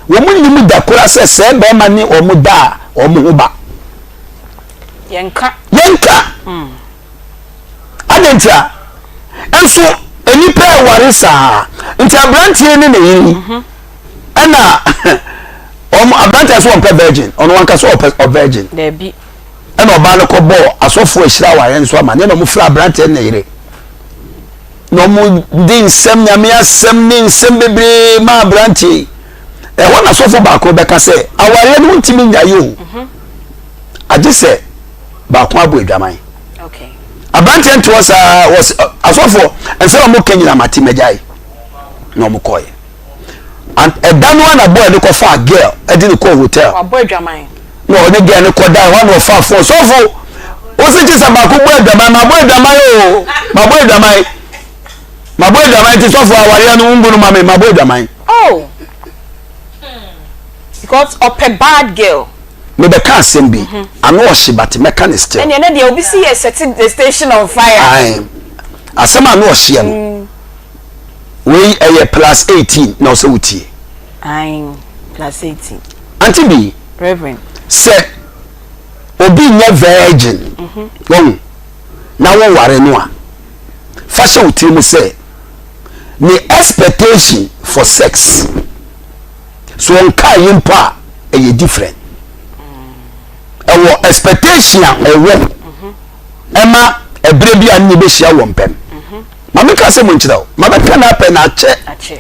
Wɔn nnim da koraa sɛ sɛɛ bɛrima ne wɔn da a wɔn ho ba. Yɛnka. Yɛnka. Adɛn ntia? Nso nnipa ɛware saa. Nti aberanteɛ ne ne yere mhm. ɛna wɔn aberanteɛ so wɔmpɛ virgin, ɔno wankasa ɔpɛ ɔ virgin. Dabi. Ɛna ɔbaa no kɔ bɔɔ asɔfoɔ ahyira awareɛ nso ama ne na wɔn fira aberanteɛ ne ne yere. Na wɔn de nsɛm nyame asɛm ne nsɛm bebree ma aberanteɛ yi. Ɛhɔ na sɔfo baako bɛka sɛ awareɛ no ntumi nyae o. Mhm. Agye sɛ baako abɔ adwaman. Aberanteɛ ntoɔ saa wɔ asɔfoɔ nsɛm a wɔka nyina mate magyae na wɔn kɔɛ. Ɛda no a na boy no kɔfaa girl ɛde no kɔɔ hotel. Wabɔ adwaman. Na ɔne girl no kɔda ɛhɔ na ɔfaa phone sɔfo wosi kye sɛ baako bɔ adwaman mabɔ adwaman o mabɔ adwaman mabɔ adwaman ti sɔfo awareɛ no ngu no ma me mabɔ adwaman. Oh because ɔpɛ bad girl. Mebɛka asɛm bi ano ɔhye but mɛka ne still. Ɛnneɛ ne deɛ obi si yɛ set the station on fire. Ae asɛm ano ɔhyeɛ no wei ɛyɛ plus 18 na ɔsɛ wotie. Ae plus 18. Auntie bi. Reverend. Sɛ obi nyɛ virgin wɔn na woware no a fa hyɛ wo tiri mu sɛ ne expectation for sex so ɔnkaa yi mpo a ɛyɛ different ɛwɔ expectation a ɔwɔ ɛma ɛberɛ bi a ne bɛhyia wɔ mpɛm ma meka sɛ mo nkyerɛ wo ma bɛka no apɛ na akyɛ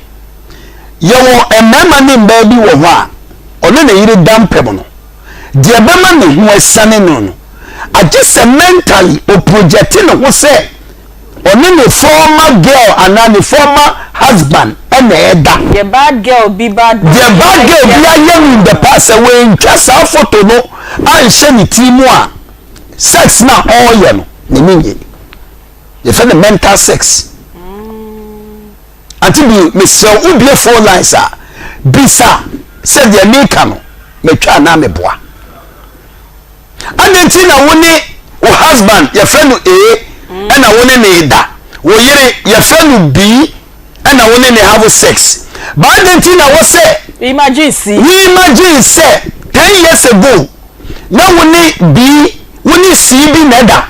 yɛwɔ mmarima ne mmaa bi wɔ hɔ a ɔne ne yere da mpɛm no deɛ ɛbɛma ne ho asiane no no agye sɛ mentally ɔprojecte ne ho sɛ ɔne ne former girl anaa ne former husband ɛna ɛda. Deɛ bad girl bi bad boy deɛ bad girl bi ayɛ no in the past sɛ wɔntwa saa photo no anhyɛ ne tiri mu a sex na ɔreyɛ no n'ani nye yɛfɛ no mental sex. Ante bi mesrɛ wo wobie phone lines a bisa sɛ deɛ meka no matwa anaa meboa. Adɛn nti na wo ne wo husband yɛfrɛ no A ɛna wo ne ne da wo yere yɛfrɛ no B ɛna wo ne ne have sex ba adɛn nti na wɔ sɛ imagine si we imagine sɛ 10 years ago na wo ne B wo ne C bi na ɛda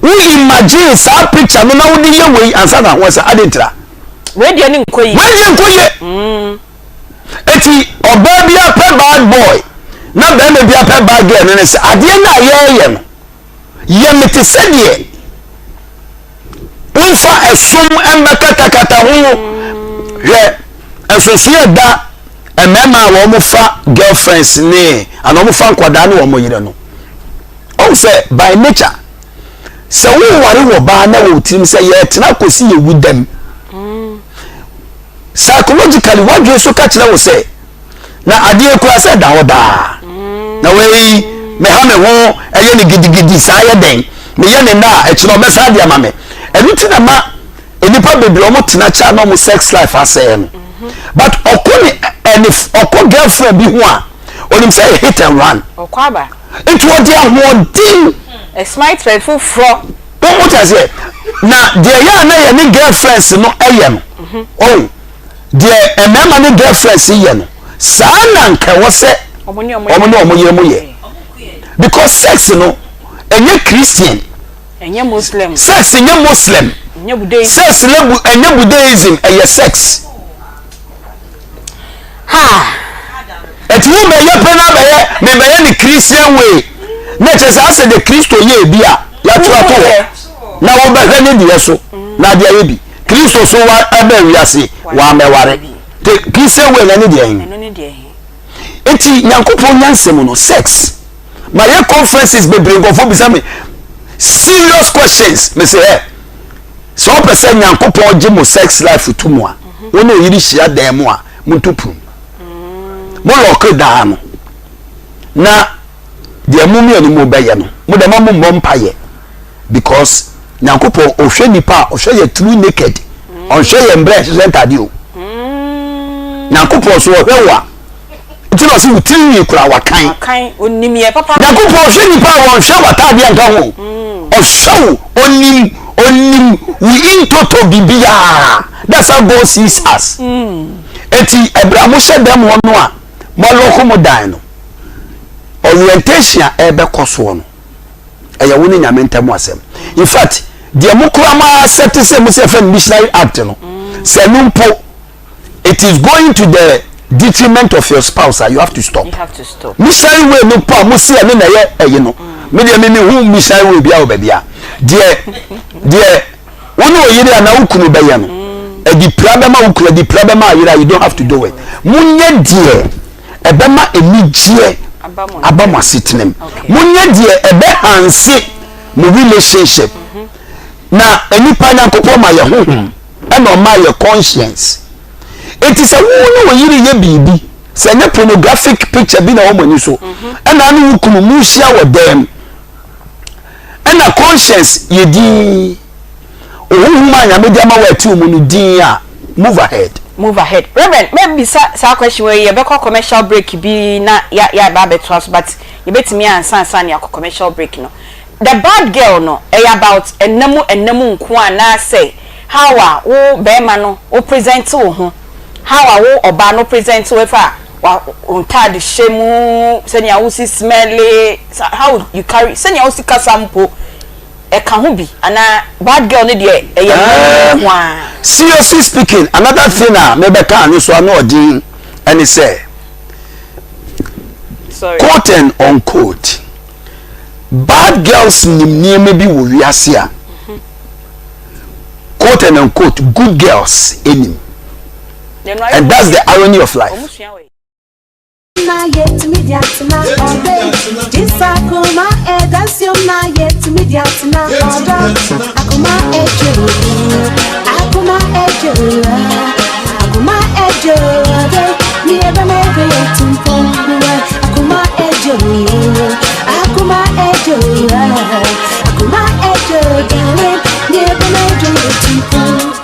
wo imagine saa picture no na wode yɛ wei ansa na ho sɛ adɛn ntira wei deɛ ne nkɔ yi wei deɛ nkɔ yie eti ɔbaa bi apɛ bad boy na bɛrima bi apɛ bad girl no ne sɛ adeɛ no a yɛreyɛ no yɛ me te sɛ deɛ womfa ɛsom mmɛkatakata ho hwɛ nsonsono da mmarima a wɔn fa girlfriends ne ana wɔn fa nkwadaa ne wɔn yere no ɔn sɛ by nature sɛ woware wɔ baa na wɔ tirim sɛ yɛtena kɔsi yɛwu dɛm psychologically wadwene so ka kyerɛ wo sɛ na adeɛ kura sɛ da hɔ daa na wei meha me ho ɛyɛ ne gidigidi saa yɛ dɛn meyɛ ne nna a ɛkyerɛ ɔbɛsa adeɛ ama me ɛno ti na ma nnipa bebree ɔmo tena kyɛ na ɔmo sex life asɛe no but ɔkɔ ne ɛne ɔkɔ girlfriend bi ho a onim sɛ yɛ hit and run ɔkɔ aba nti ɔde ahoɔden ɛsmite fɛ foforɔ wɔn mo kyerɛ sɛ na deɛ yɛ a na yɛ ne girlfriends no ɛyɛ no ɔn deɛ mmarima ne girlfriends yɛ no saa na nka ɛwɔ sɛ ɔmo ne ɔmo ɔmo ne ɔmo yere mo yɛ because sex no ɛnyɛ Christian ɛnyɛ Muslim sex nyɛ Muslim ɛnyɛ Buddhism sex ne bu ɛnyɛ Buddhism ɛyɛ sex ha ɛti wo bɛyɛ pɛ na bɛyɛ mebɛyɛ ne Christian way na kyerɛ sɛ asɛ de Kristo yɛ bi a yɛato ato hɔ na wobɛhwɛ ne deɛ so na adeɛ ayɛ bi Kristo so wa ɛbɛ wiase wamɛware te Christian way na ne deɛ hin ɛno ne deɛ he nti Nyankopɔn nyansɛm no sex ma yɛ conferences bebree nkɔfo bisa me serious questions me sɛ ɛ sɛ ɔpɛ sɛ Nyankopɔn gye mo sex life to mu a wo ne oyiri hyia dan mu a monto pum mo lock daa no na deɛ mo mmienu mo bɛyɛ no mo dɛm mo mmɔ mpayɛ because Nyankopɔn ɔhwɛ nipa a ɔhwɛ yɛ through naked ɔnhwɛ yɛ mbrɛ ɛhyehyɛ ntade o Nyankopɔn so ɔhwɛ wo a nti na ɔsɛ wo tiri nwi kura wakan akan onim yɛ papa Nyankopɔn ɔhwɛ nipa a wɔnhwɛ w'ataadeɛ nka ho ɔhwɛ wo onim onim wo in toto biribiara. That's how God sees us. Eti ɛberɛ a mohyɛ dɛm hɔ no a Moalɔko mo dan no, orientation a ɛrebɛkɔ soɔ no, ɛyɛ wo ne Nyame ntam asɛm. In fact, deɛ mo koraa mo accept sɛ mo sɛ yɛfrɛ no missionary act no, sɛ ɛno mpo, it is going to the detriment of your spouse a, you have to stop. You have to stop. Missionary way no mpo a mo se ɛno na ɛyɛ ɛyi no, me deɛ me mehu missionary way biara wɔ baabi a, deɛ deɛ Wo ne oyere anaa wo kunu bɛyɛ no, ɛde pira bɛma wo kunu, ɛde pira bɛma ayere a, you don't have to do it. Monyɛ deɛ ɛbɛma anigyeɛ aba mo asetena mu. Monyɛ deɛ ɛbɛhanse mo relationship. Na nnipa Nyankopɔn ma yɛ honhom ɛna ɔma yɛ conscience. Enti sɛ wo ne wo yere yɛ biribi, sɛ ɛnyɛ pornographic picture bi na ɛwɔ mo ani so, ɛna ne wo kunu mohyia wɔ dan mu, Ɛna conscience yɛ dinn. Ohuhum a Nyame de ama wo a ɛte wo mu no dinn a, move ahead. Move ahead. Reverend, mɛbisa saa question wei, yɛbɛkɔ commercial break bi na ya yɛaba abɛtoa so but yɛbɛtumi ansa ansa na yɛakɔ commercial break no. The bad girl no, ɛyɛ about ɛnna mu ɛnna mu nko anaasɛ how a wo barima no wo present wo ho, how a wo ɔbaa no present wo ɛfa Wa wo ntaade hyɛ mu, sɛnea wosi smɛle, how you carry, sɛnea wosi kasa mpo, ɛka ho bi anaa bad girl no deɛ ɛyɛ mma no nko ara. Seriously speaking, another thing a mebɛka ano so ano ɔden ɛne sɛ, Sorry. quote and unquote, bad girls nim nneɛma bi wɔ wiase a, quote and unquote, good girls nim. And that's the irony of life.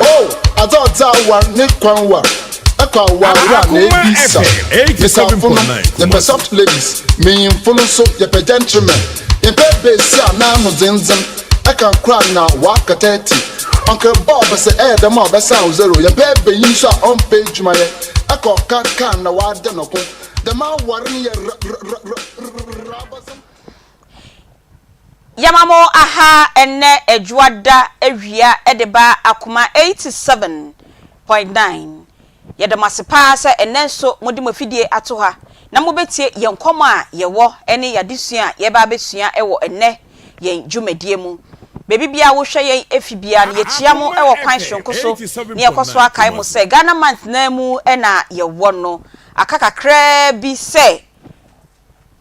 Oh, adze ɔdze awar ne kwan war, ɛkɔ awar a na ebisa. Mbesiafo no, yɛpɛ soft ladies, mbenyimfo no so yɛpɛ gentlemen. Yɛmmpɛ basia a n'ano dzendzen, ɛka kor a na ɔaka 30. Uncle Bob sɛ ɛyɛ dɛm a ɔbɛsan wo zero. Yɛmpɛ banyin so a ɔmmpɛ edwumayɛ, ɛkɔ ɔka kaa na ɔada no ko. Dɛm awar no yɛ r-r-r-r-r-rabasɛm. Yɛma mo aha ɛnnɛ Adwuada awia de ba Akoma 87.9. Yɛda mo ase paa sɛ ɛnnɛ nso mode mo afidie ato ha na mobɛtie yɛn nkɔmmɔ a yɛwɔ ne yɛn adesua a yɛreba abɛsua wɔ ɛnnɛ yɛn dwumadie mu. Baabi biara wohwɛ yɛn efi biara no yɛkyia mo wɔ kwan soronko so na yɛkɔ so akae mo sɛ Ghana month no ara mu na yɛwɔ no. Aka kakraa bi sɛ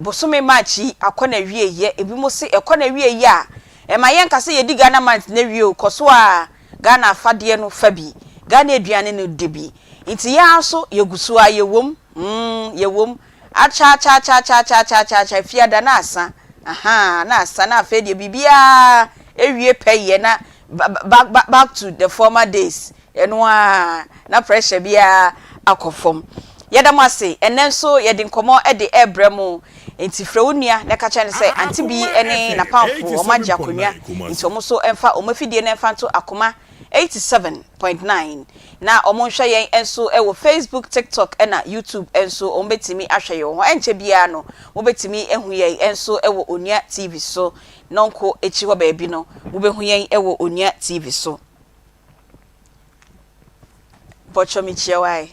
Bosome March yi akɔ n'awieɛ, ebinom se ɛkɔ n'awieɛ a, ɛma yɛnka sɛ yɛdi Ghana month no awie o, kɔ so ara Ghana afadeɛ no fa bi, Ghana aduane no di bi. Nti yɛn ara nso yɛgu so ara, yɛwom, mm, yɛwom. Akyɛ akyɛ akyɛ akyɛ akyɛ akyɛ akyɛ akyɛ, Fiada na asa, ahaa, na asa, na afei deɛ biribiara awie pɛyɛ na back, back, back to the former days. Ɛno ara, na pressure biara akɔ fam. Yɛda mo ase, ɛnnɛ nso yɛde nkɔmmɔ de rebrɛ mo. Enti frɛ wo nua na ka kyerɛ no sɛ Auntie Bi ne n'apamfo wɔagye akonnwa, enti wɔn nso mfa wɔn afidie no mfa nto Akoma 87.9 na wɔnhwɛ yɛn nso wɔ Facebook, TikTok ɛna YouTube nso wɔbɛtumi ahwɛ yɛn wɔ hɔ. Ɛnkyɛ biara no mobɛtumi ahu yɛn nso wɔ Onua TV so. Nɔnko akyi hɔ baabi no mobɛhu yɛn wɔ Onua TV so. Mpɔkyɛ mekyia wo ae.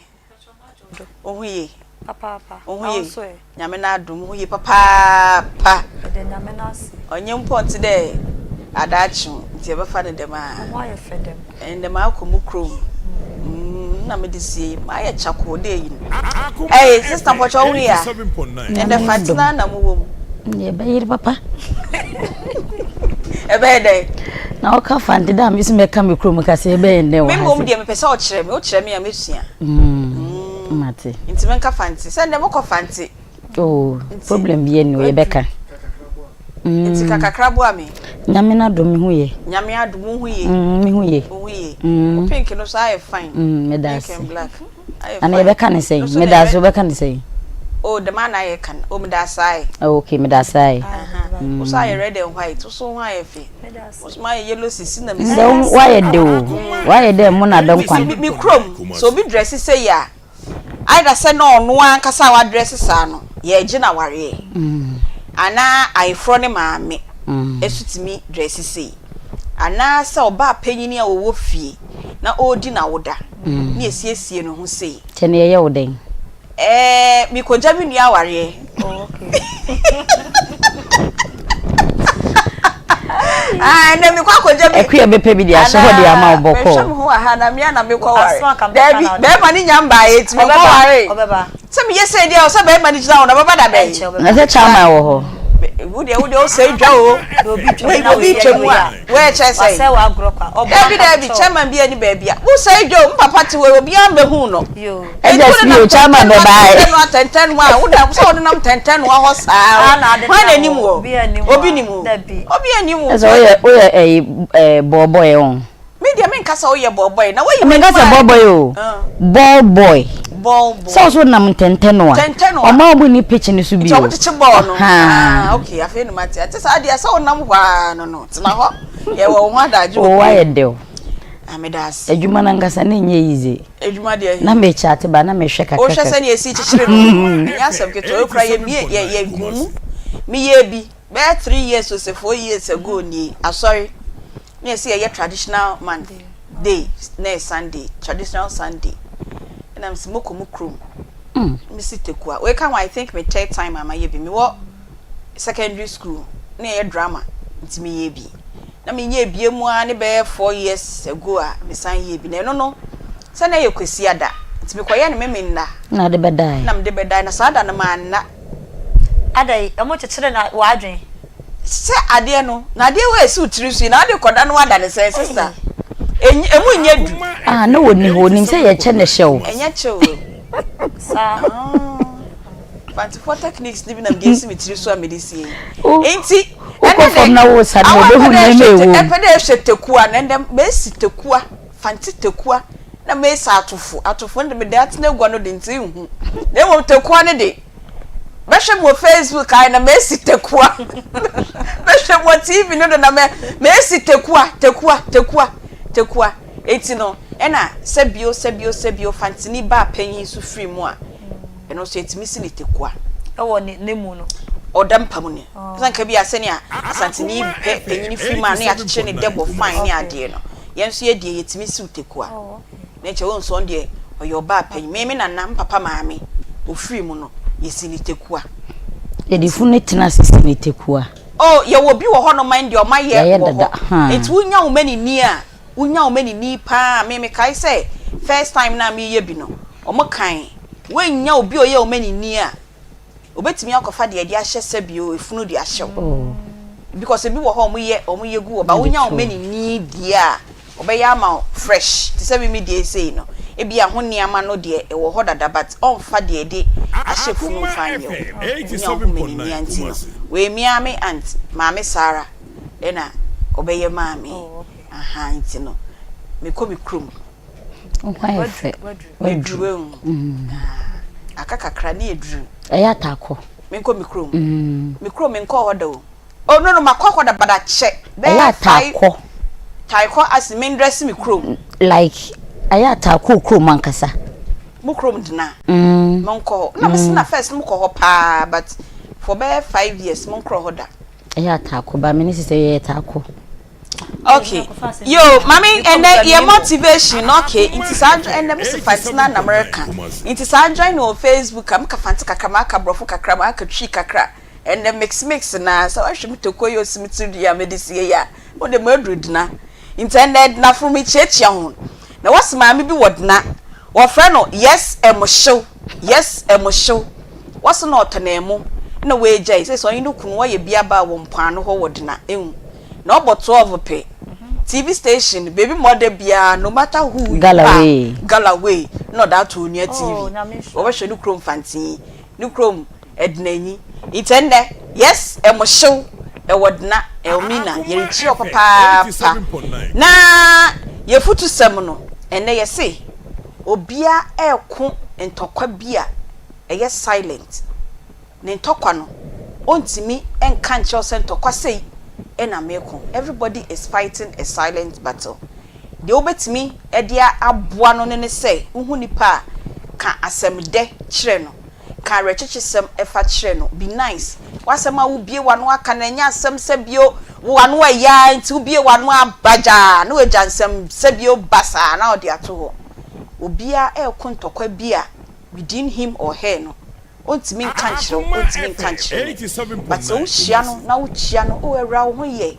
Wo ho ye? Papaapa. Wo ho Na wo ye? nso ɛ? Nyame n'adom, wo ho ye papaapa. Yɛda Nyame no ase. Ɔnye mpo ɔnntse dɛ adaakye o, ntsi yɛbɛfa no dɛm ara. Wo ho ayɛ fɛ dɛm. Ndɛ makɔ mo kurom. Mm, nna mede sie yi, mayɛ kyakoo dɛ eyi no. Ɛy, sister mpɔkyɛ wo ho ye a? Ndɛ Nyame fa adom. tsena na mowɔ mu. Ndeɛ ɛbɛyere papa. Ɛbɛyɛ dɛn? Na woka Fante dɛ a me nso mɛka me kurom kasa ɛbɛyɛ ndɛ wɔ Me ha mmom se. deɛ mepɛ sɛ ɔkyerɛ me, wokyerɛ me a mɛsua. Mm, mate. Nti menka Fante. Sɛ ndɛ mokɔ Fante. Oh, problem biara nni hɔ, yɛbɛka. Nti ka kakra boa me. Nyame n'adom me ho ye. Nyame adom wo ho ye. Mm, me ho ye. Wo ho ye. Mm. Wo pink no so ayɛ fine. Mm, meda Pink ase. and black. Ayɛ Ana fine. yɛbɛka ne sɛn? No so Meda na ase yɛbɛ wobɛka ne sɛn? Oh, dɛm a na yɛka no. Oh, meda ase ae. Oh, okay, meda ase ae. Aha. Wo so ayɛ red and white. Wo so ho ayɛ fɛ. Wo so mayɛ yellow sisi na mesi. Ndɛ wo- woayɛ dɛ o. Woayɛ dɛ mo na Me bɛnkwan. me kurom, sɛ obi dress sɛ yi a, Either sɛ na ɔno ankasa a wadrɛse saa no, yɛregye no awareɛ, anaa ayeforɔ ne maame nso tumi drɛse sei, anaa sɛ ɔbaa panyin a ɔwɔ fie na ɔredi n'awoda na yɛsiesie ne ho sei. Kyɛ ne yɛyɛ wo dɛn? Ɛɛ, mekɔgya me nua awareɛ. Oh, okay. Ah, ɛnna mekɔ akɔgya me. Akuya bɛpɛ bi de ahyɛ hɔ de ama wo bɔkɔɔ. Mehwɛ me ho wɔ ha na mea na mekɔ ware. Daabi, bɛrima ne nya mbaeɛ nti mekɔ ware. Sɛ meyɛ sɛ deɛ sɛ bɛrima no gyina hɔ na ɔbɛba da bɛn? Na sɛ chairman wɔ hɔ. Wo deɛ wo deɛ wosɛe dwa o. Wei obi twa mu a. Wei kyerɛ sɛ. Daabi daabi chairman bi ani baabi a. Wosɛe dwa o, mpapa te hɔ obiara mbɛhu no. Ɛgya si o chairman bɛ baa yɛ. Tɛntɛn no a wona sɛ wɔde nam tɛntɛn no hɔ saa. Hwan na anim wɔ? Obi nim o. Obi anim o. Ɛsɛ woyɛ woyɛ ɛyi ɛɛ bɔɔbɔy o. Me deɛ menka sɛ woyɛ bɔɔbɔy na woyi. Menka sɛ bɔɔbɔy o. Ball boy. Ball boy. Sɛ ɔso nam ntɛntɛn no a. Tɛntɛn no a. Ɔma ɔmo ni pitch no so bi o. Nti ɔmo kyekye bɔɔl no. Ah okay afei na mate. Ate saa deɛ sɛ wonam hɔ ara no no tena hɔ. Yɛwɔ wo ho adagye wɔ. O wayɛ dɛw. Ah meda ase. Adwuma no ankasa na ɛnyɛ easy. Adwuma deɛ. Na me chat ba na mehwɛ kakra. Wohwɛ sɛnea esi kyekyere no. Ɛnyɛ asɛm ketewa. Ekura yɛ mie yɛ yɛ gu mu. Meyɛ bi bɛyɛ 3 years o sɛ 4 years ago nie. Asɔre. Na yɛsɛ yɛyɛ traditional month day na yɛ Sunday traditional Sunday. Ɛna mesi mokɔ mu kurom. Mesi Tekua. Wei ka ho I think me third time a mayɛ bi. Mewɔ secondary school na yɛyɛ drama nti meyɛ bi. Na menyɛɛ bie mu ara ne bɛyɛ 4 years ago a mesan yɛɛ bi. Na ɛno no, sɛ na ɛyɛ Kwasiada, nti mekɔyɛɛ no Memenna. Na wode bɛdae? Na mede bɛdae, na saa da no manna. Adɛn, wɔkyekyere na w'adwene? Sɛ adeɛ no, na adeɛ wei a ɛsi wo tiri so yi, na wode kɔda na woada no sɛn, sister? Ɛmu nyɛ du. Ah, na ɔnni hɔ, ɔnim sɛ yɛkyɛ na ɛhyɛ wo. Ɛnyɛ kyɛ o. Saa. Ah. Fantifoɔ techniques ni bi na mede esi me tiri so a mede sie yi. Nti, wokɔ fam na wosa no wɔbɛhu nneɛma ɛwɔ mu. Ɛpɛ dɛ ɛhwɛ tekua na ɛndɛ mesi tekua, fanti tekua na mesi atofo. Atofo no de mede atena agua no de nti nhu. Na mmom tekua no de, bɛhwɛ me wɔ Facebook ayɛ na mesi tekua. Bɛhwɛ me wɔ TV no do na mesi tekua, tekua, tekua, tekua. Enti no, ɛna sɛbio, sɛbio, sɛbio fantini baa panyin so firi mu a, Ɛno nso yɛtumi si no tekua. Ɛwɔ ne ne mu no. Ɔda mpa mu no. Sɛ nka bi a sɛnea Asanteni pɛ panyini firi mu a na yɛakyekyere ne dɛbɔ fine ne adeɛ no, yɛn nso yɛ deɛ yɛtumi siw tekua. Na nkyɛ wohu sɛ ɔno deɛ ɔyɛ ɔbaa panyin. Me me nana, me papa maame, ɔfiri mu no, yɛsi no tekua. Yɛde funu tena ase si no tekua. Oh, yɛwɔ bi wɔ hɔnom a ɛndeɛ wɔayɛ wɔ hɔ. Nti wonya wo manini a, Wonya wɔn anini paa. Me mekae sɛ first time no a mereyɛ bi no, wɔkae, woannya obi a ɔyɛ wɔn anini a, obetumi akɔfa deɛ yɛde ahyɛ sɛbio efunu de ahyɛ wo. Because ebi wɔ hɔ a wɔyɛ wɔyɛ gu hɔ, but wonya wɔn anini deɛ a, ɔbɛyɛ ama wo fresh. Te sɛ me me deɛ sei no, ebia ho nneɛma no deɛ ɛwɔ hɔ dada but ɔmfa deɛ yɛde ahyɛ funu mfa nyɛ wo. Wonya wo ho manini a nti no, wei me ara me aunt, Maame Sarah ɛna ɔbɛyɛ maa me. Ahaa nti no mekɔ me kurom. Wo ho ayɛ fɛ. Waduru ehu. Aka kakra ne yɛduru. Ɛyɛ ataakɔ. Menkɔ me kurom. Me kurom menkɔɔ hɔ da o. Oh no no makɔ hɔ da but akyɛ. Ɛyɛ ataakɔ. Taekɔ as in mendrɛse me kurom. Like ɛyɛ ataakɔ wo kurom ankasa. Mo kurom dena. Menkɔ hɔ. Na mese na first no mokɔ hɔ paa but for bɛyɛ 5 years monkorɔ hɔ da. Ɛyɛ ataakɔ ba me ne sisɛ yɛyɛ taakɔ. Okay yo mame ɛnɛ yɛ motivation okay nti saa ɛnɛ mese fante na na mereka nti saa join me wɔ Facebook a meka fante kakra maka borɔfo kakra maka twi kakra ɛnɛ mix mix na sɛ wahwɛ me toko yi osi me tiri dua mede sie yi a wo de maduru dena nti ɛnɛ denafo mekyiakyia ho na wɔse maame bi wɔ dena wɔfrɛ no yes ɛmohyew yes ɛmohyew wɔse na ɔtɔ na ɛmo na wɔagyae sɛ sɛ ɔnye no kunu wɔyɛ biaba wɔ mpoano hɔ wɔ dena ehu Na ɔbɔ 12 pɛ, TV station beebi ma ɔda biara no matter who you are, Galloway na ɔda ato Onua TV. Wɔbɛhwɛ no kurom Fantee, ne kurom Ɛdenanyi. Ntsi ɛndɛ, yes, ɛmo hyew, ɛwɔ Dena, Elmina, yɛrekyia wo papaapa. Na yɛfutusɛm no, ɛndɛ yɛse obia ɛɛko ntɔkwa bi a ɛyɛ silent. Ne ntɔkwa no, ɔntumi nka nkyerɛ wo sɛ ntɔkwa sei na meko. Everybody is fighting a silent battle. Deɛ wobɛtumi de aboa no no ne sɛ, wohu nipa a Ka asɛm dɛ kyerɛ no. Ka awerɛkyekyesɛm fa kyerɛ no. Be nice. W'asɛm a wobue w'ano aka no, ɛnyɛ asɛm sɛ bio wo ano ɛyɛ ara nti wobue w'ano a bagyaa na wagya nsɛm sɛ bio basaa na ɔde ato hɔ. Obiara reko ntɔkwa bi a within him or her no, ɔntumi nka nkyerɛ wo, ɔntumi nka nkyerɛ me. But sɛ wohyia no na wokyia no, oh awuraa wo ho yɛ,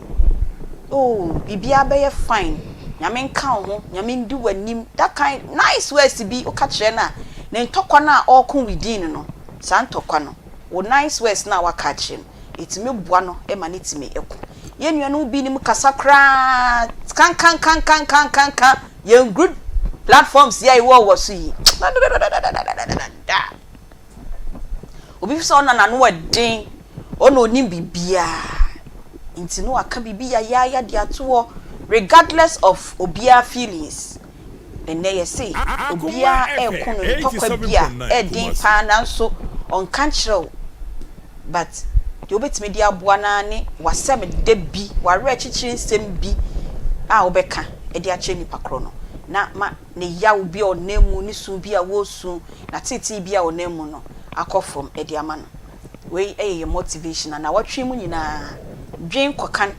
oh biribiara bɛyɛ fine, Nyame nka wo ho, Nyame ndi w'anim, that kind nice words bi woka kyerɛ no a, ne ntɔkwa no a ɔreko within no, saa ntɔkwa no, wo nice words no a woaka akyerɛ no, ɛtumi boa no ma no tumi ko. Yɛn nuanom binom kasa koraa kankankankankankanka, yɛn group platforms yi a yɛwɔ wɔ so yi, dadadadadadadada. Obi fi sɛ ɔna n'ano ɛden, ɔna onim biribiara, nti no waka biribi yayaaya de ato hɔ regardless of obiara feelings. Ɛnnɛ yɛse obiara reko no ntɔkwa bi a ɛden paa nanso ɔnka nkyerɛ wo but deɛ wobɛtumi de aboa no ara ne w'asɛm dɛ bi, w'awerɛkyekyere nsɛm bi a wobɛka de akyerɛ nipa korɔ no na ma ne yaw bi a ɔnam mu, ne su bi a wɔresu, n'ateetee bi a ɔnam mu no akɔ fam de ama no. Wei yɛ yɛn motivation na nawɔtwe mu nyinaa dwen kɔka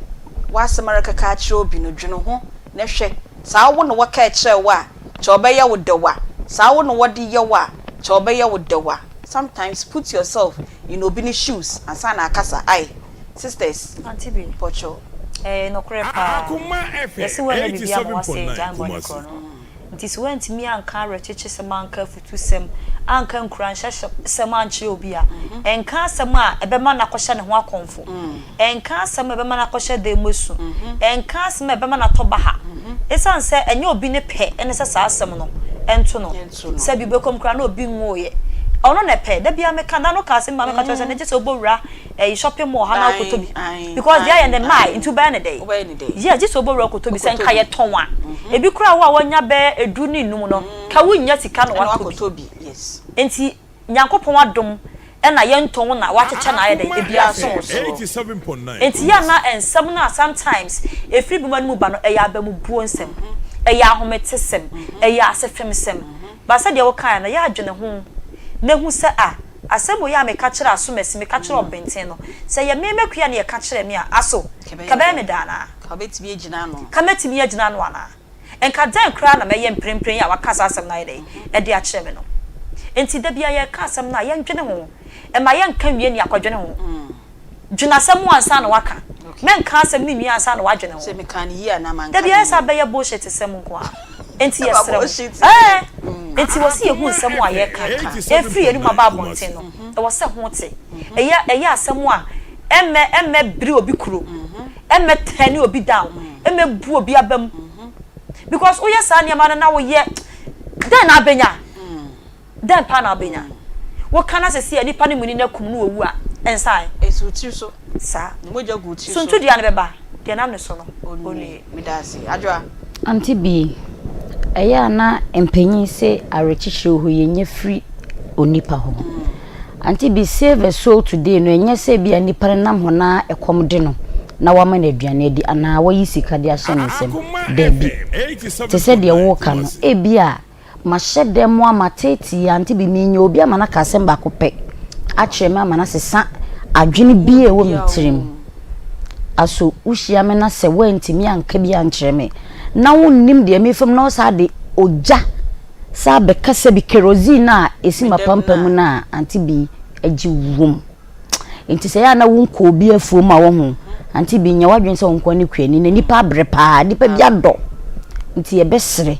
w'asɛm ara kɛkɛ akyerɛ obi no dwene ho na hwɛ saa wo na wɔka kyerɛ wo a kyɛ ɔbɛyɛ wo dɛw a saa wo na wɔde yɛ wo a kyɛ ɔbɛyɛ wo dɛw a sometimes put yourself in obi ne shoes ansa na akasa ai sisters Auntie bi, pɔkyɛw. Ɛyɛ nokorɛ paa. Yɛse woannya biribi amma woasɛe gyae bɔne korɔ no. Nti sɛ woantumi anka awerɛkyekyesɛm, anka afutusɛm, anka nkuranhyɛsɛm ankyerɛ obi a, nka asɛm a ɛbɛma no akɔhyɛ ne ho akɔmfo, nka asɛm a ɛbɛma no akɔhyɛ dan mu asu, nka asɛm a ɛbɛma no atɔ baha. Esiane sɛ ɛnyɛ obi ne pɛ ne sɛ saa asɛm no nto no. Sɛ bi bɛkɔ mu koraa na obi nwoeɛ. Ɔno na ɛpɛ. Da biara meka, da no kaa asɛm bi ma meka kyerɛ wo sɛ, na gye sɛ wobɔ wura ɛyi shopping mall ha na wokɔtɔ bi because deɛ ayɛ no mmae nti wobɛyɛ no dɛn? Yeah, gye sɛ wobɔ wura kɔtɔ bi. Sɛ nka yɛtɔn a, ebi koraa wo a woanya bɛyɛ edu ne nnum no, ka wonnya sika na woatɔ bi. Nti Nyankopɔn adom na yɛntɔn na wakyekyɛ na ayɛ dɛn? Ebi aso wo so. Nti yɛ a na nsɛm no a sometimes ɛfiri binom anom ba no ɛyɛ abamubuo nsɛm, ɛyɛ ahometesɛm, ɛyɛ asefemsɛm. But sɛdeɛ wokaeɛ no, yɛ a dwene ho na hu sɛ ah, asɛm wei a meka kyerɛɛ Asomasi, meka kyerɛɛ Ɔbenten no, sɛ ɛyɛ me Makua na yɛka kyerɛɛ me a, aso ka ɛbɛyɛ me dɛ anaa? Ka mɛtumi agyina ano anaa? Nka dɛn koraa na mɛyɛ mprempren yi a waka saa asɛm no ayɛ dɛn de akyerɛ me no? Enti da biara yɛreka asɛm no a, yɛndwene ho. Mma yɛnka nwie na yɛakɔdwene ho. Dwene asɛm ho ansa na woaka. Mɛnka asɛm no nwie ansa na woadwene ho. Da biara yɛ saa bɛyɛ bullshit sɛm nko ara. Enti yɛsrɛ mo. Ɛɛ! Enti wɔ sɛ yɛhu nsɛm a yɛreka ɛfiri yɛn anom aba abɔnten no, ɛwɔ sɛ ho te. Ɛyɛ ɛyɛ asɛm a ɛmmɛ ɛmmɛbere obi kuro. Ɛmmɛ turn obi down, ɛmmɛ bu obi aba mu because woyɛ saa nneɛma no na woyɛ dɛn na abɛnya? Dɛn paa na abɛnya? Woka na sɛsi a nipa no muni no akum no owu a, ɛnsan. Ɛsi wo tiri so. Saa. Ne mogya gu wo tiri so. Suntudua no bɛba, deɛ nam ne so no, ɔnnue. Meda ase. Adwoa. Auntie Bee, ɛyɛ a na mpanyin se awerɛkyekyerɛ wɔ hɔ yi ɛnyɛ firi onipa hɔ. Ante bi save a soul today no ɛnyɛ sɛ ebia nipa no nam hɔ na ɛkɔm de no na wama no aduane adi anaa wayi sika de ahyɛ ne nsam. Dabi. Te sɛ deɛ woreka no, ebia mahyɛ dɛm a mateetee ante bi menya obi ama no aka asɛm baako pɛ akyerɛ me ama no asesa adwene bi a ɛwɔ me tirim. Aso wohyia me na sɛ woantumi anka bi ankyerɛ me na wonnim deɛ mefa mu na wosaa de ogya Saa bɛkasa bi kerosene a ɛsi m'apampam no a ante bi agye wom. Nti sɛ yɛ a na wonkɔ obi afuom a wohu ante bi nyɛ w'adwene sɛ wo nko ne kuani na nipa abrɛ paa nipa bi adɔ nti yɛbɛsrɛ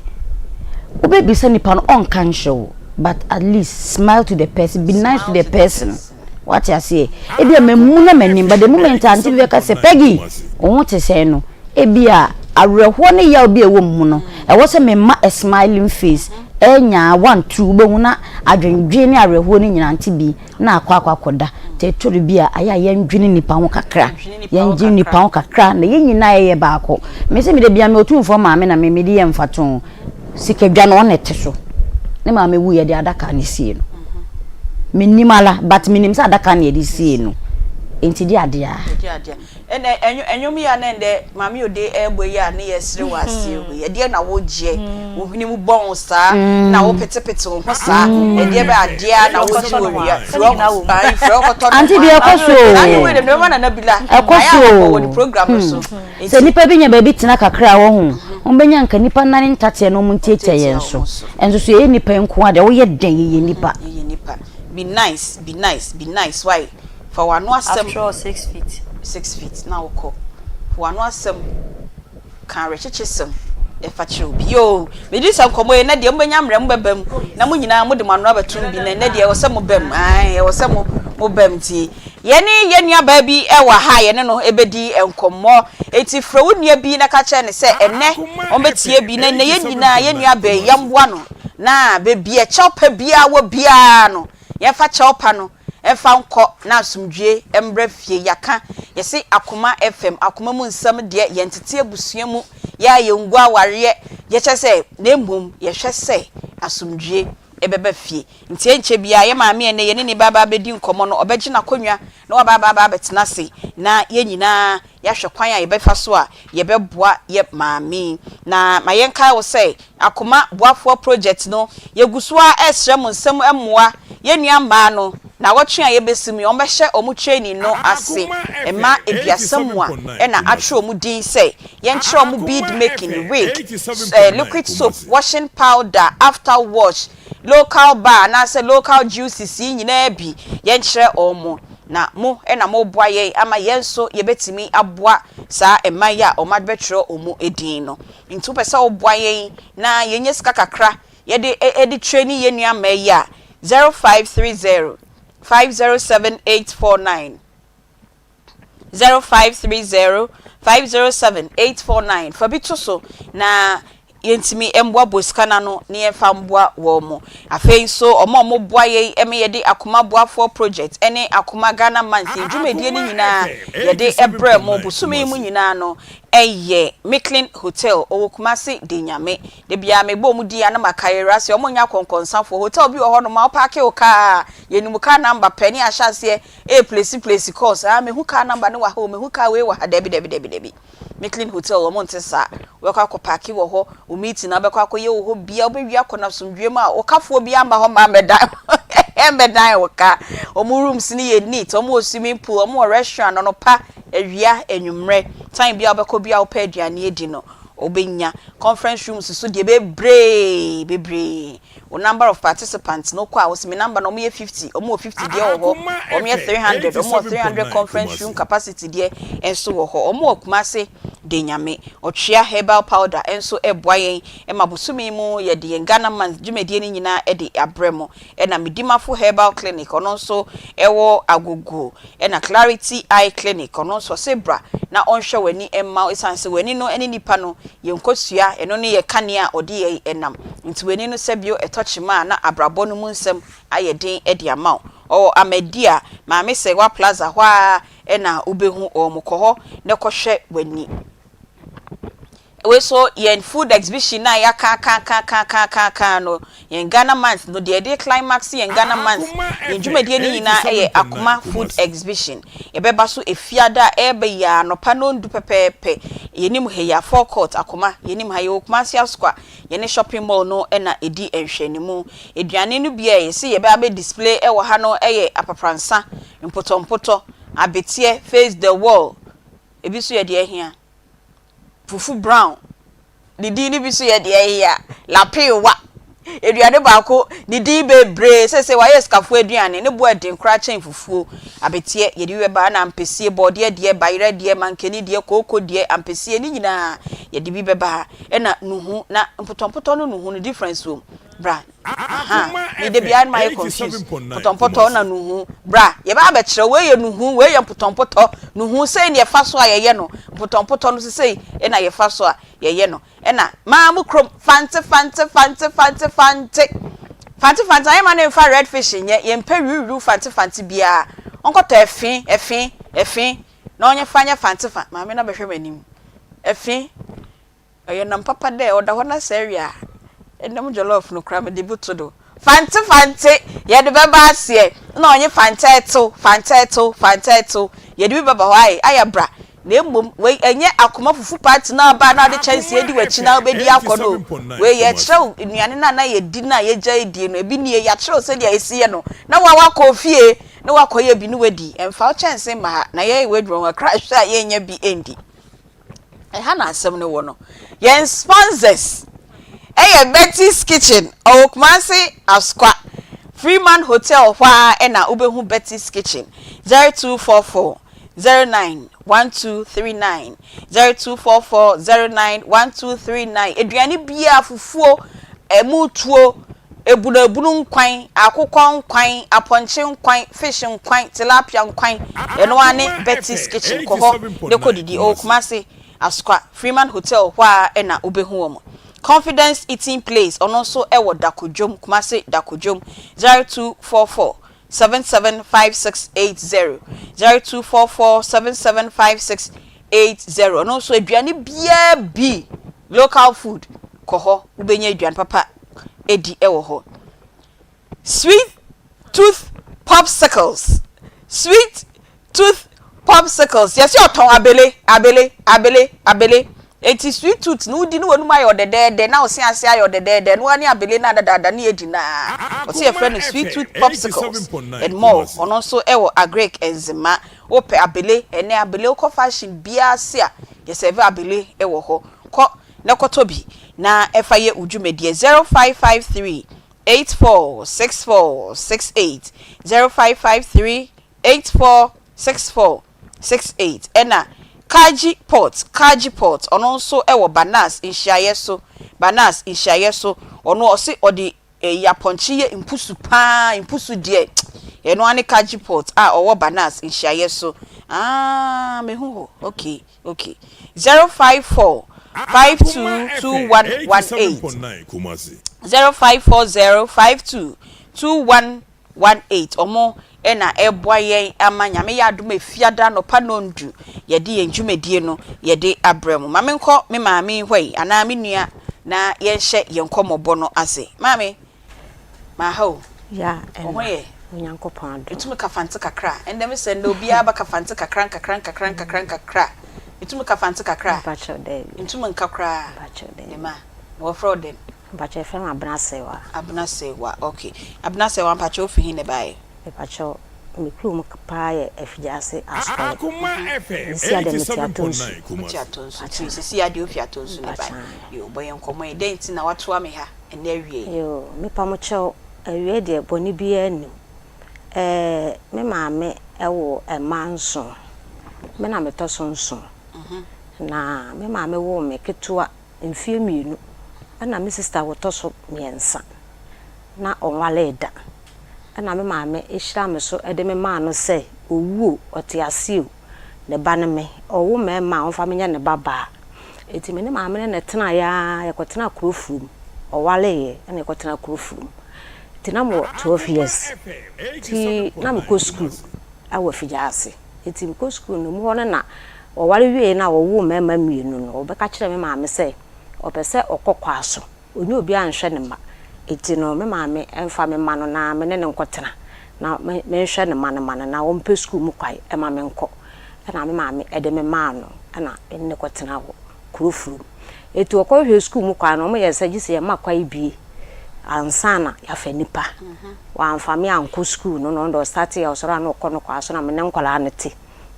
wobɛbisa nipa no ɔnka nkyerɛ wo but at least smile to the person be nice to the person wate aseɛ ebi a mamu na m'anim but the moment a ante bi bɛka sɛ Peggy wo ho te sɛn no Ebia awerɛhoɔ ne yaw bi a ɛwɔ me mu no, ɛwɔ sɛ mema a smiling face, ɛnyaa one, two, wobɛhu na adwendwen ne awerɛhoɔ no nyinaa nte bi na akɔ akɔ akɔda. Nti ɛtɔ da bi a, ayɛ a yɛndwene nnipa ho kakra, yɛndwene nnipa ho kakra na yɛn nyinaa yɛyɛ baako. Me se me da biara me Otumfoɔ maame na me mede yɛ mfatoho. Sikadwa no ɔna ɛte so. Ne maame wu yɛde adaka na esie no. Menim ala but menim sɛ adaka na yɛde sie no. Enti de adeɛ a. Ɛde adeɛ a. Ɛnɛ ɛnwom yi a na ɛndɛ Maame Ode ɛrebɔ yi a ne yɛsere wɔ aseɛ hɔ yi, ɛdeɛ na wogyeɛ, wo hwene mu bɔn wo saa, na wo petepete wo ho saa, ɛdeɛ bɛ adeɛ a na wogye wɔ wia, frɛ ɔkɔtɔ no. Ante bi ɛkɔ so o. Saa ne wei de mɛma Nana Bila. Ɛkɔ so o. Wɔ ne program no so. Sɛ nipa bi nya baabi tena kakra a wɔho, wɔn bɛnya nka nipa nane ntateɛ na wɔn ntiatia yɛn so. Ɛnso so yɛyɛ nipa nko ara deɛ woyɛ dɛn yɛyɛ nipa. Yɛyɛ nipa. Be nice, be nice, be nice why? Fa w'ano asɛm. After all, 6 feet. 6 feet na wokɔ. Fa w'ano asɛm ka awerɛkyekyesɛm fa kyerɛ obi. Yoo, megye di sɛ nkɔmmɔ yi, ɛnnɛ deɛ mobɛnya mmerɛ mobɛba mu na mo nyinaa mode mo ano abɛtom bi na ɛnnɛ deɛ ɛwɔ sɛ moba mu. Ae, ɛwɔ sɛ mo moba mu nti yɛne yɛn nuabaa bi wɔ ha a yɛne no bɛdi nkɔmmɔ. Enti frɛ wo nua bi na ka kyerɛ no sɛ ɛnnɛ ɔmmɛtie bi na ɛnnɛ yɛn nyinaa yɛn nuabaa yi yɛmmoa no na baabi a kyɛw pa biara wɔ biara no yɛmfa kyɛw pa no mfa nkɔ na asomdwie mbra fie yɛaka yɛse akoma fam akoma mu nsɛm deɛ yɛntete abusua mu yɛ a yɛngu awareɛ yɛkyɛ sɛ na mmom yɛhwɛ sɛ asomdwie bɛba fie nti ɛnkyɛ biara yɛ maame ɛnɛ yɛne ne ba ba abɛdi nkɔmmɔ no ɔbɛgye n'akonnwa na waba aba aba abɛtena ase na yɛn nyinaa yɛahwɛ kwan a yɛbɛfa so a yɛbɛboa yɛ maame yi. Na ma yɛnkae wo sɛ Akoma Boafoɔ Project no, yɛgu so ara resrɛ mo nsam mmoa yɛn nua mmaa no. Nnawɔtwe a yɛbɛsi mu yi, wɔbɛhyɛ wɔn training no ase. Mmaa aduasa mua na atwerɛ wɔn din sɛ yɛnkyerɛ wɔn bead making, wig, liquid soap, washing powder, after wash, local bar anaasɛ local juices yi nyinaa bi yɛnkyerɛ wɔn. Na mo na moboa yɛn ama yɛn nso yɛbɛtumi aboa saa mma yi a wɔabɛtwerɛ wɔn din no. Nti wopɛ sɛ woboa yɛn na yɛnya sika kakra yɛde de traini yɛn nua mmaa yi a, 0530 507 849. 0530 507 849 fa bi to so na yɛntumi mmoaboa sika no ano na yɛmfa mmoa wɔn. Afei nso, wɔn a wɔboa yɛn ma yɛde Akoma Boafoɔ Project ne Akoma Ghana Month yi dwumadie no nyinaa yɛde brɛ mo bosome yi mu nyinaa no yɛ Micklin Hotel, ɔwɔ Kumasi Denyame. Da biara mebɔ wɔn din a na makae awura sɛ wɔnyɛ akɔnkɔnsafoɔ. Hotel bi wɔ hɔnom a wopaake wo kaa a, yɛnim wo kaa number pɛ ne yɛahyɛ aseɛ replesi plesi calls, ah mehu kaa number no wɔ ha o, mehu kaa wei wɔ ha, dabi dabi dabi dabi. Micklin Hotel wɔn nte saa. Wobɛkɔ akɔ paake wɔ hɔ, wo meeting a wobɛkɔ akɔyɛ wɔ hɔ biara, wobɛwie akɔ no asomdwoeɛ mu a wo kafoɔ biara mma hɔ mma mmɛdan mmɛdan wo ka. Wɔn rooms no yɛ neat, wɔn wɔ swimming pool, wɔn wɔ restaurant anɔpa, awia, anwummerɛ. Time biara wobɛkɔ biara a wopɛ aduane adi no, wobɛnya. Conference rooms nso deɛ bebree, bebree. Wo number of participants no kɔ a wose me number no wɔn yɛ 50, wɔn wɔ 50 deɛ wɔ hɔ, wɔn yɛ 300, wɔn wɔ 300 conference room capacity deɛ nso wɔ hɔ. Wɔn wɔ Kumasi de Nyame. Ɔtwea herbal powder nso boa yɛn ma bosome yi mu yɛde yɛn Ghana month dwumadie no nyinaa de abrɛ mo. Ɛna Medimafo Herbal Clinic ɔno nso wɔ Agogo. Ɛna Clarity Eye Clinic ɔno nso ɔse bra na ɔnhwɛ w'ani mma wo ɛsiane sɛ w'ani no ne nipa no yɛn nkosua ɛno ne yɛ kanea a ɔde yɛn nam nti w'ani no sɛbio ɛtɔ kyema a na abrabɔ no mu nsɛm ayɛ den de ama wo. Ɔwɔ Ahmadiyya Maame Sɛwa Plaza hɔ ara na wobɛhu wɔn kɔ hɔ na kɔhwɛ w'ani. Wei so yɛn food exhibition no a yɛaka aka aka aka aka aka aka no, yɛn Ghana month no, deɛ yɛde climax yɛn Ghana month, yɛn dwumadie no nyinaa yɛ Akoma food exhibition. Yɛbɛba so Efiada a ɛreba yi ara anɔpa nnɔndu pɛpɛɛpɛ. Yɛnim ha yi a, Forecourt, Akoma, yɛnim ha. Yɛwɔ Kumasi Asokwa, yɛne shopping mall no na ɛdi nhwɛanimu. Aduane no bi a yɛse yɛbɛ abɛ display wɔ ha no yɛ apapransa, mpotɔmpotɔ, abeteɛ, face the wall, ebi nso yɛ deɛ ɛhea. Fufu brown, ne din no bi nso yɛ deɛ ɛyɛ a, lapeewa. Aduane baako, ne din bebree. Seesei wayɛ sikafoɔ aduane, ne bo ɛden koraa kyɛn fufuo. Abeteɛ, yɛde bi bɛba, ɛna ampesie, bɔɔdeɛ deɛ, bayerɛ deɛ, mankani deɛ, kooko deɛ, ampesie, ne nyinaa yɛde bi bɛba ha. Ɛna nuhu, na mpotɔmpotɔ ne nuhu no difference wɔ mu. Bra. Ahaa me da biara na mayɛ confused pɔtɔmpɔtɔ na nuhu bra yɛbɛ abɛkyerɛ wei yɛ nuhu wei yɛ mpotɔmpotɔ nuhu sei na yɛfa so a yɛyɛ no mpotɔmpotɔ no so sei na yɛfa so a yɛyɛ no ɛna maa mo kurom fante fante fante fante fante fante fante ayɛ ma ne nfa red fish nyɛ yɛmpɛ wiwiw fante fante biara ɔnkɔtɔ ɛfe ɛfe ɛfe na ɔnyɛ fa nyɛ fante fa maame na bɛhwɛ m'anim ɛfe Ɔyɛ nam papa dɛ ɔda hɔ na sɛ ewe a, ndɛ mo jollof no koraa mede bi to do. Fante fante, yɛde bɛba aseɛ. Na ɔnye fantɛɛtsew, fantɛɛtsew, fantɛɛtsew, yɛde bi bɛba hɔ ae, ayɛ bra. Na mmom wei ɛnyɛ akoma fufu party no a ɔba na ɔde kyɛnsee adi w'akyi na wobɛdi akɔ no o. Wei yɛkyerɛ wo nnuane no a na yɛdi no a yɛgyae die no, ebi nie, yɛakyerɛ wo sɛdeɛ yɛsi yɛ no na wo a woakɔ fie na woakɔyɛ bi na woadi. Ɛmfa wo kyɛnsee mma ha na yɛyɛ w'adwuma ho kakra hwɛ a yɛnnya bi ndi. Ɛha na asɛm no wɔ no. Yɛn sponsors ɛyɛ Betty's Kitchen, ɔwɔ Kumasi Asokwa, Freeman Hotel hɔ ara ɛna wobɛhu Betty's Kitchen, 0244 09 1239, 0244 09 1239. Aduane biara, fufuo, ɛmu tuo, Ebunu ebunu nkwan, akokɔ nkwan, apɔnkye nkwan, fish nkwan, tilapia nkwan, ɛno ara ne Betty's Kitchen. Kɔ hɔ na kɔdidi. Ɔwɔ Kumasi, Asokwa, Freeman Hotel hɔ ara na wobɛhu wɔn. Confidence Eating Place, ɔno nso wɔ Dakodwom, Kumasi Dakodwom, 0244 775680, 0244 775680. Ɔno nso aduane biara bi, local food, kɔ hɔ wobɛnya aduane papa adi wɔ hɔ. Sweet tooth popsicles, sweet tooth popsicles, yɛsɛ ɔtɔn abele, abele, abele, abele. Eti sweet tooth no wodi ne w'anum ayɛ ɔdɛdɛɛdɛ na ɔse ase ayɛ ɔdɛdɛɛdɛ no ne abele no adadaada ne yɛdi naa. Ɔse yɛfrɛ no sweet tooth popsicles and more. Ɔno nso ɛwɔ agric nzema. Wopɛ abele, ɛnɛ abele wokɔ fashion biara se a yɛsɛve abele wɔ hɔ. Kɔ na kɔtɔ bi na fa yɛ wo dwumadie 0553 84 64 68 0553 84 64 68 ɛna Kaji Port Kaji Port ɔno nso wɔ Banas nhyiaeɛ so Banas nhyiaeɛ so ɔno ɔse ɔde ɛyi apɔnkye yɛ mpusu paa mpusu deɛ ɛno ara ne Kaji Port a ɔwɔ Banas nhyiaeɛ so ah mehu hɔ okay Okay 054 52 2118 0540 52 2118 ɔmo na ɛboa yɛn ama Nyame yɛ adom a Efiada anɔpa nɔndu yɛde yɛn dwumadie no yɛde abrɛ mo. Ma menkɔ me maame hɔ yi anaa me nua na yɛnhyɛ yɛn nkɔmmɔbɔ no ase. Maame. Maha o. Ya Wo ho ɛna yɛ? Onyankopɔn adom. Metumi ka Fante kakra. Ɛndɛ me sɛ ndɛ obiara bɛka Fante kakra nkakra nkakra nkakra nkakra. Metumi ka Fante kakra? Mpakyɛw daabi. Ntum nka koraa? Mpakyɛw daabi. Me ma. Na wɔfrɛ wo dɛn? Mpakyɛw yɛfrɛ me Abena Sewaa. Abena Sewaa, ok. Abena Sewaa mpakyɛw wofi he na ɛbaeɛ? Mepakyɛw, me kurom paa yɛ Afigyase Asɔre. Sisi a deɛ mete Atonsu. Wote Atonsu, nti sisi a deɛ wofi Atonsu na ɛbaeɛ. Yoo, bɔ yɛn nkɔmmɔ yi, dɛn nti na woatoa me ha ɛnnɛ awiei? Yoo, mepa mo kyɛw, awiei deɛ bɔne biara nnim. Ɛɛ, me maame woo mma nson, me na metɔ so nson. Na me maame woo me ketewa mfeɛ mmienu, ɛna me sista wɔtɔ so mmiɛnsa, na ɔnwaree da. Ɛna me maame hyiraa me so de me maa no sɛ, ɔwu o, ɔte ase o, ne ba ne me. Ɔwo mmarima a, ɔmfa me nyɛ ne ba baa. Enti me ne maame no na ɛtenaeɛ ara, yɛkɔtenaa kuro furom. Ɔwareeɛ ɛna yɛkɔtenaa kuro furom. Nti na mewɔ 12 years. Nti na mekɔ sukuu wɔ Afigyaase. Nti mekɔ sukuu no, mu hɔ no na wɔware wieeɛ no a wɔwoo mmarima mmienu no, wɔbɛka kyerɛɛ me maame sɛ ɔpɛ sɛ ɔkɔ Kwaso. Ɔnni obiara nhwɛ ne mma, enti no me maame mfa me mma no na me ne no nkɔtena na menhwɛ ne mma no mma no na ɔmpɛ sukuu mu kwan ma menkɔ. Ɛna me maame de me maa no na me ne no kɔtenaa hɔ kuro furom. Enti ɔkɔhwehwɛɛ sukuu mu kwan no, wɔyɛɛ sɛ gye sɛ yɛma kwan bie ansa na yɛafa nnipa. Wamfa me ankɔ sukuu no na ɔno deɛ ɔstarteeɛ ɔsɔre a na ɔkɔ no kwan so na me ne nkwadaa no te.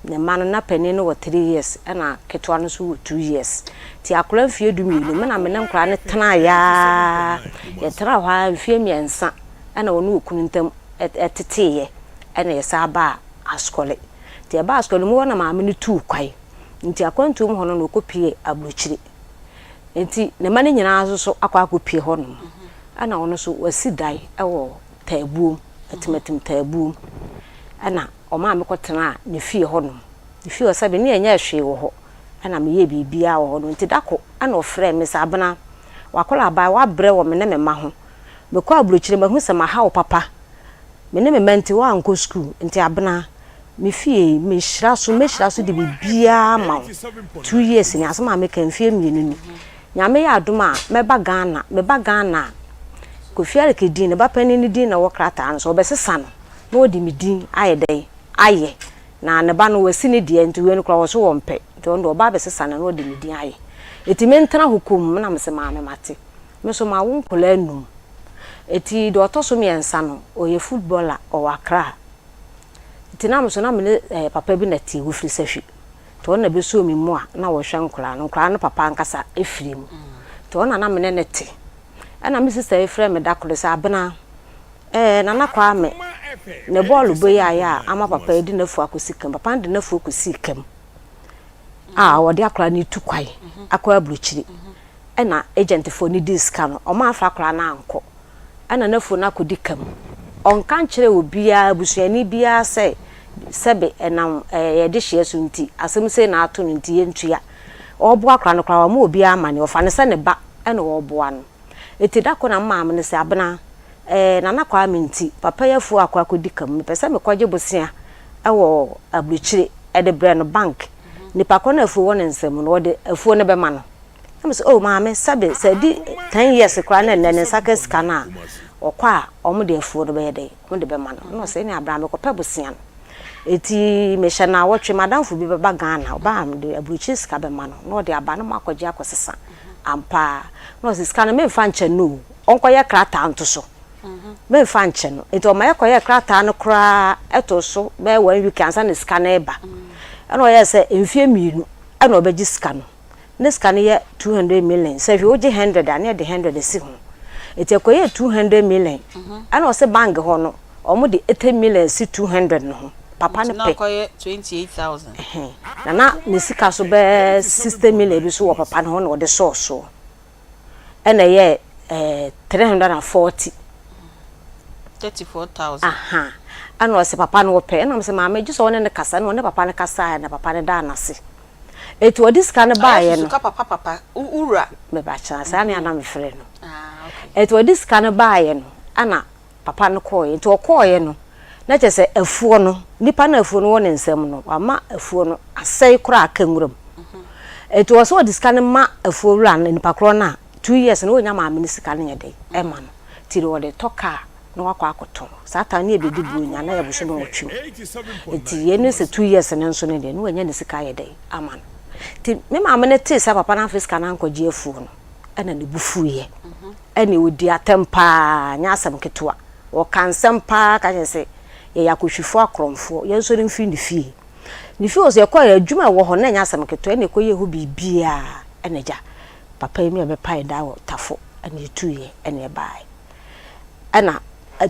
Ne mma no, na panin no wɔ three years ɛna ketewa no nso wɔ two years. Nti akwadaa mfeɛ du mmienu, me na me ne nkwadaa no tenaeɛ ara. Yɛtenaa hɔ ara mfeɛ mmiɛnsa ɛna wɔne okunu ntam teteeɛ ɛna yɛsan baa Asukɔle. Nti yɛbaa Asukɔle mu hɔ na maame no tuu kwan. Nti akwantuo mu hɔ no na ɔkɔpuee aburokyire. Nti ne mma no nyinaa nso so akɔ akɔpue hɔnom. Ɛna ɔno nso wasi dan wɔ Taabuom, Atimatim Taabuom. Ɛna Ɔmaa me kɔtenaa ne fie hɔnom. Ne fie hɔ sɛbe ne yɛnyɛɛ hwee wɔ hɔ, ɛna meyɛɛ biribiara wɔ hɔnom. Nti da ko ɛna ɔfrɛɛ me sɛ, Abena, w'akwadaa woabrɛ wɔ me ne me mma ho. Mekɔ aburokyire mahu sɛ maha wo papa. Me ne me mma nti woankɔ sukuu. Nti Abena, me fie yi, mehyira so, mɛhyira so de biribiara ama wo. 2 years ni, asɛm a meka mfeɛ 2 ni. Nyame yɛ adom a, mɛba Ghana. Meba Ghana a, Kofi Arike din, ne ba panin no din na ɛwɔ krataa no so, ɔbɛsesa no. na ɔde me din ayɛ dɛn ayɛ. Na ne ba no wasi ne deɛ nti wei no koraa ɔse ɔmpɛ nti ɔno deɛ ɔba abɛsesa no na ɔde me din ayɛ. Enti mentena hɔ komm na mese maame mate. Me nso mawo nkwadaa num. Enti deɛ ɔtɔ so mmiɛnsa no ɔyɛ footballer ɔwɔ Accra. Nti na me nso na me ne eh, papa bi na te Wofiri Sahwi. Nti ɔno na bɛsoo me mu a na ɔhwɛ nkwadaa no. Nkwadaa no papa ankasa firi mu. Nti ɔno na na me ne no te. Ɛna me sista yi frɛɛ me da koro sɛ, Abena, eh, Nana Kwame, ne bɔɔlo bɔ yi a ayɛ a ama papa yi de n'afuo akɔsi kam. Papa no de n'afuo kɔsii kam a ɔde akwadaa no retu kwan akɔ aburokyiri. Ɛna agentfoɔ no dii sika no, wɔamfa akwadaa no ankɔ. Ɛna n'afuo no akɔdi ka mu. Ɔnka nkyerɛɛ obiara, abusuani biara sɛ sɛbe ɛnam yɛn dehyeɛ so nti, asɛm sei na ato no nti yɛntua. Ɔreboa akwadaa no koraa, wamma obiara amanneɛ, ɔfa no sɛ ne ba na ɔreboa no. Enti da koro na me maame no sɛ, Abena, ɛɛ Nana Kwame nti, papa yi afuo akɔ akɔdi ka mu, mepɛ sɛ mekɔgye bosea wɔ aburokyire de brɛ no, bank. Nipa korɔ no a afuo wɔ ne nsam no, ɔde afuo no bɛma no. Na me sɛ, oh maame, sɛbe sɛ adi ten years koraa na nnɛ ne nsa ka sika no a, ɔkɔ a, wɔn de afuo no bɛyɛ dɛn? Wɔn de bɛma no. Na ɔsɛ, ɛnneɛ abra mekɔpɛ bosea no. Eti mehyɛ naawɔtwe, m'adamfo bi bɛba Ghana, ɔba a mede aburokyire sika bɛma no, na ɔde aba na moakɔgye akɔsesa. Ampa ara. Na ɔse sika no memfa nkyɛ no o, ɔnkɔyɛ krataa nto so. Memfa nkyɛ no. Nti ɔma yɛkɔyɛɛ krataa no koraa too so bɛyɛ one week ansa na sika no reba. Ɛna ɔyɛɛ sɛ mfeɛ mmienu ɛna ɔbɛgye sika no. Ne sika no yɛ 200 million. Sɛ hwɛ wogye 100 a na yɛde 100 asi ho. Nti ɛkɔyɛɛ 200 million. Ɛna ɔse bank hɔ no wɔn de 80 million si 200 no ho. Papa no pɛ. Nti na akɔyɛ 28,000. Ɛhɛn. Na na ne sika so bɛyɛ 60 million bi so wɔ papa no hɔ na ɔde sɔɔ soɔ. Ɛna ɛyɛɛ ɛɛ 340. 34,000. Aha. Ɛna ɔse papa no ɔpɛ. Ɛna mese maame gye sɛ ɔne no kasa. Ɛna ɔne papa no kasaeɛ na papa no daa no ase. Eti ɔde sika no baeɛ no. Ayɛ susu ka papa papa wo wura. Mebakyɛ saa ne ana mefrɛ no. Ah, okay. Eti ɔde sika no baeɛ no ɛna papa no kɔeɛ. Nti ɔkɔeɛ no na kyerɛ sɛ afuo no nipa no a afuo no wɔ ne nsam no wama afuo no asɛe koraa aka nwura mu. Eti ɔsɛ ɔde sika no ma afuo wura no nipa korɔ no a 2 years no ɔnya maame no sika no nyɛ dɛn ɛma no. Nti no ɔde tɔ kaa na wakɔ akɔtɔn. Saa time no yɛbɛdi Buronya na yɛ bosome nwɔtwe mu. Nti yei ne sɛ 2 years no nso no deɛ na wanya ne sika ayɛ dɛn ama no. Nti me maame no tee sɛ papa no amfa sika no ankɔgye afuo no ɛna ne bo fuiɛ. Ɛne ɔdi atɛm paa, nyɛ asɛm ketewa. Ɔka nsɛm paa ka kyerɛ sɛ yɛyɛ akɔhwifoɔ akorɔmfoɔ, yɛnsɔre mfiri ne fie. Ne fie hɔ nso yɛkɔeɛ adwuma a ɛwɔ hɔ no na ɛnyɛ asɛm ketewa, ɛna ɛkɔyɛɛ hɔ biribiara ɛna agya papa yi ne yɛbɛpaee da wɔ Tafo ɛna yɛtuiɛ ɛna yɛbaeɛ. Ɛna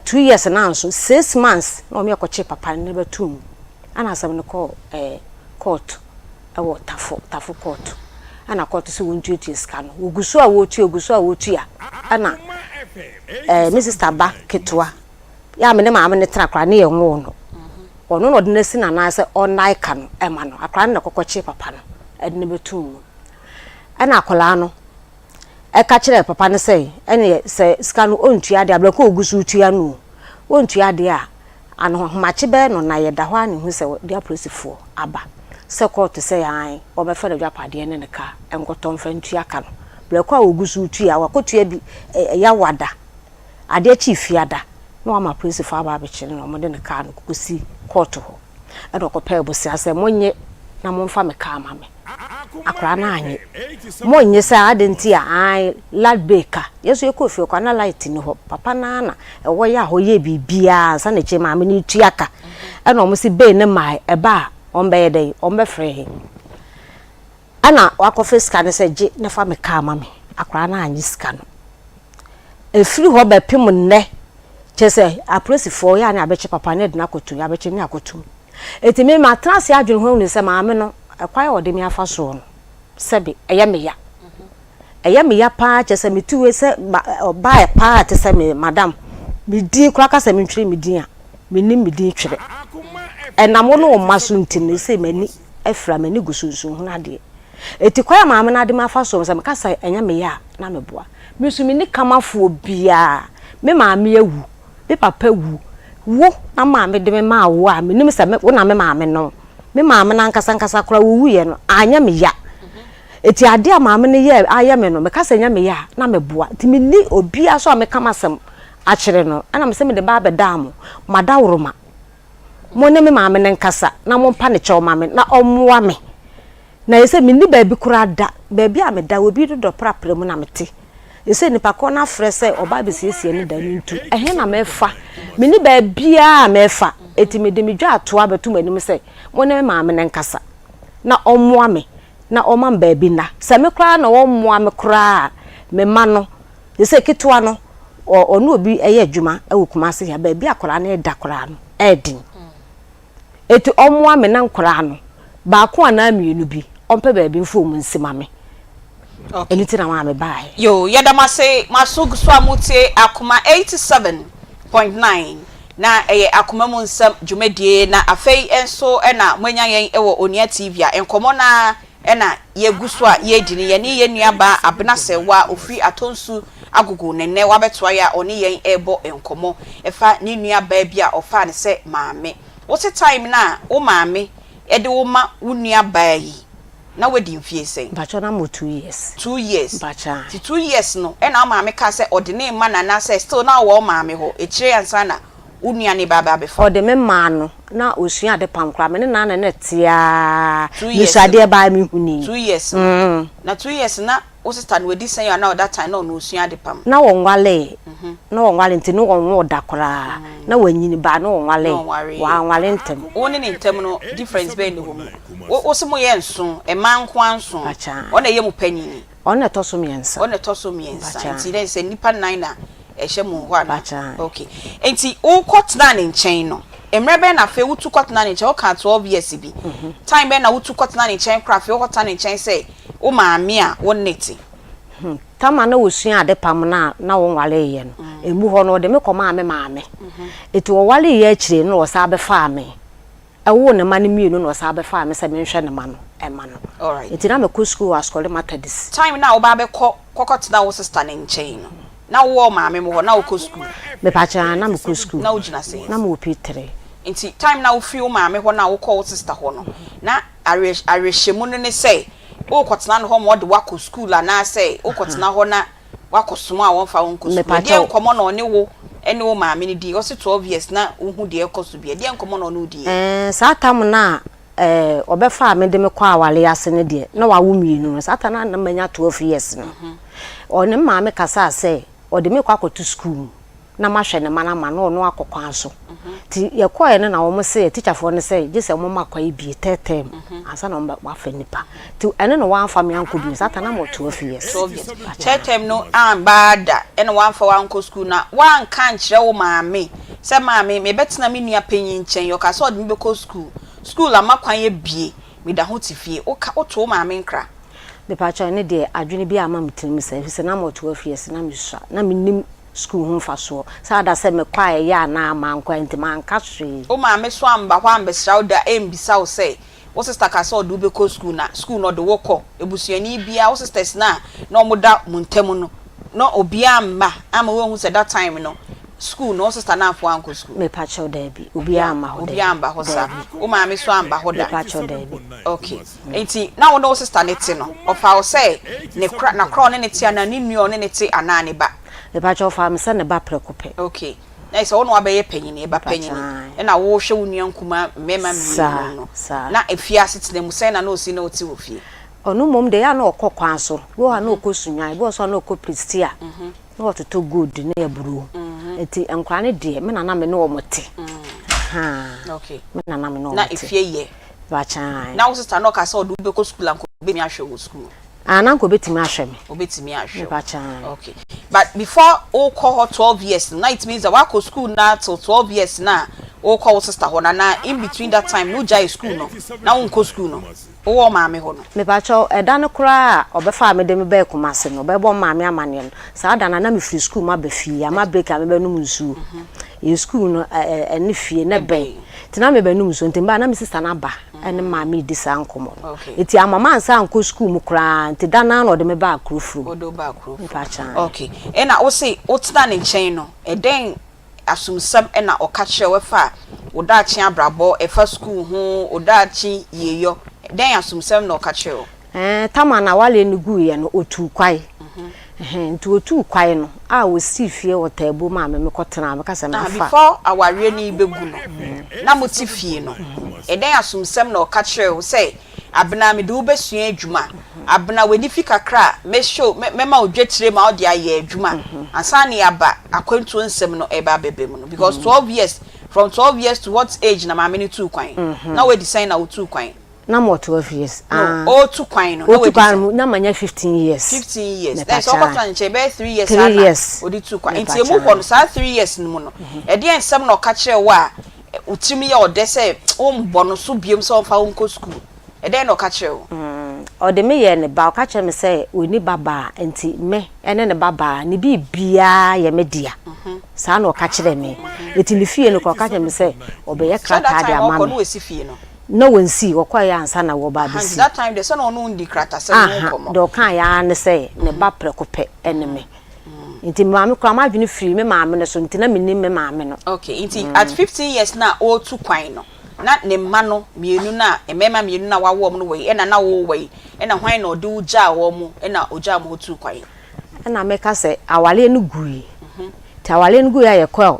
2 years no anso, 6 months na wɔn yɛkɔkyee papa no na bɛtoo mu. Ɛna asɛm no kɔɔ ɛɛ court ɛwɔ Tafo, Tafo court. Ɛna court sɛ wɔntuatua sika no. Wɔgu so a wɔretua, wɔgu so a wɔretua. Ɛna ɛɛ me sister ba ketewa, yɛ a me ne maame no tena koraa ne yɛnwoo no. Ɔno na ɔde no asi n'anan sɛ ɔnnae ka no ɛma no. Akwadaa no na ɛkɔkɔkyee papa no ɛde no bɛtoo mu. Ɛna akwadaa no ɛka kyerɛɛ papa no sɛ ɛneɛ sɛ sika no ɔntua deɛ a, berɛ ko a ɔgu so retua no o, ɔntua deɛ a, anohomakye bɛyɛ no na yɛda hɔ ara na yɛhu sɛ wɔde apolisifoɔ aba sɛ kɔɔto sɛ aane wɔbɛfa n'adwapadeɛ ne ne kaa nkɔtɔ mfa ntua ka no. Berɛ ko a ɔgu so retua, wakɔtua bi Yawada, adeɛ kyee Fiada na wɔama apolisifoɔ aba abɛkyere no na wɔde ne kaa no kɔsi kɔɔto hɔ. Ɛna ɔkɔpɛɛ bosea sɛ, Monnye na momfa me kaa ma me. Akwadaa no annye. Monnye sɛ adɛn nti a? Ae, light bill ka. Yɛn nso yɛkɔɔ fie koraa na light nni hɔ. Papa no ara na ɛhɔ yɛ a hɔ yɛɛ biribiara ansa na akyire maame no retua ka. Ɛna wɔn se bill no mmae, ɛba a wɔbɛyɛ dɛn? Wɔbɛfrɛ yɛn. Ɛna wakɔfa sika no sɛ gye na fa me kaa ma me. Akwadaa no annye sika no. Ɛfiri hɔ bɛpem nnɛ, kyerɛ sɛ apolisifoɔ yɛ a ne abɛkye papa no de no akɔtum, yɛabɛkye no ne akɔtum. Enti me matena ase adwene ho ahunu sɛ maame no, ɛkwan a ɔde me afa soɔ no, sɛbe ɛyɛ me ya. Ɛyɛ me ya paa kyerɛ sɛ mete wei sɛ ɔbaa paa te sɛ me madam, me din koraa ka sɛ mentwerɛ me din a, mennim me din twerɛ. Ɛnam wo ne wo mma so nti no, seesei m'ani afira, m'ani gu so nso nhunu adeɛ. Enti kwan a maame no ade me afa soɔ no, sɛ meka sɛ ɛnyɛ me ya a, na meboa. Me nso menni kamafoɔ biara. Me maame awu, me papa awu. Wo na maame de me maa wo a menim sɛ me, wo na me maame no. Me maame no ankasa ankasa koraa ɔwuiɛ no, anyɛ me ya. Enti adeɛ a maame no yɛɛ ayɛ me no, meka sɛ ɛnyɛ me ya a, na meboa. Nti menni obiara so a meka m'asɛm akyerɛ no. Ɛna mesɛ mede ba abɛdaa mo, m'adaworoma. Mo ne me maame no nkasa na mompa ne kyɛw ma me na ɔmmoa me. Na ɛsɛ menni baabi koraa da. Baabi a meda, obi dodɔ prapra mu na mete. Ɛsɛ nipa korɔ no afrɛ sɛ ɔba abɛsiesie ne dan no nti, ɛhe na mɛfa? Menni baabiara a mɛfa. Enti mede me dwaatoa bɛto mo anim sɛ mo ne me maame no nkasa na ɔmmoa me na ɔmma me baabi nna. Sɛ me koraa na ɔmmoa me koraa a, me mma no, te sɛ ketewa no, ɔne obi yɛ adwuma wɔ Kumasi ha, baabi a akwadaa no reda koraa no, ɛyɛ den. Enti ɔmmoa me na nkwadaa no, baako anaa mmienu bi, ɔmpɛ baabi mfa wɔn nsi ma me. Ɛno nti na maa mebaeɛ. Yoo yɛda mo ase mo aso gu so a motie Akoma 87.9 na ɛyɛ Akoma mu nsɛm dwumadie na afei nso na moanya yɛn wɔ Onua TV a nkɔmmɔ no ara na yɛgu so a yɛredi no yɛne yɛn nua baa Abena Serwaa ɔfiri Atonsu Agogo na nnɛ wabɛtoa yɛ a ɔne yɛn rebɔ nkɔmmɔ ɛfa ne nua baa bi a ɔfaa no sɛ maame. Wo se time no a wo maame de wo ma wo nua baa yi na wadi mfie sɛn? Mpakyɛw na mewɔ 2 years. 2 years. Mpakyɛw. Nti 2 years no ɛna wo maame kaa sɛ ɔde ne rema no anaasɛ still na ɔwɔ wo maame hɔ akyire ansa na wo nua no reba abɛfa wo? Ɔde me maa no na ɔsua ade pam koraa me ne no ara na na ɛte ara. 2 years Mesua no. adeɛ baa mehunii. 2 years no. Na 2 years na wo sister no wadi sɛn anaa that time na ɔno ɔsua ade pam? Na wɔnwalee. Na wɔnwale nti ne wɔnwoo da koraa. Na wanyini baa na wɔnwalee. Wanwale ntɛm. Wo ne ne ntam no difference bɛn na ɛwɔ mu? Wo wo se moyɛ nson, mmaa nko ara nson. Ɔno na ɛyɛ mo panyin? Ɔno na ɛtɔ so mmiɛnsa. Ɔno na ɛtɔ so mmiɛnsa. Nti dɛn sɛ nnipa nnan na ɛhyɛ mo hɔ anaa? Okay. Nti wokɔ tenaa ne nkyɛn no, mmerɛ bɛn na afei wotu kɔ tenaa ne nkyɛn? Wokaa 12 years bi. Time bɛn na wotu kɔ tenaa ne nkyɛn koraa afei wokɔ tenaa ne nkyɛn sɛ wo maame a wo ne te? Tam a na wɔsua ade pam no a na wɔnwareeɛ no, ɛmu hɔ no, ɔde me kɔmaa me maame. Nti wɔwareeɛ akyire no na ɔsan bɛfaa me. Ɛwoo ne mma no mmienu na ɔsan bɛfaa me sɛ menhwɛ ne mma no mma no. Nti na mekɔ sukuu wɔ Asukɔre Methodist. Time no a woba abɛkɔ kɔkɔtena wo sister no nkyɛn no, na wowɔ wo maame mo hɔ, na wokɔ sukuu? Mepakyɛ, aane, na mekɔ sukuu. Na wogyina sɛn? Na mewɔ P3. Nti time no a wofiri wo maame hɔ no a wokɔ wo sister hɔ no, na awerɛhyɛmu no ne sɛ worekɔtena ne hɔ ma ɔde wo akɔ sukuu anaasɛ wokɔtena hɔ na wakɔsom a wɔmfa wo nkɔ sukuu. Ɛdeɛn nkɔmmɔ na ɔne wo ne wo maame no dii? Ɔse 12 years na wohu deɛ ɛrekɔ so bi. Ɛdeɛn nkɔmmɔ na ɔne wo diiɛ? Ɛɛ, saa tam no a ɛɛ ɔbɛfaa me de me kɔɔ awareɛ ase no deɛ, na wawo mmienu no. Saa tam no a na manya 12 years no, ɔne me maame kasaa sɛ ɔde me rekɔ akɔto sukuu mu. na mahwɛ ne mma no ama na ɔno akɔ kwan so. Nti yɛkɔeɛ no na wɔn se tikyafoɔ no sɛ gye sɛ wɔn ma kwan bie third term ansa na wɔn wafa nipa. Nti ɛno na wɔamfa me ankɔ bio. Saa time na mewɔ 12 years. 12 years. Third term no amba da ɛna wɔamfa wo ankɔ school na woanka ankyerɛ wo maame sɛ maame mebɛtena me nua panyin nkyɛn ɔka sɛ ɔde me bɛkɔ school. School ama kwan abie meda ho te fie. Woka woto wo maame nkra? Mepakyɛw ɛno deɛ adwene biara amma me tirim saa efisɛ na mewɔ 12 years na mesua na mennim sukuu ho mfasoɔ. Saa da sɛ mekɔ a ɛyɛ anaa mankɔ a nti manka hwee. Wo maame so amba hɔ ambɛsra wo da ambisa wo sɛ wo sister ka sɛ ɔde wo bɛkɔ sukuu na sukuu no ɔde wo kɔ? Abusuani biara, wo sisters no a na wɔn da mo ntam no, na obiara amma amma woanhu sɛ that time no sukuu no wo sister no amfa wo ankɔ sukuu? Mepakyɛw daabi, obiara amma hɔ daabi. Obiara amba hɔ saa? Wo maame so amba hɔ da? Mepakyɛw daabi. Okay. Enti na wo ne wo sista no te no, ɔfaa wo sɛ ne kora, n'akora a ɔne no te anaa ne nua a ɔne no te anaa ne ba? Mepakyɛ ɔfaa me sɛ ne ba prɛko pɛ. Okay. Na ayɛ sɛ wo na wabɛyɛ panyin, ɛba panyin, ɛna wohwɛ wo nua nkumaa mmarima mmienu no. Na efie asetena mu, sɛn na na osi ne wo te wɔ fie? Ɔno mmom deɛ, ɛyɛ a na ɔkɔ kwan so. Bi wɔ hɔ a na ɔkɔ Sunyani, bi wɔ hɔ nso a na ɔkɔ Prestea. Na wɔtotɔ gold ne aburoo. Nti nkwadaa no deɛ, me na na me ne wɔn te. Ahaa. Okay. Me na na me ne wɔn te. Na efie yɛ? Bakyan. Na wo sister no ɔka sɛ ɔde wo bɛkɔ sukuu a nka obetumi ahwɛ wo wɔ sukuu? Ah, na nka obetumi ahwɛ me. Obetumi ahwɛ wo. Bakyan. Okay. But before wokɔ hɔ 12 years no, na it means that wakɔ sukuu na till 12 years na wokɔ wo sister hɔ no anaa in between that time no wogyae sukuu no na wonkɔ sukuu no? Wowɔ wo maame hɔ no. Mepakyɛw, ɛda no koraa a ɔbɛfaa me de me bɛɛ Kumasi no, ɔbɛbɔ me maame amaneɛ no, saa da no a na mefiri sukuu maba fie, ama break a mebɛnom nsuo. Yɛn sukuu no ɛne fie na ɛbɛn, nti na mebɛnom nsuo, nti mebaa na me sista no aba ne maame redi saa nkɔmmɔ no. Nti amma mansan ankɔ sukuu mu koraa, nti da no ara na ɔde me baa Kurofrom. Ɔde wo baa Kurofrom. Mepakyɛw. Okay. Ɛna wose wotena ne nkyɛn no, ɛdɛn asomsɛm na ɔka kyerɛɛ wo ɛfa wo daakye abrabɔ, ɛfa sukuu ho, wo daakye yieyɔ, dɛn asomsɛm na ɔka kyerɛɛ wo? Ɛɛ, Tamar n'awareɛ no guiɛ no, ɔtuu kwae. Ɛhɛn, nti otuu kwae no a osii fie wɔ Taabu maa me mekɔtenaa, meka sɛ Na mafa. before awareɛ no rebɛgu no, na mote fie no, ɛdɛn asomsɛm na ɔka kyerɛɛ wo sɛ, Abena mede wo bɛsua adwuma, Abena w'ani fi kakra a, mɛ show, mɛ, mɛma wo dwetire ma wode ayɛ adwuma ansa na yɛaba akwantuo nsɛm no ɛreba abɛba mu no? Because 12 years, from 12 years to what age na maame no tuu kwan? Na woadi sɛn na wotuu kwan? Na mewɔ 12 years. No, ah. Ɔretu kwan no, na Ɔretu wadi kwan sɛn? no, na manya 15 years. 15 years. Na sɛ Mepakyaa. ɔkɔtena ne nkyɛn bɛyɛ 3 years 3 a na years. ɔde tu kwan. Nti emu Mepakyaa. hɔ no, saa 3 years no mu no, ɛdeɛn nsɛm na ɔka kyerɛɛ wo a wo tirim yɛ ɔdɛ sɛ wombɔ no so biom sɛ ɔmfa wo nkɔ sukuu? Ɛdɛn na ɔka kyerɛɛ wo? Ɔde me yɛɛ ne ba. Ɔka kyerɛɛ me sɛ ɔnni babaa nti me ne ne babaa, ne biribiara yɛ me dea. Saa na ɔka kyerɛɛ me. Nti ne fie no koraa, ɔka kyerɛɛ me sɛ ɔbɛyɛ Sɛ that krataa de time ama ɔkɔ me. no wasi fie no? Na wɔnsii, wɔkɔeɛ ansa na wɔreba Aha, nti abɛsi. that time deɛ sɛ na ɔne wo nni kratasɛm ho Aha, nkɔmmɔ. deɛ ɔkaeɛ ara ne sɛ ne ba prɛko pɛ ne me. Nti me maame koraa m'adwene firii me maame no so nti na mennim me maame no. Okay, nti at 15 years no a ɔretu kwan no, na ne mma no mmienu no a, mmarima mmienu no a wawo wɔn no wɔ yi, ɛna na wowɔ yi, ɛna hwan na ɔde wo gyaa wɔn, ɛna ɔgyaa mo hɔ tuu kwan? Ɛna meka sɛ awareɛ no gui. Nti awareɛ no guiɛ a yɛkɔɔ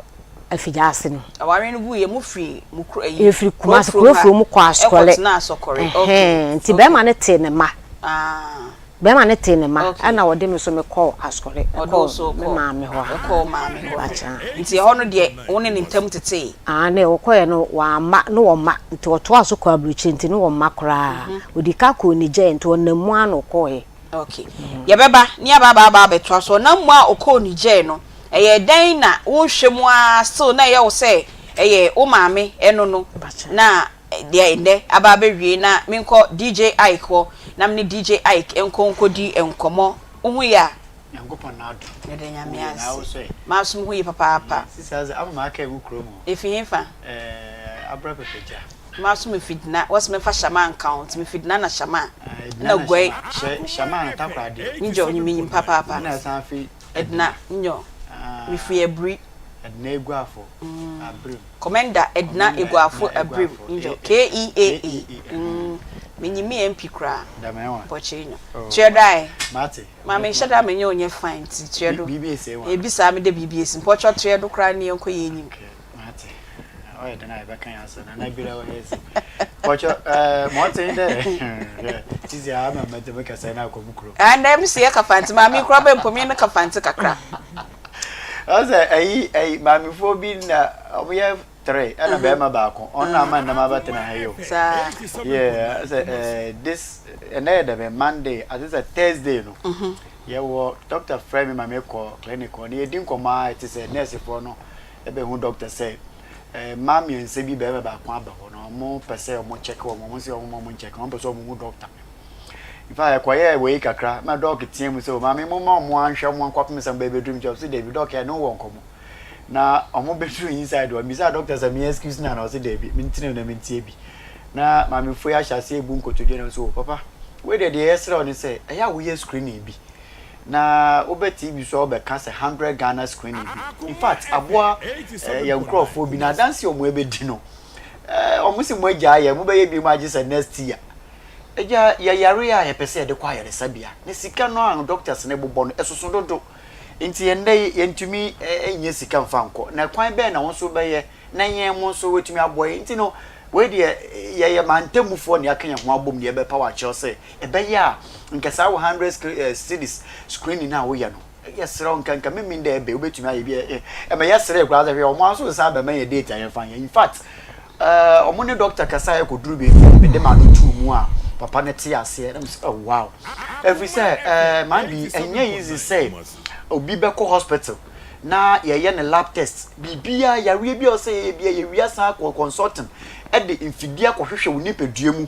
Afigyaase no. Awareɛ no guiɛ, mo firi mo kuro ayi, Yɛfiri Kumasi, Kurofrom ha, Kurofrom kɔɔ Asokɔre. ɛkɔtenaa Asɔkɔre, okay, Ɛhɛn, nti okay. bɛrima no tee ne mma. Ah. Bɛrima no tee ne mma, Okay. ɛna ɔde me nso mekɔɔ Asokɔre, Ɔde wo nso ɛkɔɔ me kɔɔ, maame hɔ. ɛkɔɔ wo maame hɔ. Mpakyɛ. Nti ɛhɔ no deɛ, wo ne ne ntam tetee? Aane, ɔkɔeɛ no, wamma, ne wɔmma, nti ɔtoaa so kɔɔ aburokyire, nti ne wɔmma koraa. Ɔdii ka kɔɔ Niger, nti ɔnam mu ara na ɔkɔeɛ. Ok. Yɛbɛba ne yɛaba aba aba abɛtoa so. Ɔnam mu a ɔkɔɔ Niger no, ɛyɛɛ dɛn na wonhwɛ mu ara still na ɛyɛ wo sɛ ɛyɛ wo maame ɛno no na deɛ nnɛ aba abɛwie na menkɔ DJ Ike hɔ na mene DJ Ike nkɔ nkɔdi nkɔmmɔ. Wo ho ye a? Nyankopɔn n'adom. Meda Nyame Wo ye na wo ase. so ɛ? Maso me ho ye papaapa. Sisi adze ama maka egu kurom hɔ. Efi henfa? Ɛɛ Abra Pɛpɛgya. Maso mefi Dina. Wɔse memfa Shama nka ho nti mefi Dina na Shama Ah, na Edina na Guai. Shama. Hyɛ Shama no Takoradi. Njo, minyim papaapa. Ɛna ɛsan fi Edina, Edina. njo. Ah, Mefiri Aburi. Edina Eguafo, Abrim. Commenda Edna Commenda Eguafo Edna Abrim, Eguafo, njo. A A. KEAA. KEA. Mm, minyim me MP koraa. Dɛm ɛwa. Mpɔkyee nyo. Oh, Kyerɛ do ae. Mate. Ma menhyɛ da menye wo nyɛ fine ntsi kyerɛ do. Biribi esi wa. Ebi saa mede biribi esi. Mpɔkyɛ kyerɛ do koraa ne yɛnkɔ yɛn enyim. Okay, mate. Ɔyɛ dɛn a yɛbɛka yɛn asɛm na bi wɔ hɛ si. Pɔkyɛ ɛɛ ma ɔte dɛ hwɛ sisi a ama mɛte me kasa na akɔ mu kuro. Ah ndɛ me se yɛ kafante maame yi koraa bɛ mpo me ne kafante kakra. Ɔsɛ ɛyi ɛyi maamefoɔ bi na ɔmo yɛ three ɛna bɛrima baako ɔno na ama nnam abɛtena ha yi o. Saa. Yeah, sɛ ɛɛ this ɛnɛ yɛ dɛbɛ Monday ati sɛ Thursday no. Yɛwɔ doctor frɛ me ma me kɔ clinic hɔ na yɛdi nkɔmɔ a ɛte sɛ nurse foɔ no ɛbɛhu doctor sɛ ɛɛ mmaa mmiɛnsa bi bɛrima baako aba hɔ na wɔn pɛ sɛ wɔn check wɔn wɔn sɛ wɔn wɔn nkyɛk wɔn pɛ sɛ wɔn hu doctor. In fact ɛkɔyɛɛ wei kakra ma doc teɛ mu sɛ o maame mo ma wɔn anhwɛ wɔn ankɔpem sɛ wɔn bɛbɛduru nkyɛn ɔsɛ dabi doc ɛne wɔ nkɔmɔ. Na wɔn bɛduru inside hɔ mbisa doctor sɛ me excuse na na ɔsɛ dabi mentena mu na mentie bi. Na maamefoɔ yi ahyɛ aseɛ ebu nkotodwe na ɔsɛ o papa wei deɛ deɛ yɛsrɛ wo ne sɛ ɛyɛ a woyɛ screening bi na wobɛ TV so a wobɛka sɛ hundred Ghana screening bi in fact aboa eh, yɛn nkurɔfoɔ bi na adanse wɔn ɛbɛdi no eh, wɔn si mo agya ayɛ mo bɛyɛ bi mu agye sɛ next year agya yɛyare a yɛpɛ sɛ yɛde kɔ ayaresabea na sika no a doctors no bobɔ no ɛsoso dodo nti yɛn dɛ yɛntumi nyɛ sika mfa nkɔ na kwan bɛn na wɔn nso bɛyɛ na yɛn mo nso wɔatumi aboa yɛn nti no wei deɛ yɛyɛ mantamufoɔ na yɛaka yɛn ho abom na yɛbɛpa wɔ akyerɛw sɛ ɛbɛyɛ a nka saa wɔ hundred cedis screening a woyɛ no yɛsrɛ wo nka nka memin dɛ ɛbɛ wobɛtumi ayɛ bi ɛmɛ yɛsrɛ koraa sɛ hwɛ ɔmo nso nsa bɛma yɛ date a yɛmfa nyɛ in fact ɔmo ne doctor kasa yɛ kɔduru baabi a mede ma no tuu mu a papa no te aseɛ na mesɛ oh wow ɛfiri sɛ maa bi ɛnyɛ easy sɛ obi bɛkɔ hospital na yɛyɛ ne lab test biribiara yareɛ bi a ɔsɛ yɛyɛ bi a yɛwia san kɔ consulting ɛde mfidie akɔhwehwɛ wo nipadua mu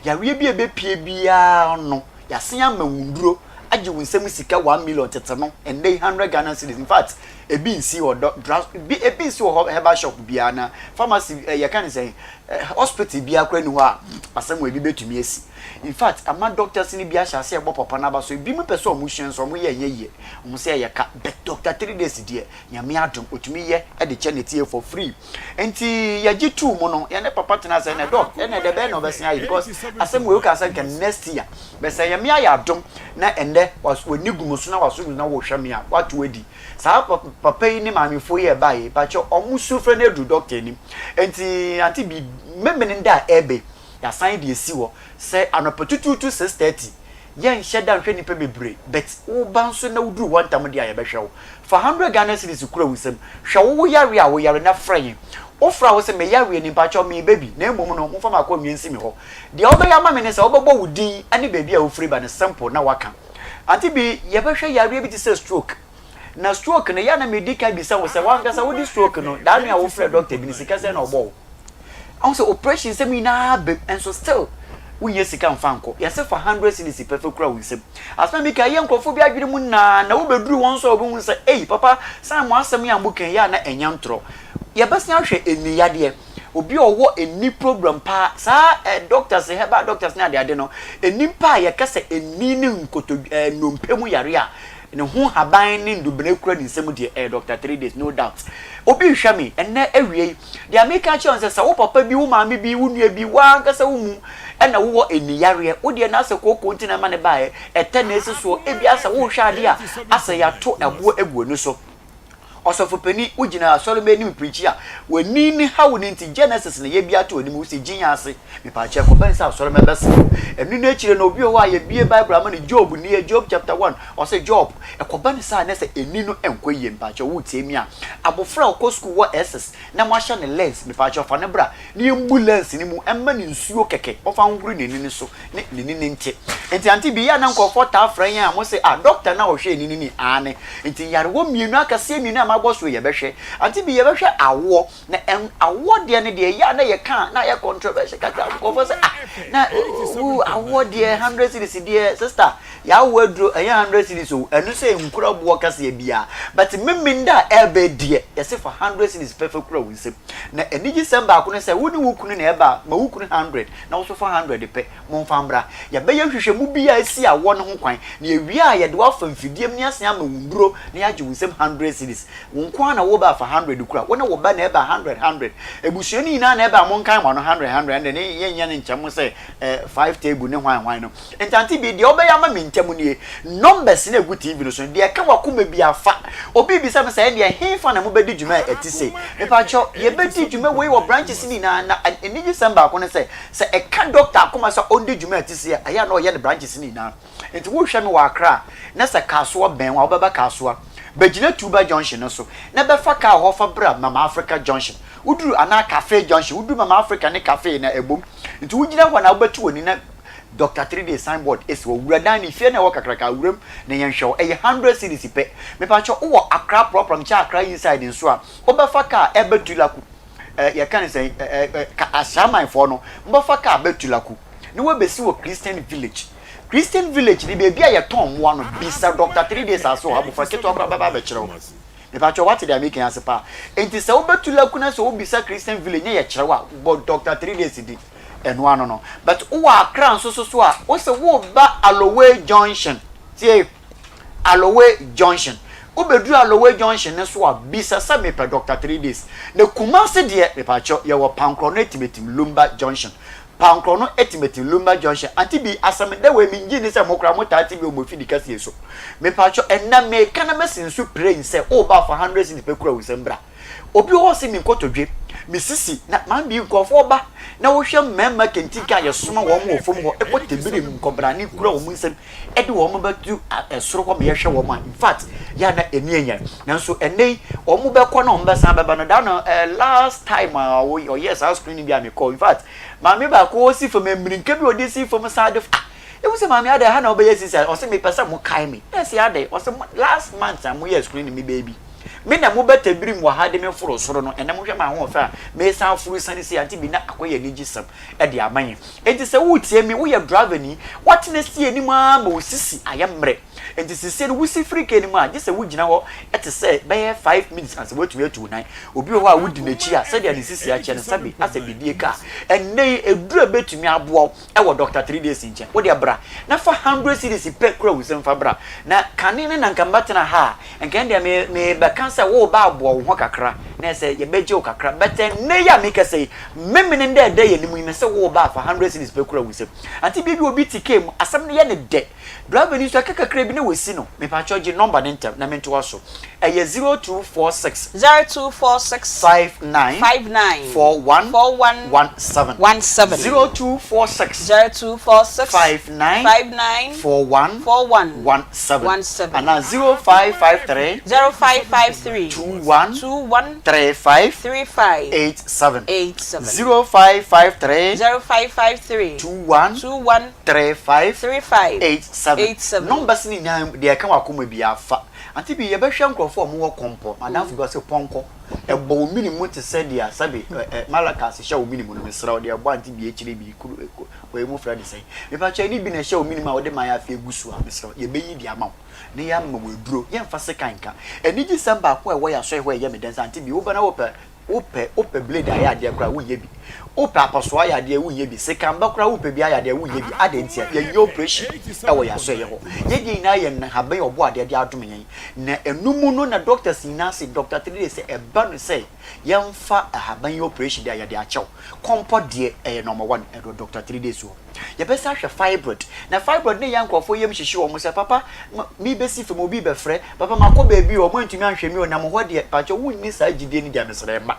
yareɛ bi a ɛbɛpie biara no yɛasen ama wo nduro agye wo nsam sika 1 million tete no ɛnnɛ yi 100 Ghana cedis in fact. Ebi nsi wɔ dɔ dra bi ebi nsi wɔ hɔ herbal shop biara na pharmacy ɛ yɛka ne sɛn ɛ hospital biara koraa nni hɔ a asɛm wɔ ebi betumi asi. In fact ama doctors no bi ahyɛ aseɛ rebɔ papa no aba so ebinom pɛ sɛ wɔn sua nso wɔn yɛ ɛnyɛ yie wɔn sɛ ɛyɛ ka but doctor 3 days deɛ, Nyame adom, otumi yɛ de kyɛ ne tie for free. Nti yɛgye tuu mu no, yɛne papa tena sɛ ɛnɛ doc, ɛnɛ dɛ bɛyɛ na ɔbɛsen ayɛ because asɛm wei woka sɛ nka next year bɛsɛ Nyame ayɛ adom na ɛnɛ w'ani gu mo so na w'aso gu na wohwɛ me a wato adi saa papa yi ne maamefoɔ yi a ɛbaeɛ pakyɛ ɔmo su frɛ no aduru doctor anim. Nti ante bi memene da a ɛbɛ yɛasan de asi hɔ sɛ anɔpa tutuutu 6:30. Yɛnhyɛ da nhwɛ nnipa bebree, but woba nso na woduru hɔ ntam deɛ a, yɛbɛhwɛ wo. Fa 100 Ghana cedis kura wo nsam. Hwɛ wo wo yareɛ a woyare na frɛ yɛn. Wofrɛ a wose me yareɛ ni, mpakyɛw mereba bi, na mmom no momfa m'akɔnnwa nsi me hɔ. Deɛ wobɛyɛ ama me ne sɛ wobɛbɔ wo din ne baabi a wofiri ba no simple na woaka. Ante bi, yɛbɛhwɛ yareɛ bi te sɛ stroke. Na stroke no, yɛ a na medi kan bisa wo sɛ w'ankasa wode stroke no, daano a wofrɛɛ dɔkta bi no, sika sɛn na ɔbɔɔ wo? Ahu sɛ operation nsɛm nyinaa bem nso still wonnya sika mfa nkɔ. Yɛse fa 100 cedis pɛ fa kura wo nsam. Asɛm a meka yi yɛ nkurɔfoɔ bi adwene mu naa na wobɛduru wɔn nso a wɔbɛhu sɛ ei papa san mo asɛm yi a moka yi yɛ a na ɛnyɛ ntorɔ. Yɛbɛsan ahwɛ ani yadeɛ. Obi a ɔwɔ ani problem paa saa eh, doctors, herbal doctors ne adeade no, nnipa a yɛka sɛ ani ne nkoto eh, nnompe mu yare a ne ho haban ne nnubena kura ne nsam deɛ ɛyɛ Doctor 3 Days, no doubt. Obi rehwɛ me ɛnnɛ awia yi, deɛ meka akyerɛ wo ne sɛ, sɛ wo papa bi, wo maame bi, wo nua bi, wo ara ankasa wo mu ɛna wowɔ ani yareɛ, wo deɛ na asɛ kooko nti na ɛma no baeɛ, ɛtɛ na ɛsi soɔ, ebia sɛ worehwɛ adeɛ a asɛ yɛato ɛboɔ agu w'ani so. Ɔsɔfopanin, wogyina asɔremma anim preachi a, w'ani ne haw no nti, Genesis na yɛabue ato w'anim, wose gye yɛn ase. Mepaakyɛ kɔ bɛn sɛ asɔremma bɛsere wo. Ɛno no akyire no, obi wɔ hɔ a yɛbue Bible ama no, Job nie, Job chapter 1, ɔse Job, ɛkɔba no saa na sɛ ani no nkɔ yie, mepaakyɛ woretie me a, abofra a ɔkɔ sukuu wɔ SS na moahyɛ no lens, mepaakyɛ fa no bra na yɛmbu lens no mu mma no nsuo kɛkɛ, ɔmfa nhohoro n'ani no so ne n'ani no nte. Nti ante bi yɛ a na nkurɔfoɔ taa frɛ yɛn a mose ah doctor no a ɔhwɛ ani no ni, aane. Nti nyarewa mmienu akɛseɛ mmienu a mabɔ so yi yɛbɛhwɛ. Ante bi yɛbɛhwɛ awoɔ. Na ɛn awoɔ deɛ no deɛ ɛyɛ a na yɛka a na ayɛ controversial kakra, nkurɔfoɔ sɛ ah na wo awoɔ deɛ 100 cedis deɛ, sister, yɛawo aduro ɛnyɛ 100 cedis o, ɛno sɛ nkura boɔ kɛseɛ biara, but Memenda a ɛbɛ deɛ yɛse fa 100 cedis pɛ fa kura wo nsam. Na anigyesɛm baako ne sɛ wo ne wo kunu na ɛba a, ma wo kunu 100 na wo nso fa 100 pɛ, momfa mmra. Yɛbɛyɛ nhwehwɛmu bi a asi awoɔ no ho kwan, na yɛwie a yɛde wo afa mfidie mu na yɛasan ama wo nnuro na yɛagye wo nsam 100 cedis. Wo nko ara na woreba a fa 100 kura, wo ne wo ba na ɛba a 100 100, abusua no nyinaa na ɛba a monkan mo ano 100 100, ɛnde ne yɛnyɛ no nkyɛ mo sɛ eh, five table ne hwan hwan no. Ntante bi, deɛ wobɛyɛ ama me ntɛm nie, numbers no a ɛgu TV no so no, deɛ ɛka w'akoma biara fa. Obi rebisa me sɛ, ɛndeɛ hefa na mobɛdi dwuma a ɛte sei? Mepakyɛw, yɛbɛdi dwuma wei wɔ branches no nyinaa, na anigyesɛm baako ne sɛ, sɛ ɛka doctor akoma sɛ ɔndi dwuma a ɛte sei a, ɛyɛ a na ɔyɛ no branches no nyinaa. Nti wohwɛ me wɔ Accra a, na sɛ Kasoa bɛn wo a, wobɛba Kasoa. Bɛgyina Tuba Junction no so, na bɛfa kaa hɔ fa bra Mama Africa Junction. Woduru, anaa Cafe Junction, woduru Mama Africa ne Cafe na ɛbom. Nti wogyina hɔ na wobɛto w'ani na Doctor 3 Days signboard si hɔ. Wura dan no, fie no a ɛwɔ kakraka, wura mu na yɛnhwɛ wo. Ɛyɛ 100 cedis pɛ. Mepakyɛw, wowɔ Accra prɔprɔ, mekyɛ Accra inside nso a, wobɛfa kaa ɛba Tulaku. Eh, yɛka no sɛn, eh, eh, ka Ashaimanfoɔ no, mobɛfa kaa ba Tulaku na woabɛsi wɔ Christian Village. Christian Village ne baabi a yɛtɔn mmoa no, bisa Doctor 3 Days ase wɔ hɔ, abɔfra ketewa koraa bɛba abɛkyerɛ wo. Mepakyɛw, woate deɛ meka yi ase paa? Enti sɛ wobɛtu Laku na sɛ wobisa Christian Village na yɛkyerɛ wo a, bɔ Doctor 3 Days din. Ɛno ano no. But wowɔ Accra nso so so a, wose woreba Alowe Junction. Tie! Alowe Junction. Wobɛduru Alowe Junction no so a, bisa sɛ mepɛ Doctor 3 Days. Na Kumasi deɛ, mepakyɛw, yɛwɔ Pankorɔ no Atimatim Lumba Junction. Pankorɔ no Atimatim Lumba Junction. Ante bi, asɛm dɛ wei mengye nni sɛ mo koraa mo taa te bi wɔ mo afidi kɛseɛ so. Mepakyɛw, ɛnnɛ meka na masi nso praying sɛ woba fa 100 cedis pɛ kura wo nsam bra. Obi wɔ hɔ ɔse me nkotodwe, me sisi, na man bi nkurɔfoɔ ba na wohwɛ mmarima kentinka a yɛsoma wɔn wɔ fam hɔ kɔ tebere mu nkɔbrane kura wɔn nsam de wɔn bɛto soro hɔ ma yɛhwɛ wɔn a, in fact, yɛ a na ɛni ɛnyɛ. Nanso ɛnnɛ yi wɔn bɛkɔ na wɔn bɛsan bɛba no da no eh, last time a ɔyɛɛ saa screening bi a mekɔ, in fact, maame baako ɔsi fam mmirika bi ɔde si fam saa de ah, ehu sɛ maame adɛ ha na ɔbɛyɛ sisi a, ɔse mepɛ sɛ mo kae me na ɛsɛ adɛ, ɔse last month a moyɛɛ screening me baabi. Me na mobɛtabirim wɔ ha de me foro soro no, ɛnnɛ mohwɛ m'ahoɔfɛ a meresan aforo siane sei ante bi na akɔyɛ anigyesɛm de ama yɛn. Enti sɛ woretie me, woyɛ driverni, woatena si anim ara ma wo sisi ayɛ mmerɛ. Enti seesei no wosi firi kaa no mu a, gye sɛ wogyina hɔ te sɛ bɛyɛ 5 minutes ansa woatumi atu wo nan. Obi wɔ hɔ a wodi n'akyi a, sɛdeɛ ne sisi akyɛ no, sɛbe asɛ bidie kaa. Ɛnnɛ yi, aduru a ɛbɛtumi aboa wo wɔ Doctor 3 Days nkyɛn. Wo deɛ bra na fa 100 cedis pɛ kura wo nsam fa bra. Na kane no na nka mɛtena ha a, nka ɛndeɛ me mebɛka sɛ woreba aboa wo ho kakra, na ɛsɛ yɛbɛgye wo kakra. But ɛnnɛ yi a mekasa yi, memene dɛ ɛda yɛn anim yi, mese woreba a fa 100 cedis pɛ kura wo nsam. Ante bia bi obi te kaa mu, asɛm no yɛ no dɛ. Driver ni nso ɛka kakra bi na wasi no. Mepakyɛw gye number no ntɛm na mentoa so. Ɛyɛ 0246. 0246. 59. 59. 41. 41. 17. 17. 0246. 0246. 59. 59. 41. 41. 17. 17. Anaa 0553. 0553. 21. 21. 35. 35. 87. 87. 0553. 0553. 21. 21. 35. 35. 87. 87. Numbers no nyinaa deɛ ɛka w'akoma biara fa. Ante bi yɛbɛhwɛ nkurɔfoɔ a wɔwɔ kɔmpɔ. Madamfo bi ɔse pɔnkɔ. Ɛbɔ wo mene mu te sɛ deɛ sɛbe ɛ ɛ malakas hyɛ wo mene mu no mesrɛ wo deɛ ɛbɔ ante bi akyire bi kuru ɛ wei mo frɛ ne sɛn. Mepakyɛ ne bi na ɛhyɛ wo mene mu a wode mayaafi agu so a mesrɛ wo yɛbɛyi de ama wo na yɛama wo aduro. Yɛmfa sekan nka. Anigyesɛm baako a ɛwɔ yɛn asɔre hɔ a ɛyɛ me dɛ sɛ ante bi woba na wopɛ Wopɛ wopɛ blade ayɛ adeɛ koraa wonyɛ bi. Wopɛ apɔsoɔ ayɛ adeɛ wonyɛ bi. Sekanba koraa wopɛ bi ayɛ adeɛ wonyɛ bi. Adɛn ntia? Yɛnyɛ operation wɔ yɛn asɔeɛ hɔ. Yɛn deɛ nyinaa yɛ nhaban a Ɔbɔadeɛ de adom yɛn. Na ɛno mu no na doctors nyinaa se, Doctor Three sɛ ɛba no sɛ yɛmfa ahaban yɛ operation deɛ a yɛde akyɛ wo. Kɔmpɔ deɛ ɛyɛ number one ɛwɔ Doctor Three Days hɔ. Yɛbɛsan ahwɛ fibroid. Na fibroid no yɛ nkurɔfoɔ yam hyehye wɔn sɛ, papa, mebɛsi fam, obi rebɛfrɛ, papa makɔ baabi o, wɔantumi anhwɛ me o, na mo hɔ deɛ, pakyɛ wonni saa gyidie no deɛ mesrɛ mma.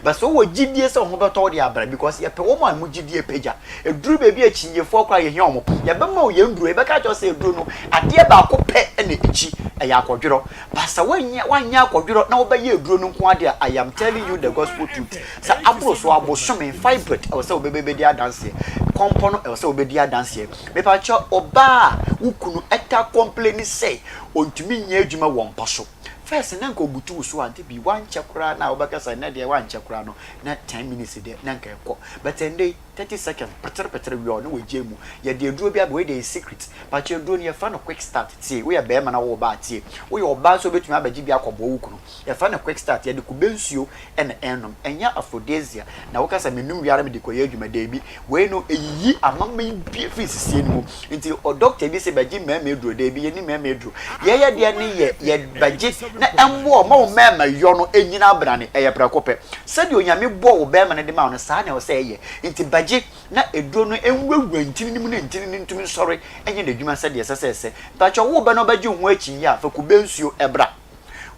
But sɛ wowɔ gyidie sɛ wo ho bɛtɔ wo deɛ abra because yɛpɛ wɔn a wɔn gyidie pagya. Ɛduru baabi a akyinnyiefoɔ koraa yɛhia wɔn. Yɛbɛma wo yɛn duro, yɛbɛka akyerɛ wo sɛ aduro no, adeɛ baako pɛ na ɛkyi, ɛyɛ akɔdworɔ. But sɛ woanyɛ woanyɛ akɔdworɔ na wobɛyɛ aduro no nko ara deɛ a, I am telling you the gospel truth. Sɛ aboro so abosome, fibroid, ɛwɔ sɛ wobɛbɛdi adanseɛ. Kɔmpɔ no, ɛwɔ sɛ wobɛdi adanseɛ. Mepakyɛ ɔbaa a wo kunu ɛta kɔmpleni sɛ ɔntumi nyɛ adwuma wɔ mpa so. First na nka ɔbutu wo so a, nti bi wankyɛ koraa na wobɛka sɛ ɛnɛ deɛ wankyɛ koraa no na 10 minutes deɛ na nka ɛkɔ. But ɛndɛ yi, 30 seconds petere petere wiɔ na wagyae mu. Yɛde aduro bi aba, wei deɛ ɛyɛ secret. Pakyɛ aduro no yɛfrɛ no quick start, tie, woyɛ bɛɛma na wowɔ ba a tie. Woyɛ ɔbaa nso a wobɛtumi abɛgye bi akɔboa wo kunu. Yɛfrɛ no quick start, yɛde kube nsuo na ɛnom. Ɛnyɛ aphrodisiac na woka sɛ menom wie ara mede kɔyɛ adwuma, daabi. Wei no ɛyiyi amamman bi firi sisie no mu. Nti ɔdɔkta bi se bɛgye mmarima aduro, daabi yɛnni mmarima aduro. Yɛyɛ deɛ ne yɛ yɛbɛgye na ɛmmoa wo ma wo mmarima yɔ no ɛnyina abrane, ɛyɛ prɛko pɛ. Sɛdeɛ Onyame bɔɔ wo barima no de maa wo no saa na ɛwɔ sɛ ɛyɛ. Nti bɛgye na aduro no nwurawura ntini no mu na ntini no ntumi nsɔre nyɛ n'adwuma sɛdeɛ ɛsɛ sɛ ɛsɛ. Mpakyɛw wo ba no bɛgye wo ho akyinnye a, fa kube nsuo bra.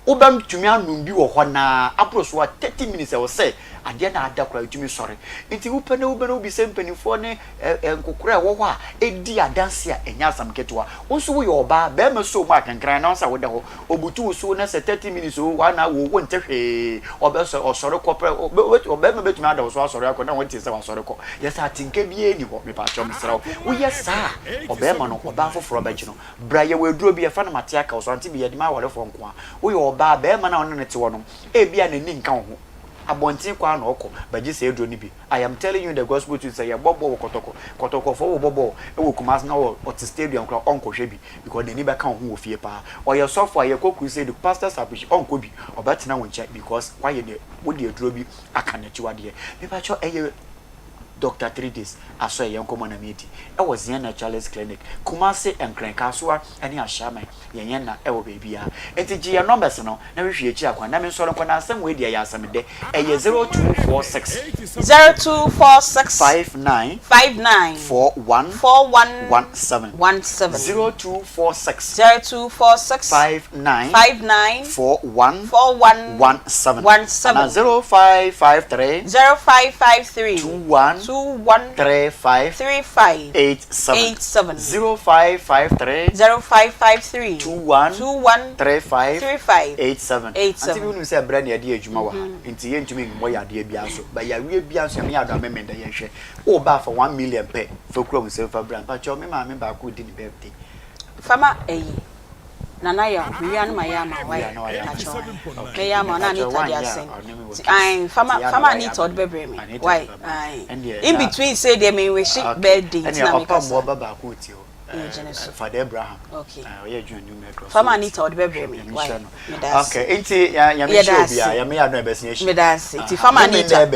Wobɛtumi anom bi wɔ hɔ no ara, aboro so a 30 minutes ɛwɔ sɛ adeɛ no ada koraa ɛtumi sɔre. Nti wopɛ na wobɛ na wobisa mpanimfoɔ ne nkokora a ɛwɔ hɔ a ɛdi adanse a ɛnyɛ asɛm ketewa. Wo nso woyɛ ɔbaa, barima sɔ mu akenkran na wo sɛ woda hɔ, ɔbutu wo so na sɛ 30 minutes o, one hour o, wonte hwee, ɔbɛsɔre, ɔsɔre kɔ prɛ, ɔbarima bɛtumi ada wo so asɔre akɔ na wonte sɛ wasɔre kɔ. Yɛ sɛ atenka biara nni hɔ, mepaakyɛw mesrɛ wo. Woyɛ saa a, ɔbarima no, ɔbaa foforɔ bɛgye no. Bra yɛwɔ aduro bi yɛfrɛ no mate aka wo so ante bi yɛde ma awarefoɔ nko ara. Woyɛ ɔbaa, barima no a wo ne no te hɔ no, ebia n'ani nka wo ho. Abɔnten kɔ ara na ɔkɔ bɛgye saa aduro no bi. I am telling you the gospel truth sɛ yɛbɔ bɔɔl wɔ kɔtɔkɔ, kɔtɔkɔfoɔ wɔbɔ bɔɔl wɔ Kumasi na ɔte stadium koraa ɔnkɔhwɛ bi because n'ani bɛka wo ho wɔ fie paa. Ɔyɛ sɔfo a yɛkɔ crusade, pastors appreciation, ɔnkɔ bi, ɔbɛtena wo nkyɛn because woayɛ deɛ, wode aduro bi aka n'akyiwadeɛ. Mepakyɛw ɛyɛ. Doctor 3 Days asɔ yɛn nkɔmmɔ na medi wɔ Zion Naturalist Clinic, Kumasi, Nkran, Kasoa ne Ashaiman. Yɛn yɛn nna wɔ baabiara. Enti gye yɛn numbers no na hwehwɛ yɛn akyiri akwan na mensɔre nkɔ na asɛm wei deɛ ɛyɛ asɛm dɛ. Ɛyɛ 0246. 0246. 59. 59. 41. 41. 17. 17. 0246. 0246. 59. 59. 41. 41. 17. 17. Anaa 0553. 0553. 21. 21. 35. 35. 87. 87. 0553. 0553. 21. 21. 35. 35. 87. 87. Ante bi wonim sɛ berɛ na yɛde yɛ adwuma wɔ ha nti yɛntumi mmɔ yadeɛ biara so ba yareɛ biara nso Nyame yɛ adom a memenda yɛnhwɛ woba a fa 1 million pɛ fa kura wo nsam fa bra mpakyɛw me maame baako redi ne birthday Fa ma ayi. Nana Yaw, me wia no ma yɛ ama wo, wayɛ, mpakyɛw ae, mɛyɛ ama wo na Anita de asɛn, nti ae, fama, fama Anita ɔde bɛbrɛ me, wai, ae, in between sei deɛ me nwihye birthday nti na meka saa. Megyina so. Father Abraham. Okay. Ɔyɛ adwuma New Metro. Fama Anita ɔde bɛbrɛ me, wai, meda ase. Okay, nti nyame hyɛ obi a, nyame yɛ adom ɛbɛsen ahyia. Meda ase, nti fama Anita.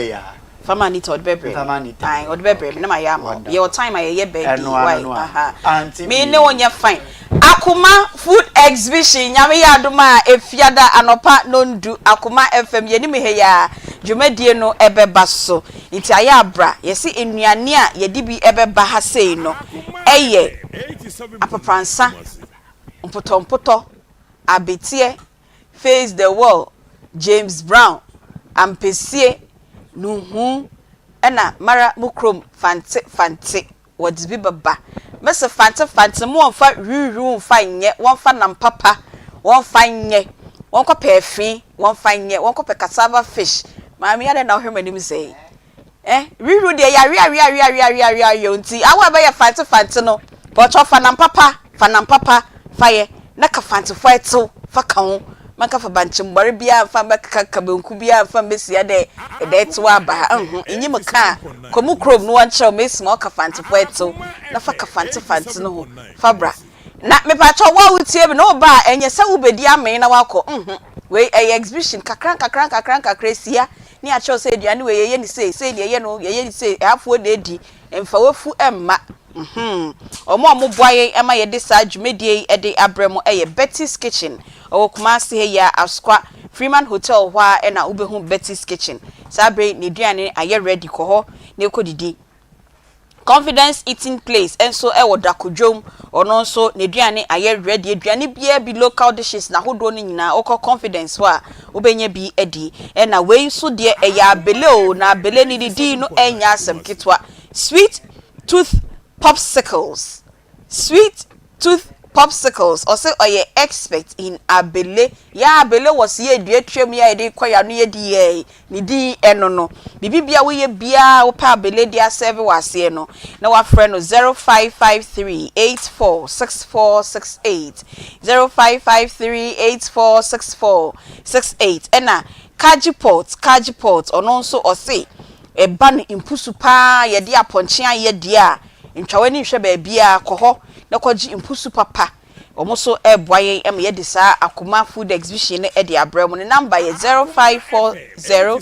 Fama Anita ɔde bɛbrɛ me. Fama Anita. Ae, ɔde bɛbrɛ me na mayɛ ama wo. Yɛwɔ time a yɛyɛ birthday. Ɛno Why? ano no a. Aha. Auntie Me bi. ne wo nyɛ fine. Akoma food exhibition Nyame yɛ adom a Efiada anɔpa nondu Akoma FM yɛnim ha yi ara dwumadie no ɛbɛba so nti ayɛ a bra yɛse nnuane a yɛde bi ɛbɛba ha sei no ɛyɛ apapransa, mpotɔmpotɔ, abeteɛ, Face the Wall, James Brown, Ampesie, Nuhu na mara mo kurom Fante Fante wɔdze bi bɛba. Mese Fante Fante mo wɔmfa hwiihwiw mfa nyɛ, wɔmfa nam papa wɔmfa nyɛ, wɔnkɔpɛ ɛfe wɔmfa nyɛ, wɔnkɔpɛ cassava fish. Maame adɛn na wohwɛ m'anim sɛɛ yi? Eh, Ruru deɛ yareareareareareareareɛ o nti awo a ɛbɛyɛ fante fante no pɔtɔ fa nam papa fa nam papa fa yɛ na ka fantefo a ɛtew fa ka ho manka fa bankye mbɔre biara mfa mbɛkeka ka banku biara mfa mbesia dɛ ɛdɛ ɛtew aba ha nho nyi mu ka a kɔ mu kurom no wɔnkyerɛw mesi ma ɔka fantefo a ɛtew na fa ka fante fante no ho fa bra na mepakyɛw wo a wotie me no wo ba a ɛnyɛ sɛ wobedi amee na wakɔ nho wei ɛyɛ exhibition kakra nkakra nkakra nkakra esia Ne akyerɛw sɛ aduane wei yɛyɛ no sei, sei na yɛyɛ no, yɛyɛ no sei, ɛhafoɔ na ɛdi, mfa w'afu mma. Mm-hmm. Wɔn a wɔboa yɛn ma yɛde saa dwumadie yi de abrɛ mo yɛ Betty's Kitchen. Ɔwɔ Kumasi ha yi ara, Asokwa, Freeman Hotel hɔ ara na wobɛhu Betty's Kitchen. Saa berɛ yi n'aduane ayɛ ready, kɔ hɔ na kɔdidi. Confidence Eating Place nso wɔ Dakodwom, ɔno nso n'aduane ayɛ ready, aduane biara bi, local dishes n'ahodoɔ no nyinaa wokɔ Confidence hɔ a wobɛnya bi adi. Ɛna wei nso deɛ ɛyɛ abele o, na abele no ne din no ɛnyɛ asɛm ketewa, Sweet Tooth Popsicles. Sweet Tooth Popsicles, ɔse ɔyɛ expert in abele, yaa abele wɔ se yɛ dua tua mu yɛ a yɛde kɔ yɛ ano yɛ di yɛɛ ne din ɛno no, biribi bia woyɛ biaa wopɛ abele de asɛve wɔ aseɛ no na wafrɛ no 0553 846468, 0553 846468, ɛna Kajipot, Kajipot ɔno nso ɔse ɛba no mpusu paa yɛde apɔnkye ayɛ deɛ a, ntwa w'ani nhwɛ baabiara, kɔ hɔ na kɔgye mpusu papa. Wɔn nso reboa yɛn ma yɛde saa Akoma Food Exhibition no de abrɛ mo. Ne number yɛ 0540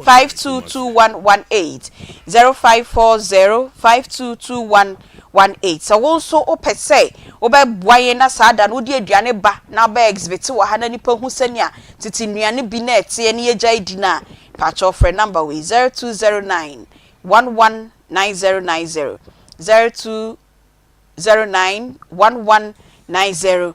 522118, 0540 522118. Sɛ wo nso wopɛ sɛ wobɛboa yɛn na saa da no wode aduane ba na wobɛ exhibit wɔ ha na nnipa hu sɛnea tete nnuane bi na ɛteɛ na yɛgyae di no a, Pakyɛw frɛ number wei, 0209 11 9090, 0209 11 9090.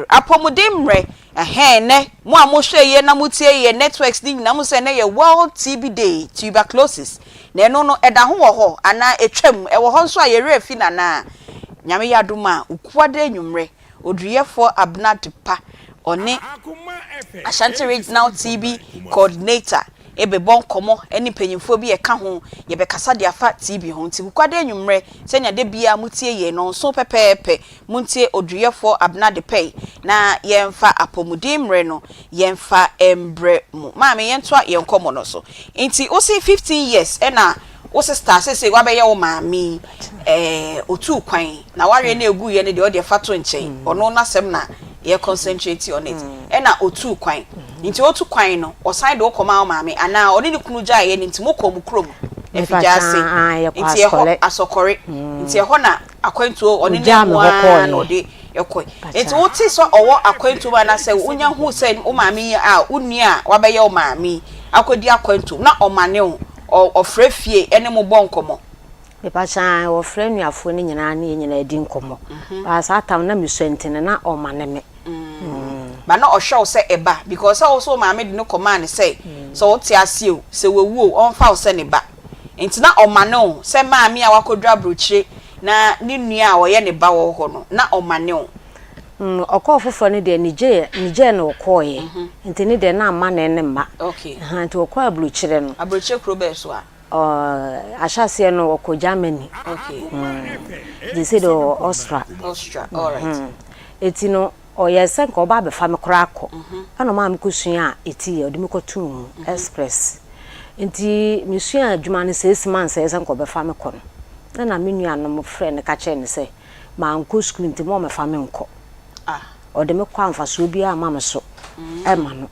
Apɔmuden mmerɛ, ɛhɛn, nnɛ, mo a mohwɛ yɛ na motie yɛ networks no nyinaa, mohu sɛ nnɛ yɛ World TB Day, tuberculosis, na ɛno no, ɛda ho wɔ hɔ anaa ɛtwam, ɛwɔ hɔ nso a yɛn werɛ afi no anaa? Nyame yɛ adom a, Okuada anwummerɛ, Oduruyɛfoɔ Abena Dupa, ɔne Ashanti Regional TB Coordinator rebɛbɔ nkɔmmɔ ne mpanyimfoɔ bi a ɛka ho. Yɛbɛkasa de afa TB ho. Nti Wukuada anwummerɛ, sɛnea da biara motie yei no, nso pɛpɛɛpɛ, montie Oduruyɛfoɔ Abena Depɛi na yɛmfa apɔmuden mmerɛ no yɛmfa mbrɛ mo. Maame, yɛntoa yɛn nkɔmmɔ no so. Nti wose 15 years na Wo sister seesei wabɛyɛ wo maame yi ɛɛ otuu kwan na awareɛ no eguiɛ no deɛ ɔdeɛ fa to nkyɛn ɔno n'asɛm na yɛ concentrate on it ɛna otuu kwan nti otu kwan no ɔsan de wo kɔmaa wo maame anaa ɔne ne kunu gyaeɛ no nti mo kɔɔ mo kurom Afigyaase nti ɛhɔ Asɔkɔre nti ɛhɔ na akwantuo ɔne ne mu ara na ɔde kɔe. Nti wote sɛ ɔwɔ akwantuo mu anaasɛ wonya hu sɛ wo maame yi a wo nua a wabɛyɛ wo maame yi akɔdi akwantuo na ɔmane wo, ɔfrɛ fie ne mo bɔ nkɔmmɔ? Mepakyɛ ae, ɔfrɛ anuafoɔ no nyinaa ne yɛn nyinaa di nkɔmmɔ. But saa tam no na mesua nti no na ɔmane me. But na ɔhwɛ wo sɛ ɛba because sɛ wo nso wo maame de no kɔmaa no sɛ sɛ wote ase o, sɛ wawu o, ɔmfa wo sɛ ne ba. Nti na ɔmane wo sɛ maame a wakɔduru aburokyire na ne nua a ɔyɛ ne ba wɔ hɔ no, na ɔmane wo. Mm, ɔkɔɔ foforɔ no deɛ Niger, Niger na ɔkɔɔeɛ. Nti ne deɛ na amanee no mma. Okay. Ahaa, nti ɔkɔɔ aburokyire no. Aburokyire kuro bɛn so a? Ɔ, ahyɛaseɛ no ɔkɔɔ Germany. Okay. Mm, gye sɛ deɛ ɔwɔ Austria. Austria, alright. Nti no. Ɔyɛɛ sɛ nka ɔba abɛfa me koraa akɔ. Ɛna ɔmaa me kɔsuaa eti yɛ, ɔde me kɔtoo mu, express. Nti mesuaa adwuma no six months a ɛyɛ sɛ nka ɔbɛfa me kɔ no, ɛna me nuanom frɛɛ no ka kyerɛɛ no sɛ mankɔ sukuu nti ma ɔmmɛfa me nkɔ. Ɔde me kɔ a mfasoɔ biara mma me so mma no.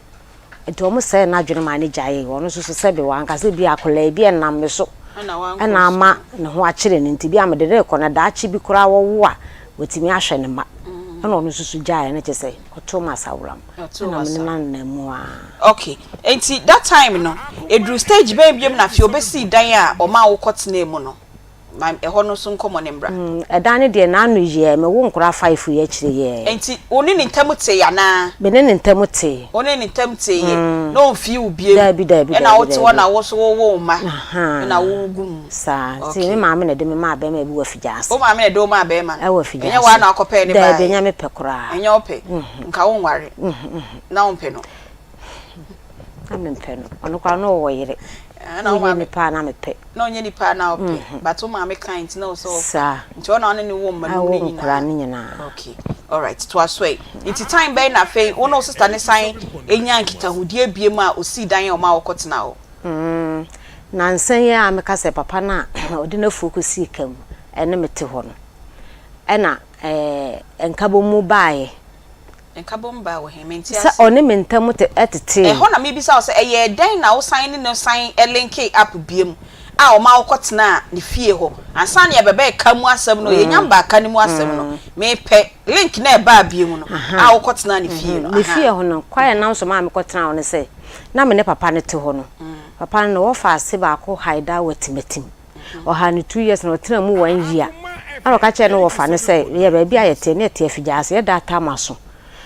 Nti wɔn sɛɛ n'adwene maa no gyaee. Ɔno nso so sɛbe wanka sɛ bi akwadaa bi ɛnam me so ɛna ama ne ho akyere no nti bi a mede no rekɔ na daakye bi koraa wɔwo a watumi ahwɛ ne mma. Ɛna ɔno nso so gyaeɛ no kyerɛ sɛ ɔtoo m'asaworam ɛna me ne no anenam mu ara. Okay, nti that time no ɛduru stage bɛn biom na afei ɔbɛsii dan a ɔmaa wo kɔtenaa mu no? Ma ɛhɔ no nso nkɔmmɔ no mmra. Ɛdan no deɛ n'ano yɛɛ, me wo nkwadaa five yi akyire yɛɛ. Nti wo ne ne ntam tee anaa? Me ne ne ntam tee. Wo ne ne ntam teeɛ, na ɔmfii wo biom? Daabi, daabi, daabi. Ɛna wote hɔ na wo nso wowo wo mma, ɛna wogu mu? Saa, nti me maame na ɛde me maa barima bi wɔ Afigya ase. Wo maame na ɛde wo maa barima no? Ɛwɔ Afigya ase. Ɛnyɛ woa na wokɔpɛɛ ne baeɛ? Daabi, ɛnyɛ me pɛ koraa. Ɛnyɛ wo pɛ? Nka wonware? Na wompɛ no? Na mempɛ no. Ɔno koraa na ɔwɔ yere. Na ɔnyɛ nipa a na mepɛ. Na ɔnyɛ nipa a na ɔpɛ. But wo maame kae nti na ɔsɛ ɔfa. Saa. Nti ɔna ɔne ne wo mma no mu nyinaa. Nkwadaa no nyinaa. Okay. Alright. To aso ɛ. Nti time bɛn na afei wo ne wo sister ne san nya nkitahodie biem a osii dan a ɔma wokɔ tena hɔ? Mm. Nansa yi a meka sɛ papa no a ɔde n'afuo kɔsii ka mu ɛne me te hɔ no, ɛna ɛɛ nkabɔmu baeɛ. Nkabom baa wɔ he? Mente Sɛ ase. ɔne me ntam te tetee. Ɛhɔ na mebisa wo sɛ, ɛyɛɛ dɛn na wosan ne no san linkee up biom a ɔma wokɔtenaa ne fie hɔ ansa na yɛbɛba ɛka mu asɛm no, yɛnya mbaa ka no mu asɛm no, mepɛ link no a ɛbaa biom no a wokɔtenaa ne fie no. Ne fie hɔ no, kwan a ɛnam so maa mekɔtenaa hɔ ne sɛ, na me ne papa no te hɔ no, papa no ne wɔfa ase baako Haida wɔ Atimatim. Ɔhaa no two years na ɔtenaa mu one year. Ɛna ɔka kyerɛɛ ne wɔfa no sɛ, yɛ baabi a yɛte ne yɛte afigya ase, yɛda atam aso.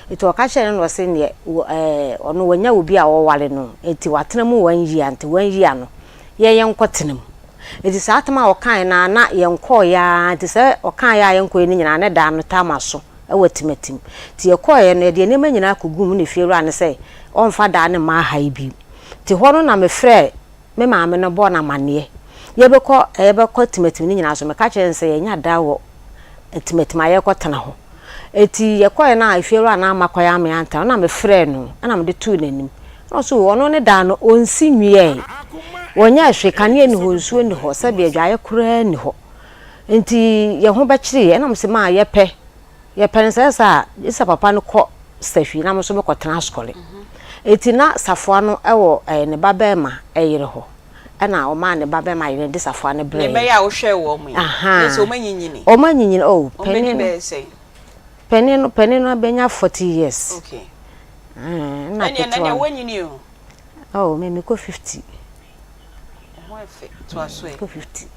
Nti ɔka kyerɛɛ no na ɔse neɛ ɛɛ ɔno wanya obi a ɔware no, nti watena mu one year, nti one year no yɛn yɛnkɔtena mu. Nti saa atam a ɔkaeɛ no ara na yɛnkɔeɛ ara, nti sɛ ɔkaeɛ a yɛnkɔeɛ no nyinaa na ɛda no tam aso wɔ atimatim. Nti yɛkɔeɛ no yɛde nneɛma nyinaa kɔguu mu na efiewura no sɛ ɔmfa daa no mma ha yi bio. Nti hɔ no na mefrɛɛ me maame no bɔɔ no amanneɛ. Yɛbɛkɔ yɛbɛkɔ Atimatim no nyinaa so, meka kyerɛɛ no sɛ yɛanya da wɔ Atimatim a yɛrekɔtena hɔ. Enti yɛkɔeɛ no a efiewura no amma kwan amma yɛantena hɔ na mefrɛɛ no na mede too n'anim. Na ɔse o, ɔno ne dan no ɔnsi nwiɛe, wɔnyɛɛ hwee, kanea nni hɔ, nsuo nni hɔ, sɛdeɛ adwaeɛ koraa nni hɔ. Enti yɛn ho bɛkyere yɛn. Ɛna mese maa yɛpɛ. Yɛpɛ no sɛ saa a, gye sɛ papa no kɔ sahwi na me nso mekɔtena asukɔre. Enti na safoa no wɔ eh, ne babarima yere hɔ. Ɛna ɔmaa ne babarima yere no de safoa no Ne brɛɛ mma yi a wohwɛɛ wɔn yi, Ahaa. ne sɛ wɔanyinyini? Wɔanyinyini, oh, Wɔn bɛdi panin no, bɛyɛ sɛn? panin no, panin no abɛnya 40 years. Okay. Mm, ɛna Ɛnneɛ na ketewa ɛnneɛ no, woanyini o. oh, me mekɔ 50. Wo ho yɛ fɛ, toa so ɛ. Kɔ 50.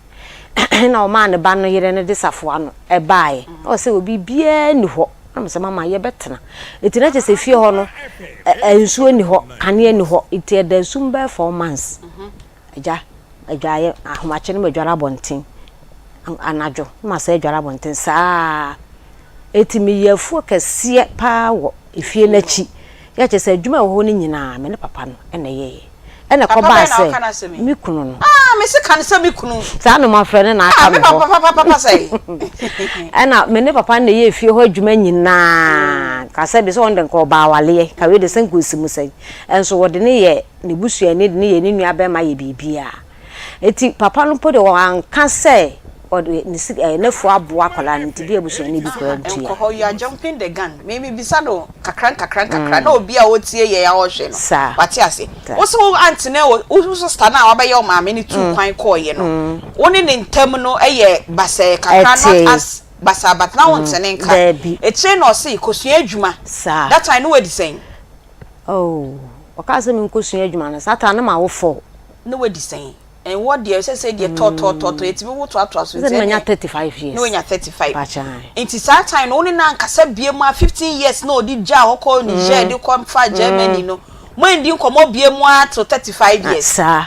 Ɛna ɔmaa ne ba no yere no de safoa no baeɛ. Na ɔsɛ obi biara nni hɔ. Na mesɛ mama yɛbɛtena. Nti na kyerɛ sɛ fie hɔ no nsuo nni hɔ, kanea nni hɔ. Nti ɛda sum bɛyɛ four months. Agya, adwaeɛ, ahomakye no madware abɔnten. Anadwo na masan adware abɔnten saa. Enti meyɛ afuo kɛseɛ paa wɔ efie no akyi. Yɛ kyerɛ sɛ adwuma a ɛwɔ hɔ no nyinaa me ne papa no na ɛyɛeɛ. Ɛna Papa ɛkɔbaa bɛn na woka sɛ n'asɛm yi? me kunu no. Ah, mese ka no sɛ me kunu. Saa na mafrɛ no na Ah, aka me me hɔ. papa papa papa sɛn? Ɛna me ne papa no na ɛyɛɛ fie hɔ adwuma nyinaa. Ka sɛ bi sɛ ɔno de nka ɔbaa awaleɛ, ka wei de sɛ nka ɔsi mu sɛn. Nso wɔde no yɛ ne busuani de no yɛ ne nua bɛrima yɛ biribiara. Enti papa no mpo deɛ wanka sɛ ɔde ne sika ɛɛ n'afuo aboa akwadaa no nti bi abusuani bi koraa ntua. Nkɔ hɔ, you are jumping the gun. Me me bisa no kakra nkakra nkakra na obi a ɔtie yɛn a ɔhwɛ no wate ase. Wo se wo aunt ne wo sister no a wabɛyɛ wo maame no tuu kwan kɔɔeɛ no, wo ne ne ntam no yɛ basɛɛ kakra not as basaa but na wo nte ne nka. Akyire na ɔse kɔsua adwuma. That time no wadi sɛn? Oh, ɔkaa sɛ menkɔsua adwuma no, saa time no na mawo four. Na wadi sɛn? Nwɔ deɛ sɛ sɛ deɛ tɔtɔtɔtɔ yɛtumi wo toatoa so nti ɛnɛ 35 years na wanya 35 nti saa time no wo ne no ankasa bie mu a 15 years na ɔde gyaa hɔ kɔ Niger de kɔ fa Germany no mo andi nkɔmmɔ bie mu a till 35 years saa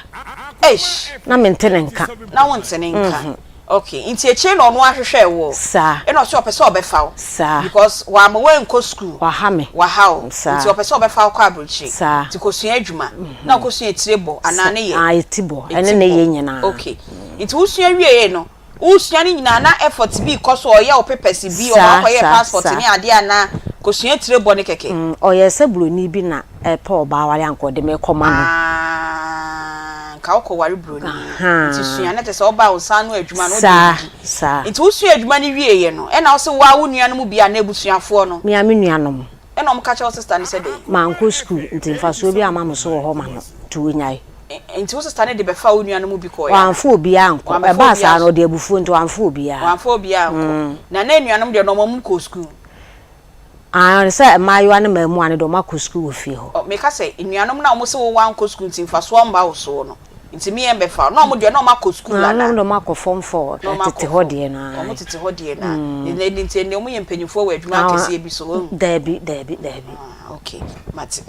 eish na mente ne nka na wo nte ne nka Okay, nti akyire na ɔno ahwehwɛɛ woɔ? Saa. Ɛna ɔse ɔpɛ sɛ ɔbɛfa wo? Saa. Because wamma woankɔ school? Waha me. Waha wo? Saa. Nti ɔpɛ sɛ ɔbɛfa wo kɔ aburokyire? Saa. Nti kɔsua adwuma? Na wokɔsua etire bɔ anaa ne yɛ? Ah, eti bɔ, ɛne ne yɛ nyinaa. Okay. Nti wosua wieeɛ no, wosua ne nyinaa na effort bi rekɔ so, ɔyɛ wo papers bi, ɔma wokɔyɛɛ passport ne adeɛ anaa? Kosua tire bɔ ne kɛkɛ. Mm, ɔyɛ sɛ buroni bi na ɛpɛ ɔbaa ware anka ɔde me kɔma no. Ah, nka wokɔ ware buroni. Nti sua na kyerɛ sɛ ɔbaa wo nsa ano adwuma no wode Saa, didi. saa. Nti wosua adwuma no wieeɛ no, ɛna wose woa wo nuanom bi anaa abusuafoɔ no? Me ara me nuanom. Ɛna wɔka kyerɛ wo sista no sɛ dɛn? Mankɔ sukuu nti mfasoɔ bi amma me so wɔ hɔ ma no, nti wɔnyae. Nti wo sista no de bɛfaa wo nuanom bi kɔeɛ anaa? Wamfa obiara ankɔ. Wamfa Ɛbaa saa obiara no, nso. ɔde abufuo nti wamfa obiara. Wamfa obiara ankɔ. Na na anuanom deɛ na wɔn kɔɔ sukuu? Aane, sɛ mmaayewa ne mmaamua no deɛ wɔakɔ sukuu wɔ fie hɔ. Ɔ, meka sɛ, nnuanom no a wɔse wo woankɔ sukuu nti mfasoɔ mma wo soɔ no, nti me yɛn bɛfa wo. Na wɔn deɛ na wɔakɔ sukuu Aane, anaa? wɔn deɛ wɔakɔ form four, Na wɔakɔ tete hɔ form, deɛ no, aane. Wɔn tete hɔ deɛ no a. Na nti ɛnneɛ wɔyɛ mpanimfoɔ wɔ adwuma akɛseɛ bi so, woahu? Daabi, daabi, daabi. Ah, okay, mate.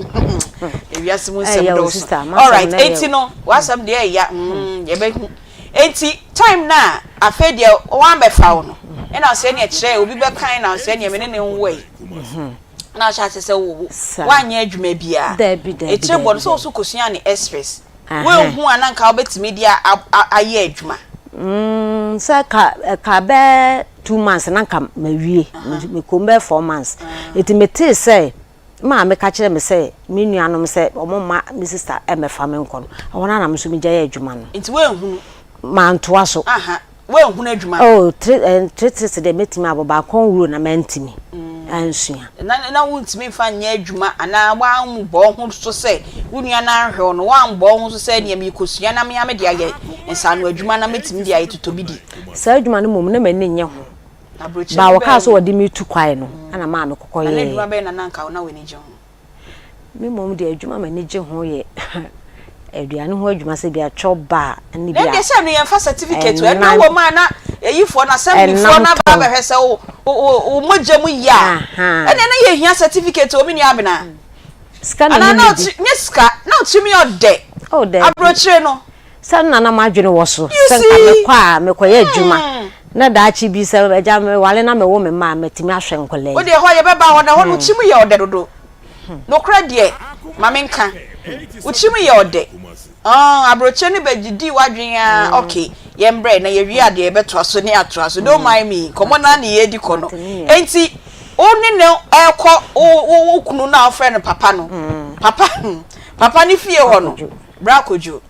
Ewiase mu nsɛm Ɛyɛ o, dɔɔso. sister, m'asɛm Alright, no ɛyɛ enti o. no, w'asɛm deɛ ɛya, mm, yɛbɛhu. Enti time no a afei deɛ wɔabɛfa wo no, ɛna ɔsɛ ɛneɛ kyerɛ obi bɛkan na ɔsɛ ɛneɛ me ne no nwo yi. Na ɔhyɛ ase sɛ wowo. Woanyɛ adwuma biara. Etire bɔ no sɛ wo so kosua ne express. Woanhu a na nka wobɛtumi de ayɛ adwuma. Mm, sɛ ka ɛka bɛɛ 2 months na nka mawie. Mekɔm bɛɛ 4 months. Eti metee sɛ maame ka kyerɛ me sɛ me nuanom sɛ ɔmo mma me sister ɛmɛfa me nkɔ no, ɛhɔ no na me nso megyae adwuma no. Nti woanhunu? Mantoa so. Aha, woanhunu adwuma no? Oh, three eh, three three deɛ mɛtumi abɔ baako nwuro na mantumi ansua. Na wontumi mfa nyɛ adwuma anaa woambɔ wo ho so sɛ wo nua no anhwɛ wo no, woambɔ wo ho so sɛ nea merekɔsua na me ara mede ayɛ nsaano adwuma na mɛtumi de ayɛ totɔbidi? Saa adwuma no mmom na m'ani nnye ho. Aburokyire Ba no wɔkaa bɛn sɛ wɔde me tu kwae no, ɛna maa me kɔkɔ Na na yɛɛ. adwuma bɛn na na anka na w'ani gye ho? Me mmom deɛ adwuma a m'ani gye ho yɛ aduane ho adwuma sɛ bia chop bar ne Na bia ɛndeɛ sɛ no yɛmfa certificate o, ɛno ɛnam wɔ mu a na ayifoɔ no assemblyfoɔ ɛnam no aba tɔn. abɛhwɛ sɛ wo wo wo mogya mu yɛ a, ɛnneɛ na yɛhia certificate o me nua Abena. Sika na Anaa me na nni bi. ɔtiri nyɛ sika, na ɔtirim yɛ ɔdɛ. Oh daabi. Aburokyire no. Sɛ na na m'adwene wɔ so You sɛ nka see? mekɔ a mekɔyɛ adwuma na daakye bi sɛ agya meware na mewo me mma a matumi ahwɛ nkwadaa yi. Wo deɛ hɔ yɛbɛba hɔ na hɔ no wo tirim yɛ ɔdɛ dodo. Nokorɛ deɛ ma menka wo tirim yɛ ɔdɛ. Ɔn aburokyire no bɛdidii w'adwene aa ok yɛmbrɛ na yɛwie a deɛ yɛbɛtoa so ne atoa so don't mind me nkɔmmɔ no ara ne yɛredi kɔ no. Enti wo ne no ɛrekɔ wo wo wo kunu no a wofrɛ no papa no papa papa no fie hɔ no Bra Kojo.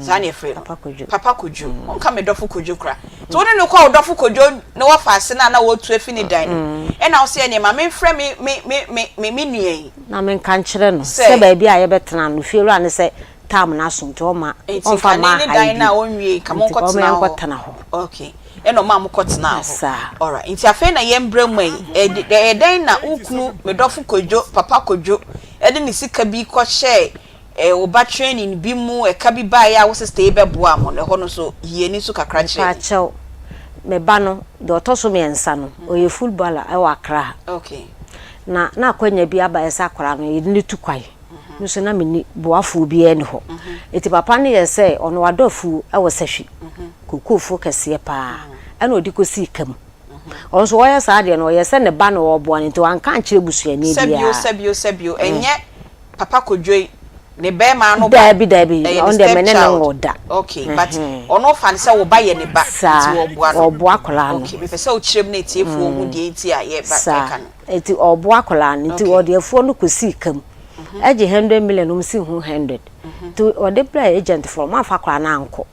Saa na yɛfrɛ no. Papa Kojo. Papa Kojo. Wonka me dɔfo Kojo kora. Nti wo ne no kɔ wo dɔfo Kojo ne wɔfa ase no a na wɔretu afi ne dan no mu. Ɛna wo sɛ ɛneɛ ma memfrɛ me me me me me me nua yi. Na menka nkyerɛ no sɛ baabi a yɛbɛtena no fiewura no sɛ tam no aso nti ɔmma Nti ɔmfa nka mma ne ne ha yi dan no a bio. ɔnwie nka Nti ɔmma monkɔtena hɔ. yɛnkɔtena hɔ. Okay. Ɛna ɔmaa mokɔtenaa hɔ. Saa. Alright. Nti afei na yɛmbrɛ mu yi. Ɛde ɛyɛ dɛn na wo kunu me dɔfo Kojo, Papa Kojo, ɛde ne sika bi kɔhyɛɛ Eh, wo ba training bi mu ɛka bi baeɛ a wo sister yi bɛboaa mo no, ɛhɔ no nso yi ani so kakra kyerɛ yɛn. Mepakyɛw, me ba no, deɛ ɔtɔ so mmiɛnsa no, ɔyɛ footballer wɔ Accra ha. Okay. Na na akwanya bi aba sɛ akwadaa no yɛde no tu kwan. Me nso na menni boafoɔ biara nni hɔ. Enti papa no yɛɛ sɛ ɔno wadɔ afuo wɔ Sahwi, kookoofuo kɛseɛ pa ara, ɛna ɔde kɔsii ka mu. Ɔno nso ɔyɛ saa deɛ no, ɔyɛ sɛ ne ba na ɔreboa no nti wanka ankyerɛ busuani Sɛbio, biara. sɛbio, sɛbio, ɛnyɛ Papa Kojo yi ne bɛɛma no ba Daabi daabi ɛyɛ ne ɔno deɛ me step ne no child nwo da. okay but ɔno ɔfa no sɛ wo ba yɛ ne ba nti Saa ɔboa no ɔboa akwadaa no. okay mepɛ sɛ wokyerɛ mu na atiefoɔ hu deɛ nti a yɛ ba Saa yɛka no. nti ɔboa akwadaa no nti Okay. ɔde afuo no kɔsii ka mu ɛgye 100 million ɔmo si ho 100 nti ɔde brɛɛ agent foɔ ɔmo amfa akwadaa no ankɔ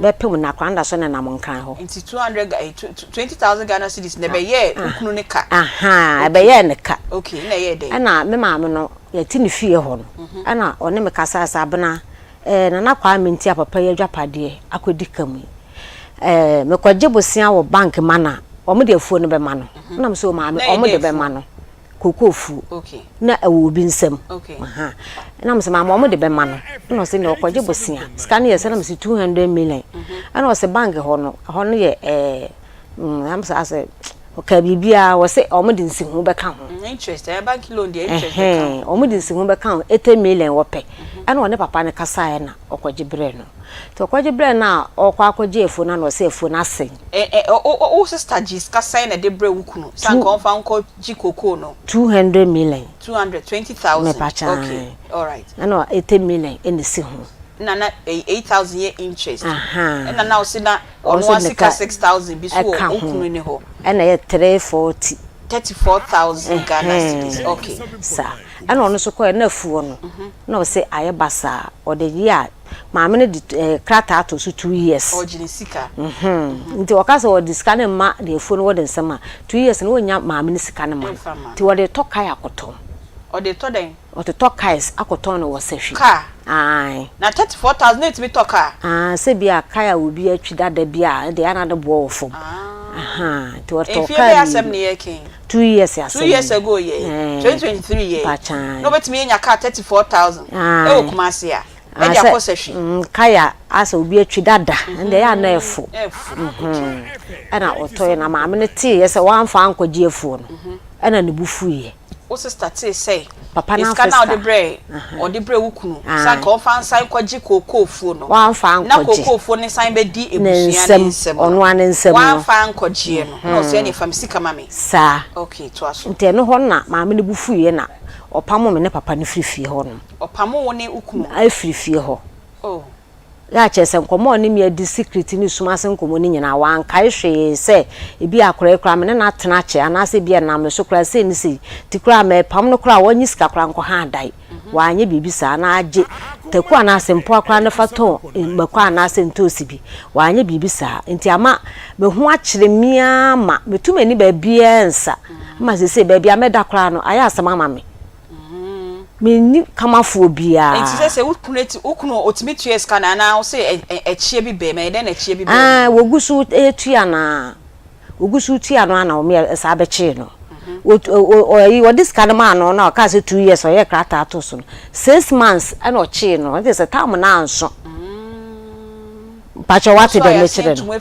bɛpem no akwadaa no da so nenam Nkran hɔ. Nti 200 ga eh, 20,000 Ghana cedis na ɛbɛyɛɛ wo kunu ne ka. Ahaa Okay. ɛbɛyɛɛ ne ka. Okay na ɛyɛɛ dɛn? Ɛna me maame no yɛte ne fie hɔ no, ɛna ɔne me kasae sɛ, Abena, eh, Nana Kwame nti a papa yi adwapadeɛ akɔdi ka mu yi, eh, mekɔgye bosea wɔ bank ma no a, wɔde afuo no bɛma no. Ɛna me sɛ, o maame, Na ɛyɛ wɔde dɛn bɛma afuo? no. Kookoo fuo. Okay. Na ɛwɔ obi nsam. Okay. Aha. Ɛna me sɛ, maame, wɔde bɛma no. Ɛna ɔse, nea ɔkɔgye bosea. Sika no yɛ sɛ, na me sɛ 200 million. Ɛna ɔse, bank hɔ no, ɛhɔ no yɛ, eh, Mm, am sɛ asɛ ɔka biribiara wɔ sɛ wɔn de nsiho bɛka ho. Mm, interest ɛyɛ bank loan deɛ interest bɛka ho. Wɔn de nsiho bɛka ho 80 million wɔpɛ. Ɛna ɔne papa no kasaeɛ na ɔkɔgye brɛ no. Nti ɔkɔgye brɛ no a ɔkɔ akɔgye afuo no na ɔsɛ afuo no asɛe. Ɛ ɛ o wo sister gye sika sɛn na ɛde brɛ wo kunu sɛ anka ɔmfa nkɔ gye cocoa no? 200 million. 220,000. Mepa Okay, alright. Ɛna 80 million ɛna esi ho. Na na 8,000 yɛ interest. Aha. Ɛna na ɔsi na ɔno Ɔno asika 6,000 bi so wɔ ɛka wo ho. kunu ne hɔ. Ɛna ɛyɛ 340. 34,000 Ghana cedis, okay. Saa. Ɛna ɔno nso kɔɛ na afuo no na ɔse ayɛ basaa ɔde yɛ a maame no de eh, krataa to so 2 years. Ɔgye ne sika. Nti ɔka sɛ ɔde sika no mma de afuo no wɔ de nsɛm a 2 years no wɔnya maame no sika no ma no. Ɛmfa ma. Nti wɔde tɔ kae akɔtɔn. Ɔde tɔ dɛn? Ɔtotɔ cars akɔtɔn no wɔ Sahwi. Car? Ae. Na 34,000 na ɛtumi tɔ car? Ah, sɛ bi a car a obi atwi dada bi a ɛde ana de boɔ wɔ fam. Aha, nti ɔtɔ Mfie car bɛyɛ asɛm mmienu. ne yɛka yi? 2 years asɛm. 2 years ago yɛ. 2023 yɛ. Pakyan. Na obetumi anya car 34,000 ɛwɔ Kumasi a. Ah, Ɛde sɛ akɔ Sahwi. Kaya asɛ obi atwi dada, ɛnde ɛyɛ a na ɛfo. Ɛfo. Ɛna ɔtɔeɛ na maame no teeɛ sɛ wamfa ankɔgye afuo no. Ɛna ne bo fuiɛ. Wo sister tee sɛ Papa no sika amfa na ɔde sika. brɛ ɔde brɛ wo kunu sɛ anka ɔmfa nsan kɔgye kookoofuo no Wamfa na ankɔgye. kookoofuo no san bɛdi Ne abusua ne nsam, nsam no ɔno ara ne nsam no. wamfa ankɔgyeɛ no na ɔsɛ ɛne fa me sika ma me. Saa. Okay, toa so. Nti ɛno hɔ na maame no bo fuiɛ na ɔpamo me ne papa no firi fie hɔ nom. Ɔpamo wo ne wo kunu? Afiri fie hɔ. Oh. Yɛ a kyerɛ sɛ nkɔmmɔ a ɔne me adi secret ne sum ase nkɔmmɔ no nyinaa, wankae hwee sɛ ebia akwadaa yi koraa me ne no atena akyɛ anaasɛ ebia ɛnam me so koraa sei ne sei nti koraa mɛpam no koraa a ɔnnye sika koraa nkɔha adae. Wanyɛ biribi saa na agye taku anaasɛ mpoa koraa no fa tɔn mako anaasɛ ntoosi bi. Wanyɛ biribi saa nti ama me ho akyere me ara ma metu m'ani baabiara nsa ma seesei baabi a mɛda koraa no ayɛ asɛm ama me. Menni kamafoɔ biara. Nti sɛ sɛ wo kunu eti wo kunu otumi tua sika no anaa wo sɛ ɛkyeɛ bi bɛn mu ɛyɛ dɛn na ɛkyeɛ bi bɛn mu? Aah wɔgu so tua no aa wɔgu so tua no aa na wɔn saa bɛkyee no. Ɔyi wɔde sika no maa no na ɔkaa sɛ 2 years ɔyɛɛ krataa too so no 6 months ɛna ɔkyee no ɛnti sɛ time no anso. Mpakyɛ wate deɛ mekyerɛ no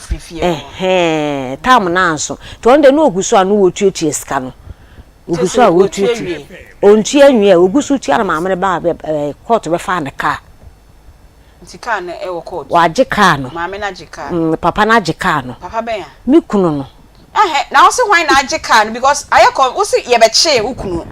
ɛhɛn time no anso nti ɔno deɛ na ɔgu so a na wɔtuatua sika no. Ogu so a otuatua. Ontua nwie a, ogu so tua na maame no baa bɛ ɛɛ kɔɔto bɛfaa ne kaa. Nti kaa no ɛwɔ kɔɔto? Wagye kaa no. Maame no agye kaa no? Mm, papa no agye kaa no. Papa bɛn a? Me kunu no. Ɛhɛ, na wose hwan na agye kaa no because ayɛ kɔ wose yɛbɛkyee wo kunu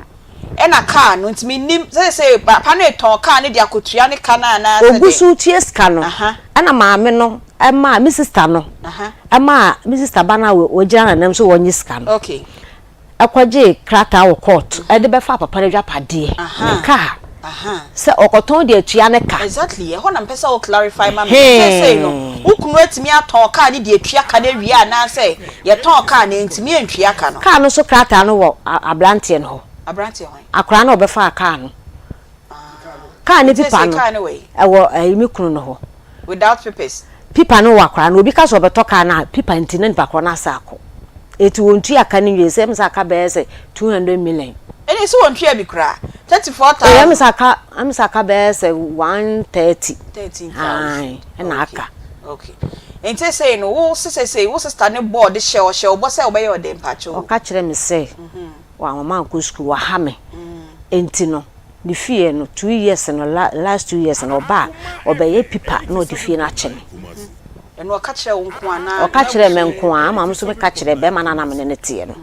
ɛna kaa no nti mennim sɛ sɛ papa no retɔn kaa no de akɔtua ne ka no anaa sɛ Ogu dɛn? so tua sika no, Aha. ɛna maame no ɛmaa me sister no, Aha. ɛmaa me sister ba no a wagyina n'anam sɛ wɔnnye sika no. Okay. kɔgyee krataa wɔ kɔɔto de bɛfaa papa no agyapadeɛ, ne kaa, sɛ ɔkɔtɔn de atua ne ka. Exactly, ɛhɔ na mepɛ sɛ wo clarify ma me. Seesei no, wo kunu atumi atɔn kaa no de atua ka no awie anaasɛ yɛtɔn kaa no ɛntumi antua ka no? Kaa no so krataa no wɔ aberanteɛ no hɔ. Aberanteɛ hwan? Akwadaa no a ɔbɛfaa kaa no. Kaa ne pipa no ɛwɔ ɛyi me kunu no hɔ. Without papers. Pipa no wɔ akwadaa no obi ka sɛ ɔbɛtɔ kaa no a pipa nti na nipa korɔ no asa akɔ. Eti wɔn tua ka no nwie sɛ ɛmu sɛ aka bɛyɛ sɛ 200 million. Ɛna esi wɔn tua bi koraa 34,000. Ɛmu sɛ aka ɛmu sɛ aka bɛyɛ sɛ 130. 13,000. Ɛna aka. Okay. Nti sɛ no wo sisɛ sɛ wo sister ne bɔɔ de hyɛ ɔhyɛ ɔbɔ sɛ ɔbɛyɛ ɔdɛ mpakyɛw. Ɔka kyerɛ me sɛ wamma mankɔ sukuu waha me nti no ne fie no 2 years no last 2 years no ɔba a ɔbɛyɛ pipa na ɔde fie no akyɛ me. Ɛno ɔka kyerɛ wo nko anaa? Ɔka kyerɛ me nko a ama me nso meka kyerɛ bɛrima no a na me ne no teɛ no.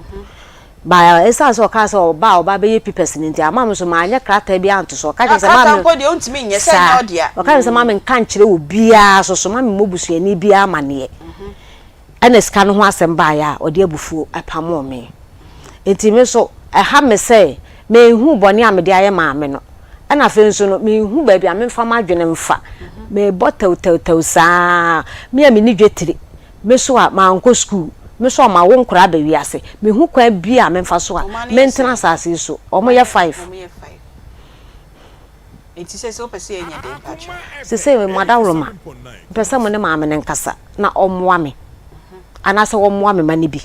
Ba ɛsiane sɛ ɔkaa sɛ ɔba a ɔba bɛyɛ papers no nti ama me nso manyɛ krataa bi anto so. Ɔka kyerɛ sɛ maame mpo deɛ ɔntumi nyɛ sɛ ɛnyɛ ɔdea. Ɔka kyerɛ sɛ maame nka nkyerɛ obiara so so maame mmɔ busuani biara amaneɛ. Ɛna sika no ho asɛm baeɛ a, ɔde abufuo pamoo me. Enti me nso, ɛha me sɛ menhu bɔne a mede ayɛ maame no. Ɛna afei nso no, menhu baabi a memfa m'adwene mfa. Mebɔ tɛwtɛwtɛw saa ara. Me a menni dwetire, me nso a mankɔ sukuu, me nso a mawo nkwadaa aba wiase, menhu kwan bi a memfa so a mentena asase yi so. Wɔyɛ five. Enti seesei wopɛ sɛ yɛnyɛ dɛn mpakyɛw? Seesei madawroma, mepɛ sɛ mo ne maame no nkasa na ɔmmoa me anaasɛ wɔmmoa me mma no bi.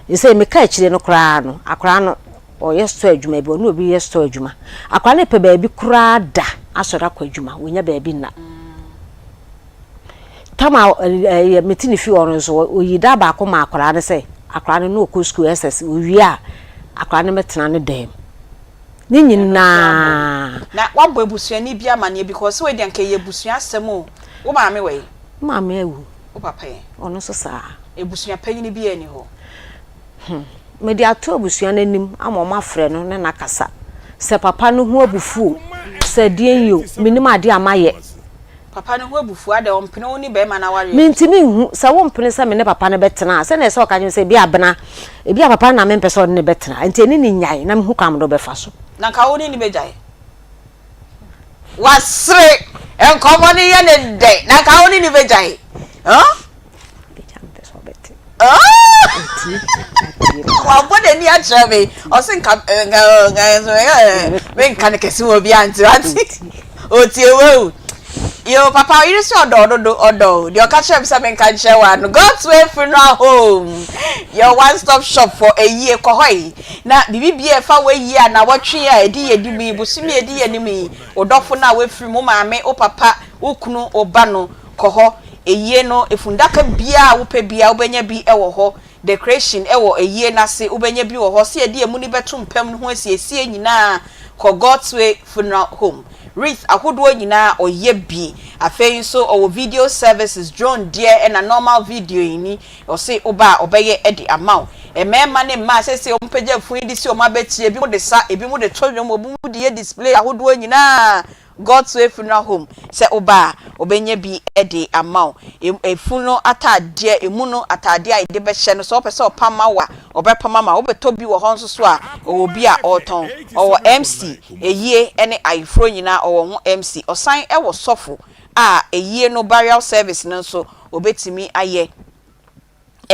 Seesei meka akyire no koraa no, akwadaa no ɔyɛ store adwuma bi, ɔne obi yɛ store adwuma. Akwadaa no pɛ baabi koraa da asɔre akɔ adwuma, ɔnya baabi nna. Tam a ɛyɛ mete ne fie hɔ no nso, ɔyi da baako ma akwadaa no sɛ akwadaa no ne ɔkɔ sukuu SS, ɔwie a akwadaa no bɛtena ne dan mu. Ne nyinaa. Na wabɔ abusuani bi amaneɛ because wei deɛ anka ɛyɛ abusua asɛm o. Wo maame wɔ he? Me maame awu. Wo papa ɛ? Ɔno nso saa. Abusua panyini biaa nni hɔ? Hmm. Mede ato abusua no anim ama wɔn afrɛ no ne no akasa. Sɛ papa no ho abufuo o, sɛ deɛn yi o, mennim adeɛ a mayɛ. Papa no ho abufuo adɛn ɔmpene wo ne barima no awareɛ no so? Mentumi nhu, sɛ wompene sɛ me ne papa no bɛtena a, sɛdeɛ ɛsɛ sɛ ɔka kyerɛ me sɛ ebia Abena, ebia papa no na mempɛ sɛ ɔne no bɛtena, nti ɛne no nnyae na mehu kwan a mede wo bɛfa so. Na nka wo ne no bɛgyae? Wasere! Nkɔmmɔ no yɛ no dɛ, na nka wo ne no bɛgyae? Huh? Wabɔ n'ani akyerɛ me. Ɔse nka nka nka menka no kɛse wɔ bi ante wate. Otie wawu. Yo papa ɔyere sɛ ɔdɔ dodo ɔdɔ o. Deɛ ɔka kyerɛ me sɛ menka nkyerɛ wa no. God's Way Funeral Home. Your one stop shop for ayie kɔ hɔ yi. Na biribi bia ɛfa w'ayie a nawɔtwe a ɛdi yɛ anim yi, bosome a ɛdi yɛ anim yi, wo dɔfo no a wafiri mu, wo maame, wo papa, wo kunu, wo ba no, Kɔ hɔ. Ayie no, efundaka biara a wopɛ biara wobɛnya bi wɔ hɔ. Decoration wɔ ayie no ase, wobɛnya bi wɔ hɔ. Sɛ yɛde amu no bɛto mpa mu no ho asiesie nyinaa, kɔ God's Way Funeral Home. Wreath ahodoɔ nyinaa ɔyɛ bi. Afei nso ɔwɔ video services, drone deɛ ɛna normal videoing ni, ɔse woba a ɔbɛyɛ de ama wo. Mmarima ne mmaa seesei wɔpagya funu de si wɔn abatiri, ebinom de sa, ebinom de to nnwom, ebinom de yɛ display ahodoɔ nyinaa. God's Way Funeral Home, sɛ woba a, wɔbɛnya bi de ama wo. Efunu ataadeɛ, emu no ataadeɛ a yɛde bɛhyɛ no, sɛ wopɛ sɛ ɔpam ma wo a, ɔbɛpam ama wo. Wobɛtɔ bi wɔ hɔ nso so a, ɔwɔ bi a ɔretɔn. Ɔwɔ MC, ayie ne ayeforɔ nyinaa ɔwɔ ho MC. Ɔsan wɔ sɔfo a ayie no burial service no nso ɔbɛtumi ayɛ.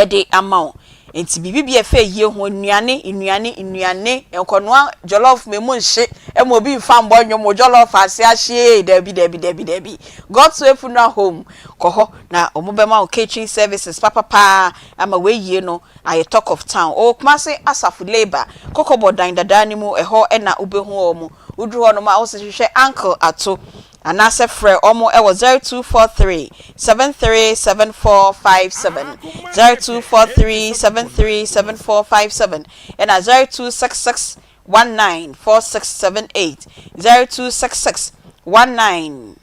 de ama wo. Nti biribi bi a ɛfa ayie ho, nnuane, nnuane, nnuane, nkɔnoa jollof ma emu nhye ma obi mfa mbɔ nnwom, wo jollof ase ahye ee, dabi, dabi, dabi, dabi. God's Way Funeral Home, kɔ hɔ na wɔbɛma wo catering services papapaa ama w'ayie no ayɛ talk of town. Ɔwɔ Kumasi Asafo Labour, Kɔkɔbɔ dan dadaa no mu, ɛhɔ na wobɛhu wɔn. Woduru hɔnom a, wose hwehwɛ Uncle Ato. Anaasɛ frɛ wɔn wɔ 0243 73 7457, 0243 73 7457, ɛna 0266 19 4678, 0266 19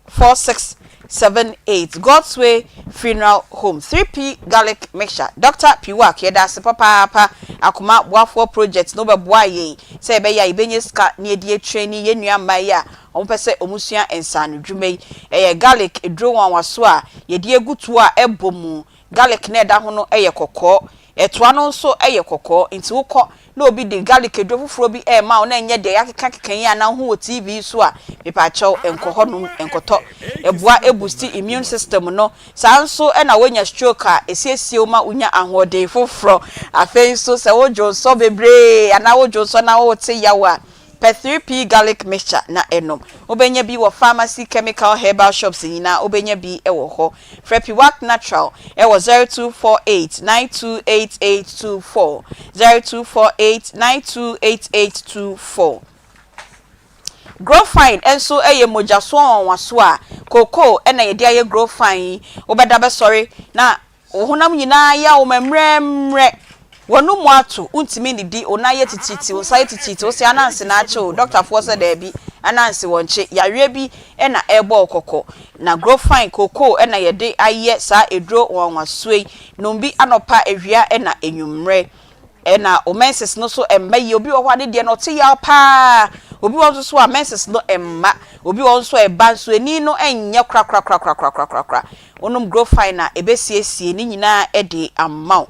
4678. God's Way Funeral Home, 3P Garlic Mixture, Doctor Piwak, yɛda ase papaapa, Akoma Boafoɔ Project no bɛboaa yɛn sɛ yɛbɛyɛ a yɛbɛnya sika na yɛde atraini yɛn nua mmaa yi a Wɔpɛ sɛ wɔsua nsaanodwuma yi. Ɛyɛ garlic aduro nwanwaso a yɛde agu toa a ɛbɔ mu. Garlic no a ɛda ho no yɛ kɔkɔɔ. Toa no nso yɛ kɔkɔɔ. Nti wokɔ na obi de garlic aduro foforɔ bi rema wo na ɛnyɛ deɛ yɛakekakeka yi anaa wohu wɔ TV so a, mepaakyɛw nkɔ hɔnom nkɔtɔ. Ɛboa boosti immune system no. Saa nso na wonya stroke a, ɛsiesie wo ma wonya ahoɔden foforɔ. Afei nso sɛ wodwo nsɔ bebree anaa wodwo nsɔ na wote yaw a, Pɛ 3P Garlic Mixture na nom. Wobɛnya bi wɔ pharmacy, chemical, herbal shops nyinaa wobɛnya bi wɔ hɔ. Frɛ Piwak Natural wɔ 0248 928824, 0248 928824. Growfine nso yɛ mogyasoɔ nwanwasoɔ a kookoo na yɛde ayɛ Growfine yi. Wobɛda bɛsɔre na Wo honam nyinaa yɛ wo mmerɛmmerɛ. W'anomu ato, wontumi nnidi, wo nan yɛ titiritii, wo nsa yɛ titiritii, wose ananse na akye wo, dɔktafoɔ sɛ daabi, ananse wɔnkye, yareɛ bi na ɛrebɔ wo kɔkɔ. Na Growfine kookoo na yɛde ayɛ saa aduro nwanwasoɔ yi. Nom bi anɔpa, awia na anwummerɛ. Ɛna wo menses no nso mma yie. Obi wɔ hɔ a ne deɛ no ɔte yaw paa. Obi wɔ hɔ nso so a menses no mma. Obi wɔ hɔ nso a ɛba nso ani no nyɛ korakorakorakorakorakorakora. Wonom Growfine a, ɛbɛsiesie ne nyinaa de ama wo.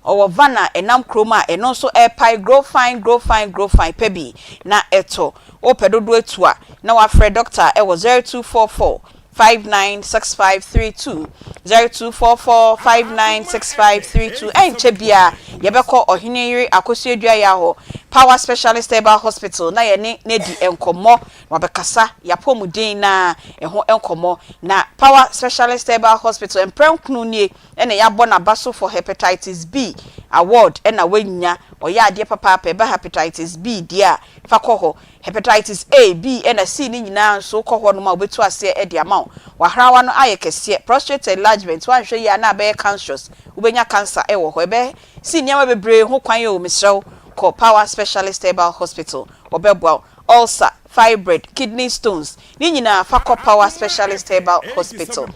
Ɔwɔ van a ɛnam kurom a ɛno nso ɛrepae Growfine, Growfine, Growfine pɛ bi na ɛtɔ. Wopɛ dodoɔ atu a, na woafrɛ dɔkta wɔ 0244 596532, 0244 596532. Ɛnkyɛ biara yɛbɛkɔ Ɔhene Yere Akosua Duayaa hɔ, Power Specialist Herbal Hospital na yɛne no adi nkɔmmɔ. Wabɛkasa y'apɔmuden na ɛho nkɔmmɔ. Na Power Specialist Herbal Hospital mprɛ nkron nie na y'abɔ n'aba so for Hepatitis B award na wanya. Ɔyɛ adeɛ papaapa, ɛba Hepatitis B deɛ a fa kɔ hɔ. Hepatitis A, B ɛna C no nyinaa nso wokɔ hɔ nom a wɔbɛtu aseɛ de ama wo. W'ahrawa no ayɛ kɛseɛ, prostrate enlargement, woanhwɛ yie a na abɛyɛ cancerous, wobɛnya cancer wɔ hɔ. Ɛbɛ si nneɛma bebree ho kwan o, mesrɛ wo kɔ Power Specialist Herbal Hospital, wɔbɛboa wo. Ulcer, fibroid, kidney stones, ne nyinaa fa kɔ Power Specialist Herbal Hospital.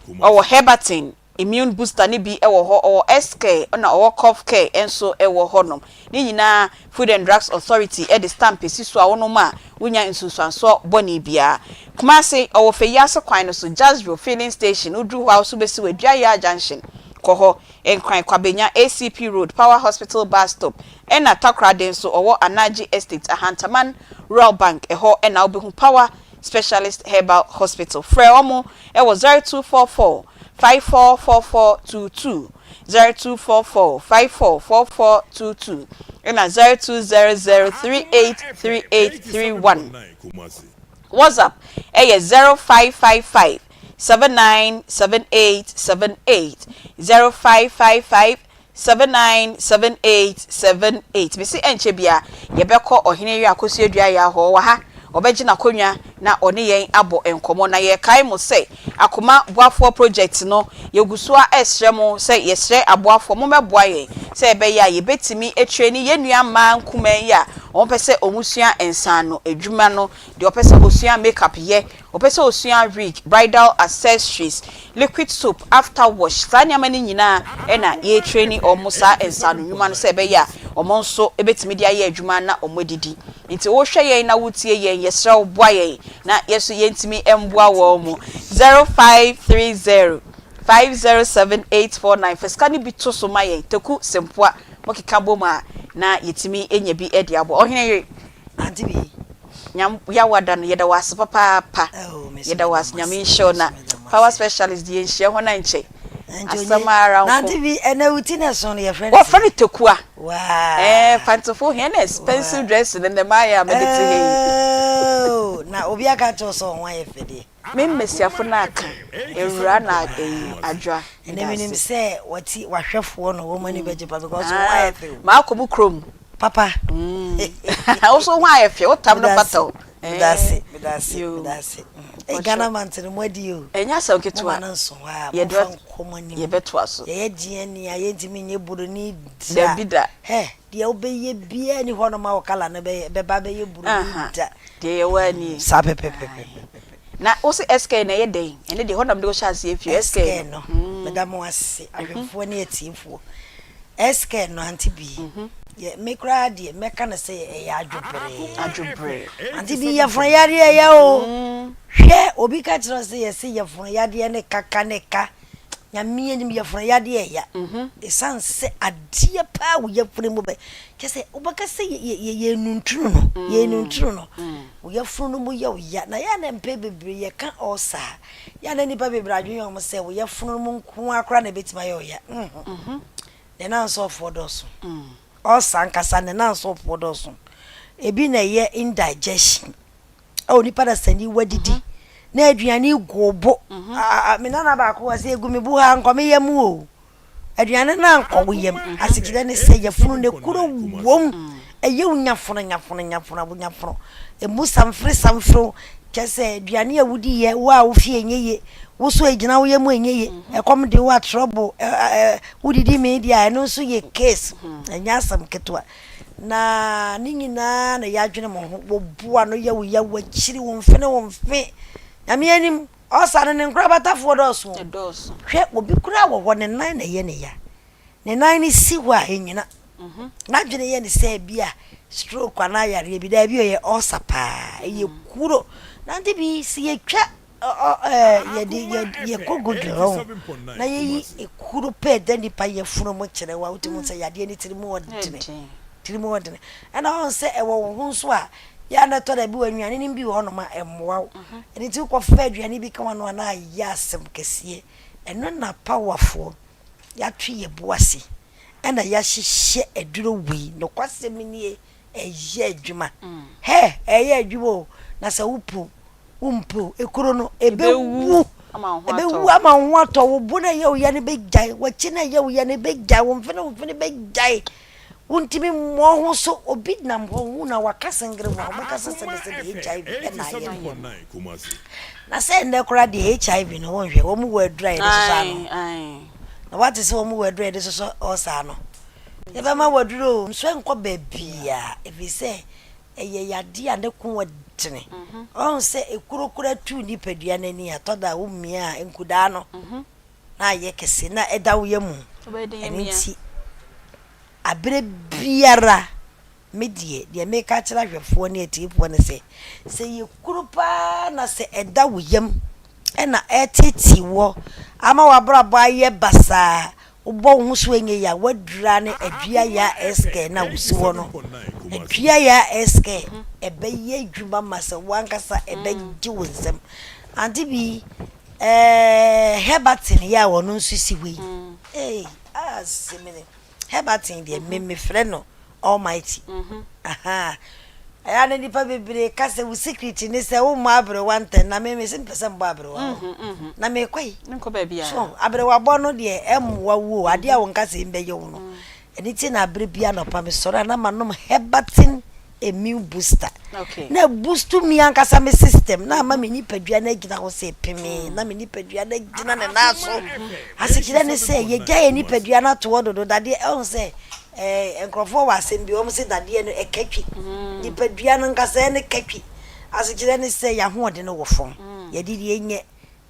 Ɔwɔ Herbatin. Immune booster no bi wɔ hɔ, ɔwɔ S-care ɛna ɔwɔ cough care nso wɔ hɔnom. Ne nyinaa Food and Drugs Authority de stamp si so a wonom a wonnya nsunsuansoɔ bɔne biara. Kumasi, ɔwɔ Feyiase kwan no so, Jazville filling station, woduru hɔ a wo so bɛsi wɔ Aduayaa junction, kɔ hɔ. Nkran, Kwabenya, ACP road, Power Hospital bus stop, ɛna Takoradi nso ɔwɔ Anaji Estate, Ahantaman Rural Bank, ɛhɔ na wobɛhu Power Specialist Herbal Hospital. Frɛ wɔn wɔ 0244 544422, 0244 544422, ɛna 0200 383831. WhatsApp yɛ 0555 797878, 0555 797878 Mese ɛnkyɛ bia yɛbɛkɔ Ɔhene Yere Akosua Duayaa hɔ, ɔwɔ ha, ɔbɛgye n'akonnwa na ɔne yɛn abɔ nkɔmmɔ. Na yɛrekae mo sɛ Akoma Boafoɔ Project no, yɛgu so ara resrɛ mo sɛ yɛsrɛ aboafoɔ mommɛboa yɛn sɛ ɛbɛyɛ a yɛbɛtumi atraini yɛn nua mmaa nkumaa yi a wɔpɛ sɛ wɔsua nsaano adwuma no, deɛ ɔpɛ sɛ ɔsua makeup yɛ, Wɔpɛ sɛ wɔsua wig, bridal accessories, liquid soap, after wash, saa nneɛma no nyinaa na yɛretraini wɔn saa nsaano nnwuma no sɛ ɛbɛyɛ a wɔn nso bɛtumi de ayɛ adwuma na wɔadidi. Nti wohwɛ yɛn na wotie yɛn, yɛsrɛ wo boa yɛn na yɛn nso yɛntumi mmoa wɔn. 0530 507 849 fa sika no bi to so ma yɛn, Teku Sempoa, mokeka bom a na yɛtumi nya bi de aboa. Ɔhene yere. Auntie bi. Nyam yawa da no yɛda wo ase papaapa yɛda wo ase nyame nhyira wo na power specialist deɛ yɛnhyia hɔ na nkyɛ asɛm ara nko. Auntie bi ɛnɛ wo ti na ɛso no yɛfrɛ no wɔfrɛ no takua ɛɛ fantefo hɛn na expensive dressing no ndɛ maayɛ a mede te ha yi. Na obi aka kyerɛ wo sɛ wo ho ayɛ fɛ deɛ. Me mmasiafo no aka, awura na eyi, adwoa, Ɛnɛ menim sɛ wɔte wahwɛfoɔ no wɔn ani bɛgye pa because wo ho ayɛ fɛ o. Maakɔ mo kurom. Papa. Wo so wo ho ayɛ fɛ, wo tam no fata o. Medase, medase, medase. Hey, Ghana mantene mo adi o. Ɛnyɛ asɛm ketewa. Mo ma no nso hɔ a, mo fa nkɔ mo anim. Yɛbɛtoa so. Yɛyɛ DNA a yɛntumi nyɛ buroni da. Dabi da. Hɛ, deɛ wobɛyɛ biara ni hɔ nom a wo kala no bɛyɛ bɛba bɛyɛ buroni da. Deɛ yɛwɔ ara nie. Saa pɛpɛpɛpɛpɛ. Na wo se SK no ɛyɛ dɛn? Ɛno deɛ hɔ na mede wo hyɛ aseɛ firi SK no. SK no, meda mo ase ahwɛfoɔ ne atiefoɔ. SK no Auntie Bee, yɛ me koraa deɛ mɛka no sɛ ɛyɛ adwobrɛɛ. Adwobrɛɛ. Auntie Bee yɛfono yadeɛ ɛyɛ o. Hwɛ obi ka kyerɛ wo sɛ yɛse yɛfono yadeɛ ne kaka ne ka. Nyame anim yafunu yadeɛ ɛya. Ɛsiane sɛ adeɛ paa wo yafunu mu bɛ kyɛ sɛ wobɛka sɛ yɛnuntunu no yɛnuntunu no wo yafunu no mu yɛ wo ya na yɛ na mpɛ bebree yɛka ɔsa a yɛ na nnipa bebree adwene yɛ wɔn sɛ wo yafunu no mu nko ara koraa na ɛbɛtumi ayɛ ɔya ne nansɔfoɔ dɔɔso ɔsa ankasa ne nansɔfoɔ dɔɔso ebi na ɛyɛ indigestion Oh nipa da sani wadidi na aduane gu wo bo. Mhm. Ah, ah, me nana baako wɔ sɛ egu me bo ha nkɔ me yam o. Aduane no ankɔ wo yam. Mhm. Asekyerɛ ne sɛ yafunu ne kuro wom. Mm. Ɛyɛ wo nyafono nyafono nyafono nyafono. Emu samfere samfere kyɛ sɛ aduane a wodi yɛ wo a wo fie nyɛ ye. Wo so egyina wo yam ɛnyɛ ye. Mhm. Ɛkɔm de wo a trouble. Wodidi me deɛ a ɛno nso yɛ case. Ɛnyɛ asɛm ketewa. Na ne nyinaa na yɛadwene mo ho, wo boa no yɛ wo ya, w'akyiri, wo mfe ne wo mfe. Nyame anim, ɔsa no ne nkorabatafoɔ dɔɔso. Ɛdɔɔso. Hwɛ, obi koraa wɔ hɔ, ne nan na ɛyɛ ne ya. Ne nan no si hɔ a, ɛnyina. Mhm. N'adwene yɛ ne sɛ bi a stroke anaa yareɛ bi, daabi ɛyɛ ɔsa paa, ɛyɛ kuro. Nante bi, sɛ yɛtwa yɛde yɛkɔ Google hɔ na yɛyi ekuro pɛ da nipa yɛfunu mu kyerɛ wa wotumi sɛ yadeɛ ne tiri mu ɔdene tiri mu ɔdene ɛna ɔn sɛ ɛwɔ wo ho nso a yɛ ana tɔ da bi wɔ anuane no bi wɔ hɔnom a ɛmmoa wo mhm. ɛno nti wokɔfa aduane bi ka wa no a na ayɛ asɛm kɛseɛ ɛno na powerfoɔ yɛatwe yɛ bo ase ɛna yɛahyehyɛ aduro wei nokwasɛm nie ɛyɛ adwuma hɛ ɛyɛ adwuma o na sɛ wopo wompɛ o ekuro no ebewu ebewu ama wo ho atɔ wo bo na ɛyɛ wo ya no bɛgyae w'akyi na ɛyɛ wo ya no bɛgyae wo mfene wo mfene bɛgyae wontumi mmɔ ho so obi nam hɔ hu na waka sengere ho a wobɛka sɛ sɛbesɛbe hiv ɛna ayɛ no na sɛ nnɛ koraa deɛ hiv no wonhwɛ wɔn wɔ aduru a yɛde sosɔ ano na wate sɛ wɔn wɔ aduru a yɛde sosɔ ɔsaa no Yɛbɛma waduro o, nso ɛnkɔ baabiara ɛfiri sɛ ɛyɛ yadeɛ a ne ko wɔ dene. Ɔhu sɛ ekuro koraa tu nipadua no ani a, ɛtɔ da a womia a nkudaa no. na ayɛ kɛse na ɛda wo yam. Ɛno nti, aberɛ biara, me deɛ, deɛ meka akyerɛ ahwɛfoɔ ne atiefoɔ ne sɛ, sɛ ɛyɛ kuro pa ara na sɛ ɛda wo yam na ɛreteetee woɔ ama w'abrabɔ ayɛ basaa, wobɔ wo ho so ɛnyɛ yie a, woadura ne Aduayaa Eskɛ no a wosi hɔ no. Aduayaa Eskɛ, ɛbɛyɛ adwuma ma sɛ wo ankasa ɛbɛgye wo nsam. Ante bi, ɛɛ Herberton yi a ɔno nso si hɔ yi, ei, asemene. Herberton deɛ, me mefrɛ no Almighty. Ahaa. Ɛyɛ a na nnipa bebree ka sɛ wo secret ne sɛ wommɔ aberewa ntɛn na me mese mepɛ sɛ mebɔ aberewa hɔ. Na mekɔ yi. So aberewabɔ no deɛ ɛmmoa wo o, adeɛ a wo nkasɛɛ mbɛyɛ wo no. Ɛno nti na aberɛ bi anɔpa mesɔre a na manom Herberton immune booster. Na ɛboost me ankasa me system na ama me nipadua no agyina hɔ sɛ pemee na me nipadua no agyina ne nan so. Asekyerɛ ne sɛ yɛgya yɛn nipadua no ato hɔ dodo dadeɛ ɛho sɛ Ɛɛ nkurɔfoɔ wɔ asɛm bi, wɔn se dadeɛ no ɛka twi. Nipadua no nkasɛɛ no ka twi. Asekyerɛ ne sɛ yɛn ahoɔden no wɔ fam. Yɛde deɛ nyɛ,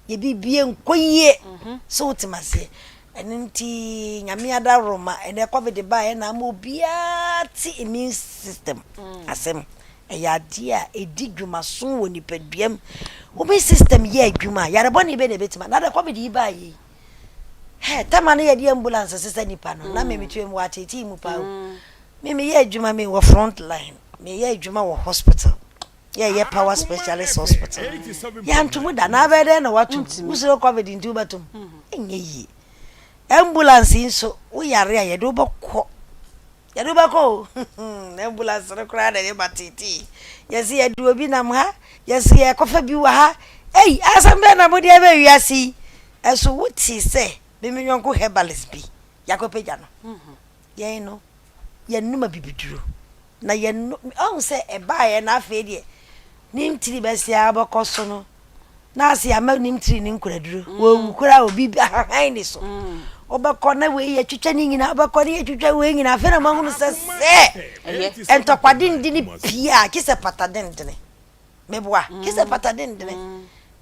yɛ biribi nkɔ yie. So wote aseɛ? Ɛno nti Nyame adaworoma, ɛnɛ COVID baeɛ na ama obiara te immune system asɛm. Ɛyɛ adeɛ a ɛdi dwumaso wɔ nipadua mu. Wo immune system yɛ adwuma a, yare bɔne bɛn na ɛbɛtumi, na adɛ COVID yi baeɛ yi, Hɛ, tɛma no yɛde ambulance sesa nipa no, na me metua mu wɔateetee mu paa o. Me meyɛ adwuma me wɔ front line, meyɛ adwuma wɔ hospital, yɛyɛ power specialist hospital. Yɛanto mu da, na abɛyɛ dɛn na woato mu? Wosuro covid nti wobɛto mu? Ɛnyɛ yie. Ambulance yi nso, woyare a yɛde wobɛkɔ Yɛde wo bɛkɔ o, ambulance no koraa na ɛde ba teetee. Yɛse yɛde obi nam ha, yɛse yɛkɔfa bi wɔ ha. Ei, asɛm bɛn na mode aba wiase yi? Ɛso wotee sɛ me me yɔnko herbalist bi, yɛakɔpagya no. Yɛn no, yɛnnom abibiduro. Na yɛnnom, ɔhu sɛ ɛbaeɛ na afei deɛ, ne ntiri bɛse ara bɛkɔ so no, na ase ama nim tiri ne nkuraduro mm. wɔwu koraa obi ahahan ne so mm. wobɛkɔ na wei yɛtwitwa ne nyinaa wobɛkɔ ne yɛtwitwa wei nyinaa afei na moahunu sɛ sɛ ntɔkwa dendene pii a kye sɛ pata dendene meboa kye sɛ pata dendene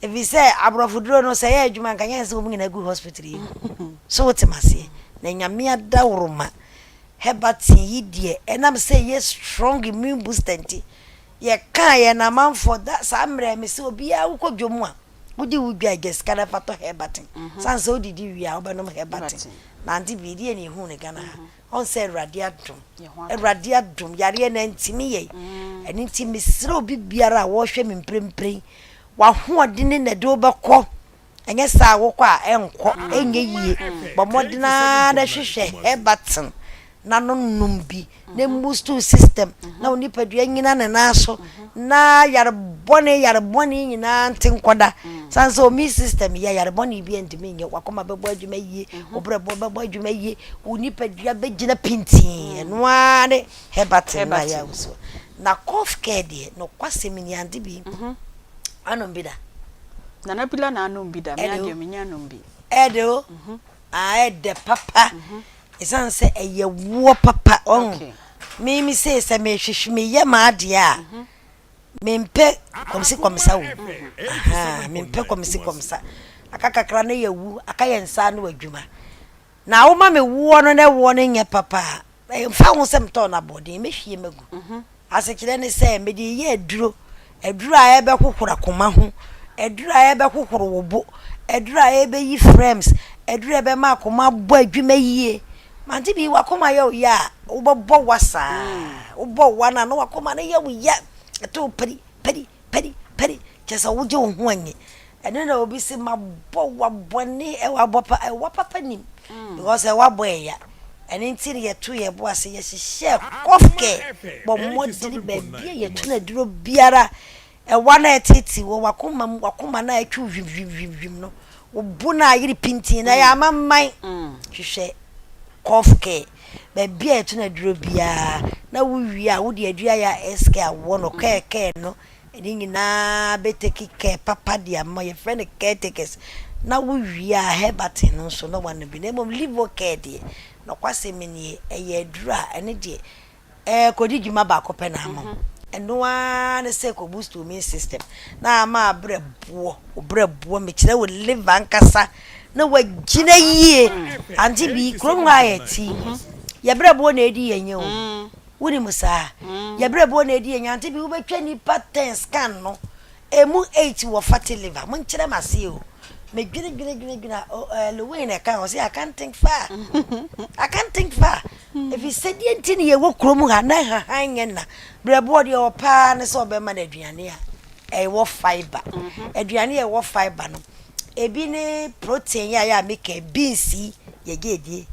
ɛfiri sɛ aborɔfo duro no sɛ ɛyɛ adwuma nka nyɛ sɛ wɔn nyinaa gu hospital yi mu so wote maseɛ na nyame adaworoma herbati yi deɛ ɛnam sɛ ɛyɛ strong immune booster nti Yɛkaa yɛn amanfoɔ da saa mmerɛ me sɛ obiara wokɔ dwom a wodi wo dwa gya sika na fa tɔ Herbatin sane sɛ wodidi wie a wobɛnom Herbatin na ante bi deɛ na yɛhuu no Ghana ha ɔn sɛ Awurade adom Awurade adom yareɛ no antimi yɛn ɛno nti mesrɛ obi biara a wɔhwɛ me mprempren wahoɔdene na ɛde wobɛkɔ Ɛnyɛ saa a wokɔ a ɛnkɔ, ɛnyɛ yie. Bɔ mmɔden ara na hwehwɛ Herbatin na no nom bi na mmustu wo system na wo nipadua nyina ne nan so na yare bɔne yare bɔne nyinaa nte nkɔda. Sane sɛ immune system yɛ yare bɔne bi ntumi nyɛ wakoma bɛbɔ adwuma yie, wo brɛboɔ bɛbɔ adwuma yie, wo nipadua bɛgyina pintinn. Ɛno ara ne Herbatin na yɛ ahosuo. Na cough care deɛ nokwasɛm ni ante bi anom bi da. Nana Bila na anom bi da, me adeɛ menya anom bi. Ɛɛdɛ o, ah ɛɛdɛ papa, ɛsiane sɛ ɛyɛ woɔ papa, ɔho. Me me sei sɛ mehwehwɛ meyɛ m'adeɛ a, mempɛ kɔmsi kɔmsa o, ahaa, mempɛ kɔmsi kɔmsa. Aka kakra na yɛawu, aka yɛn nsa ano adwuma. Na woma me woɔ no na woɔ no nyɛ papa a, ɛmfa ho sɛ metɔɔ no aboɔden, mɛhwie magu. Asekyerɛ ne sɛ, mede reyɛ aduro, aduro a ɛbɛhohoro akoma ho, aduro a ɛbɛhohoro wo bo, aduro a ɛbɛyi frames, aduro a ɛbɛma akoma abɔ adwuma yie. Mante bi, w'akoma yɛ wo ya a, wobɛbɔ wa saa. Wobɔ wa no a, na w'akoma no yɛ wo ya. Ɛto wo pari, pari, pari, pari. Kyerɛ sɛ wogye wo ho anyi. Ɛno na obi se mabɔ wa bɔne, ɛwɔ abɔ pa, ɛwa papa nim. Because ɛwa bɔ ɛya. Ɛno nti na yɛto yɛn bo ase, yɛhyehyɛɛ kɔfkɛ, bɔ mmɔdene baabi a yɛto no aduro biara. Ɛwa no a ɛtete wɔ w'akoma mu, w'akoma no a ɛtwe hwim hwim hwim hwim no, wo bo no a ayere pintinn no, ɛyɛ amamman. Hwehwɛ kɔfkɛ, baabi a yɛto no aduro biara, na wowie a wode aduro ayɛ a SK awɔ no, kɛɛkɛɛ no, Ne nyinaa bɛ take care papa de ama yɛfrɛ no caretakers na wo wie a herbatin no nso na wanom bi na mmom livo care deɛ nɔkwasɛm nie ɛyɛ aduro a ɛne deɛ ɛɛ kɔdi dwuma baako pɛ na ama wo ɛno ara ne sɛ kɔ boost wo immune system na ama abrɛ boɔ wo brɛ boɔ mekyerɛ wo liver ankasa. na wagyina yie. Ante bi, kurom hɔ a yɛte yi, yɛ brɛboɔ na ɛdi yɛn nya o. Wonim saa? Yɛ brɛboɔ na ɛdi yɛn nya. Ante bi, wobɛtwa nnipa 10 scan no, ɛmu 8 wɔ fatty liver. Monkyerɛ me aseɛ o. Medwene dwene dwene dwene a, oh, eh, Lewin na ɛka, ɔse I can't think far. I can't think far. Ɛfiri sɛ deɛ nti ne yɛwɔ kurom ha na nhahan nyɛ nna. Brɛboɔ deɛ ɔpɛ ara ne sɛ ɔbɛma no aduane a ɛwɔ fibre. Aduane a ɛwɔ fibre no, ebi ne protein yɛ a yɛ a meka beans yi yɛgye edie.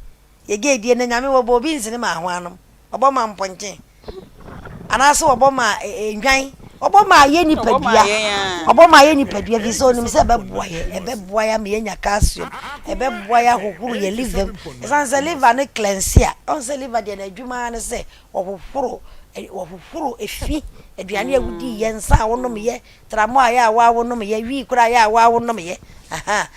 Yɛgye edie na Nyame wɔbɔɔ beans no maa hwannom? Ɔbɔ maa mpɔnkye? Anaasɛ wɔbɔ maa nnwan? Ɔbɔ maa yɛ nipadua. Ɔbɔ maa yɛ nipadua fi sɛ onim sɛ ɛbɛboa yɛ. Ɛbɛboa yɛ ama yɛanya calcium. Ɛbɛboa yɛ ahohoro yɛ liver mu. Ɛsiane sɛ liver no cleanse a, ɔn sɛ liver deɛ n'adwuma ara ne sɛ wɔhohoro wɔhohoro efi, aduane a wodi yɛ, nsa a wonom yɛ, tramɔ a yɛ a woa wonom yɛ, wii koraa yɛ a woa wonom yɛ. Aha.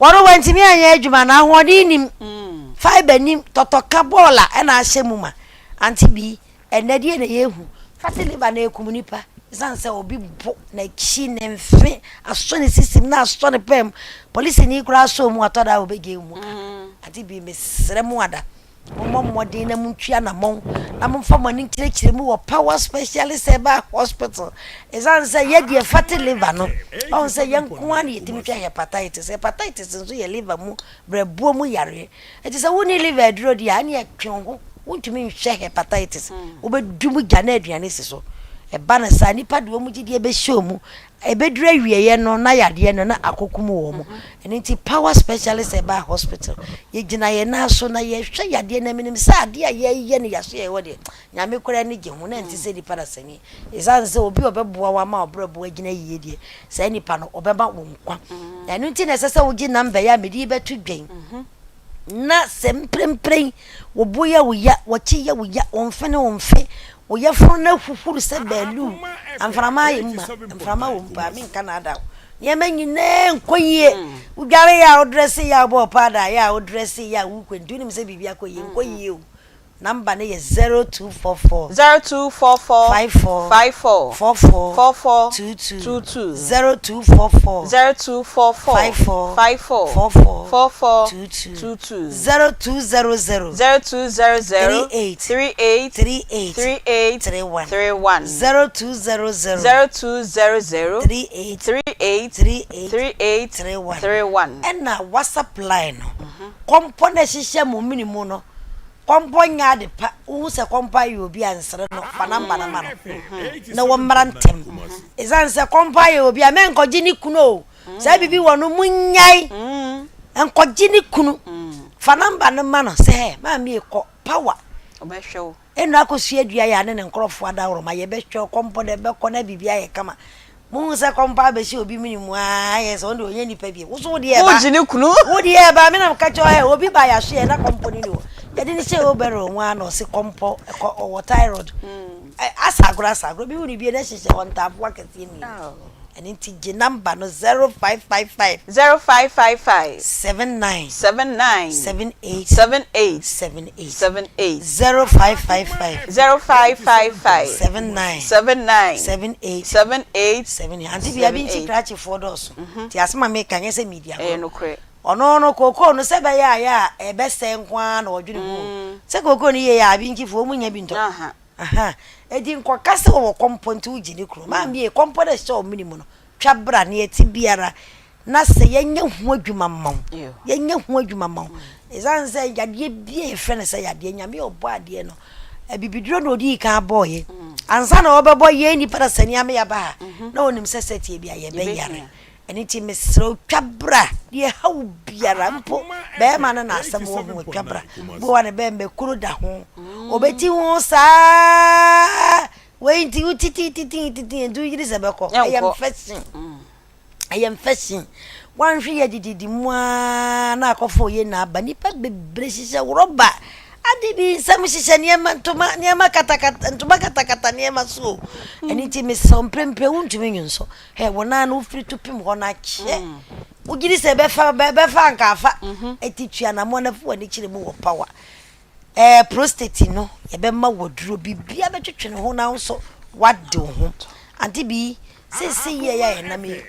Wɔn wɔntumi anyɛ adwuma na ahoɔden nim, fiber nim, tɔtɔka bɔɔla ɛna ahyɛ mu ma. Ante bi, ɛnɛ deɛ na yɛhu. Fatty liver na ɛkum nipa. Ɛsiane sɛ obi bo n'akyi ne mfe asɔ ne sisim na asɔ ne pɛm. Polisini koraa sɔ mu atɔ da a wɔbɛgye mu ka. Ante bi, mesrɛ mo ada. Mommɔ mmɔden na montu anammɔn na momfa mo ani nkyerɛkyerɛ mu wɔ Power Specialist Herbal Hospital. Ɛsiane sɛ yɛ deɛ fatty liver no, ɔhu sɛ yɛn nko ara na yɛtumi hwɛ hepatitis. Hepatitis nso yɛ liver mu berɛboɔ mu yareɛ. Ɛti sɛ wonni liver aduro deɛ a, ɛneɛ twe wo ho. Wontumi nhwɛ hepatitis. Wobɛdu mu gya na aduane si so. Ɛba no saa, nnipa de wɔn gyidie bɛhyɛ wɔn mu. Ɛbɛduru awieɛ no na yadeɛ no na akɔkum wɔn. Ɛno nti Power Specialist Herbal Hospital, yɛgyina yɛn nan so na yɛhwɛ yadeɛ no. Menim sɛ adeɛ a yɛyɛ no yɛaso yɛn hɔ deɛ, Nyame koraa ani gye ho na ɛnte sɛ nipa dasani. Ɛsiane sɛ obi a ɔbɛboa wo ama w'abrabɔ agyina yie deɛ, saa nipa no ɔbɛma wo nkwa. Ɛno nti na ɛsɛ sɛ wogye number yi a mede yi bɛto dwa yi. Na sɛ mprempren wo bo yɛ wo ya, w'akyi yɛ wo ya, wo mfe ne wo mfe, wo yafunu no ahuhuru sɛ baaluu, mframa ayɛ mu ma, mframa wɔ mu paa, menka naadaa wo. Nneɛma nyinaa nkɔ yie. Wodware yɛ a wodrɛse yɛ a wobɔɔ paada yɛ a wodrɛse yɛ a wokɔ nti wonim sɛ biribi akɔ yie, nkɔ yie o. Number no yɛ 0244. 0244. 54. 54. 44. 44. 22. 22. 0244. 0244. 54. 54. 44. 44. 22. 22. 0200. 0200. 38. 38. 38. 38. 31. 31. 0200. 0200. 38. 38. 38. 38. 31. 31. Ɛna WhatsApp line no, kɔmpɔ na ɛhyehyɛ mo mene mu no, Kɔmpɔ nyɛ ade pa. Wohu sɛ kɔmpɔ ayɛ obi a, nsere no, fa namba no ma no na wɔmmra ntɛm. Ɛsiane sɛ kɔmpɔ ayɛ obi a, mɛnkɔgye ne kunu o. Saa biribi wɔ no, monnyae. Nkɔgye ne kunu. Fa namba no ma no sɛ, hɛ, maame kɔ, power. Ɔbɛhwɛ wo. Ɛnna akɔsua dua yɛ a ne ne nkurɔfoɔ adaworoma, yɛbɛhwɛ wo, kɔmpɔ no ɛbɛkɔ na biribi ayɛ kama. Muhu sɛ kɔmpa abɛhyɛ obi mene mu aa yɛ sɛ ɔno deɛ ɔnyɛ nipa bio. Wo so wo deɛ ɛba. Wogye ne kunu. Wo deɛ ɛba me na meka kyerɛ ɛ obi ba yɛahwe yɛ na kɔmpɔ no ni hɔ. Yɛde ne hyɛ wheelbarrow mu aa na ɔse kɔmpɔ ɛkɔ ɔwɔ thyroid. Asa agorɔ asa agorɔ bi hu ne bie na hyehyɛ hɔ ntaafoɔ akɛseɛ mmienu. Ɛno nti gye number no 0555. 0555. 79. 79. 78. 78. 78. 78. 0555. 0555. 79. 79. 78. 78. 78. Ante bia bi nti krakyefoɔ dɔɔso. Nti asɛm a meka nyɛ sɛ medi agorɔ. Ɛyɛ nokorɛ. Ɔno no kookoo no sɛ ɛbɛyɛ a yɛ a ɛbɛsɛe nko ara na ɔdwene ho. Sɛ kookoo no yie a abinkyifoɔ wɔn nya bi ntɔ. Aha. Enti nkɔka sɛ wɔwɔ kɔmpɔ nti wogye ne kunu. Maame ei, kɔmpɔ no a ɛhyɛ wo mene mu no, twa bra nea ɛte biara na sɛ yɛnyɛ ho adwuma mma wo. Yɛnyɛ ho adwuma mma wo. Ɛsiane sɛ yadeɛ bi a yɛfrɛ no sɛ yadeɛ, Nyame a ɔbɔ adeɛ no, abibiduro na ɔdii kan bɔɔyɛ. Ansa na ɔbɛbɔ yɛn nnipa na sani ama yɛaba ha, na ɔnim sɛ sɛteɛ bi a yɛbɛyare. Ɛno nti mesrɛ wo twa bra, deɛ ɛha wo biara mpo bɛrima no na asɛm wɔ ho twa bra. Bi wɔ ne bɛrima kuro da ho, ɔbɛti ho saa wei nti wo titi titi titi nti woyiri sɛ bɛkɔ ɛyɛ mfɛsin ɛyɛ mfɛsin wanhwe yɛ dididi mu aa na akɔfo yɛ na aba nipa bebree hyehyɛ rɔba ade bi nsɛm hyehyɛ nneɛma ntoma nneɛma katakata ntoma katakata nneɛma so ɛno nti mesrɛ mprempren wontumi nwonsɔ Hɛ, wo nan no wofiri to pem hɔ no akyɛ. Wogye di sɛ ɛbɛfa bɛfa anka afa. Eti tu anammɔn na fa w'ani kyerɛ mu wɔ power. Ɛɛ prostate no yɛbɛma waduro biribiara bɛtwetwe ne ho na wo nso wade wo ho. Ante bi Seesei yi a ɛyɛ a yɛnam yi,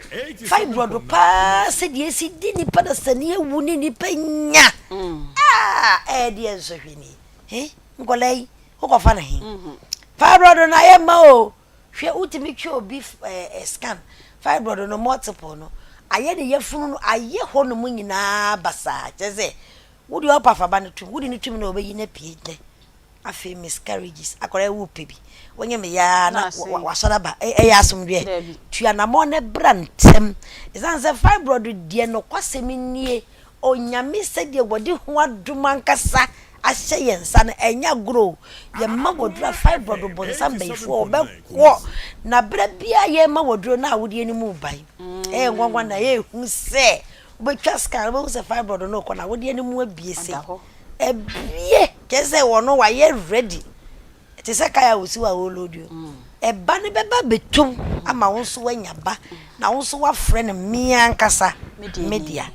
fibroid paa sɛdeɛ ɛsi di nipa na sani awu ne nipa nya. Ah, ɛyɛ deɛ nsɔhwɛ ni. He, nkɔla yi, wokɔfa no he? Fibroid no ayɛ ma o. Hwɛ, wotumi twe obi eh, scan, fibroid no multiple no, ayɛ ne yafunu no, ayɛ hɔ nom nyinaa basaa. Kyerɛ sɛ, wo deɛ ɔpa fa ba no tom, wode no tom na ɔbɛyi no apue nnɛ. Afei miscarriages, akwadaa yi wopɛ bi, wonyɛ me yaa na wasɔre aba, ɛyɛ asomdwoeɛ? Tu anammɔn na bra ntɛm. Ɛsiane sɛ fibroid deɛ nokwasɛm nie, Onyame sɛdeɛ wɔde ho adom ankasa ahyɛ yɛn nsa no, ɛnyɛ agorɔ o. Yɛma waduro a fibroid bonsam bayifoɔ ɔbɛkɔ. Na berɛ biara yɛma waduro no a awodeɛ no mu rebae. Ɛyɛ nwanwa na ɛyɛ hu sɛ wobɛtwa scan wobɛhu sɛ fibroid no rekɔ na awodeɛ no mu abue sei. Abue kyerɛ sɛ wɔno wayɛ ready. Te sɛ kae a wosi hɔ a wɔreloadi o. Ɛba no bɛba abɛtom ama wo nso woanya ba, na wo nso woafrɛ no me ankasa me dea.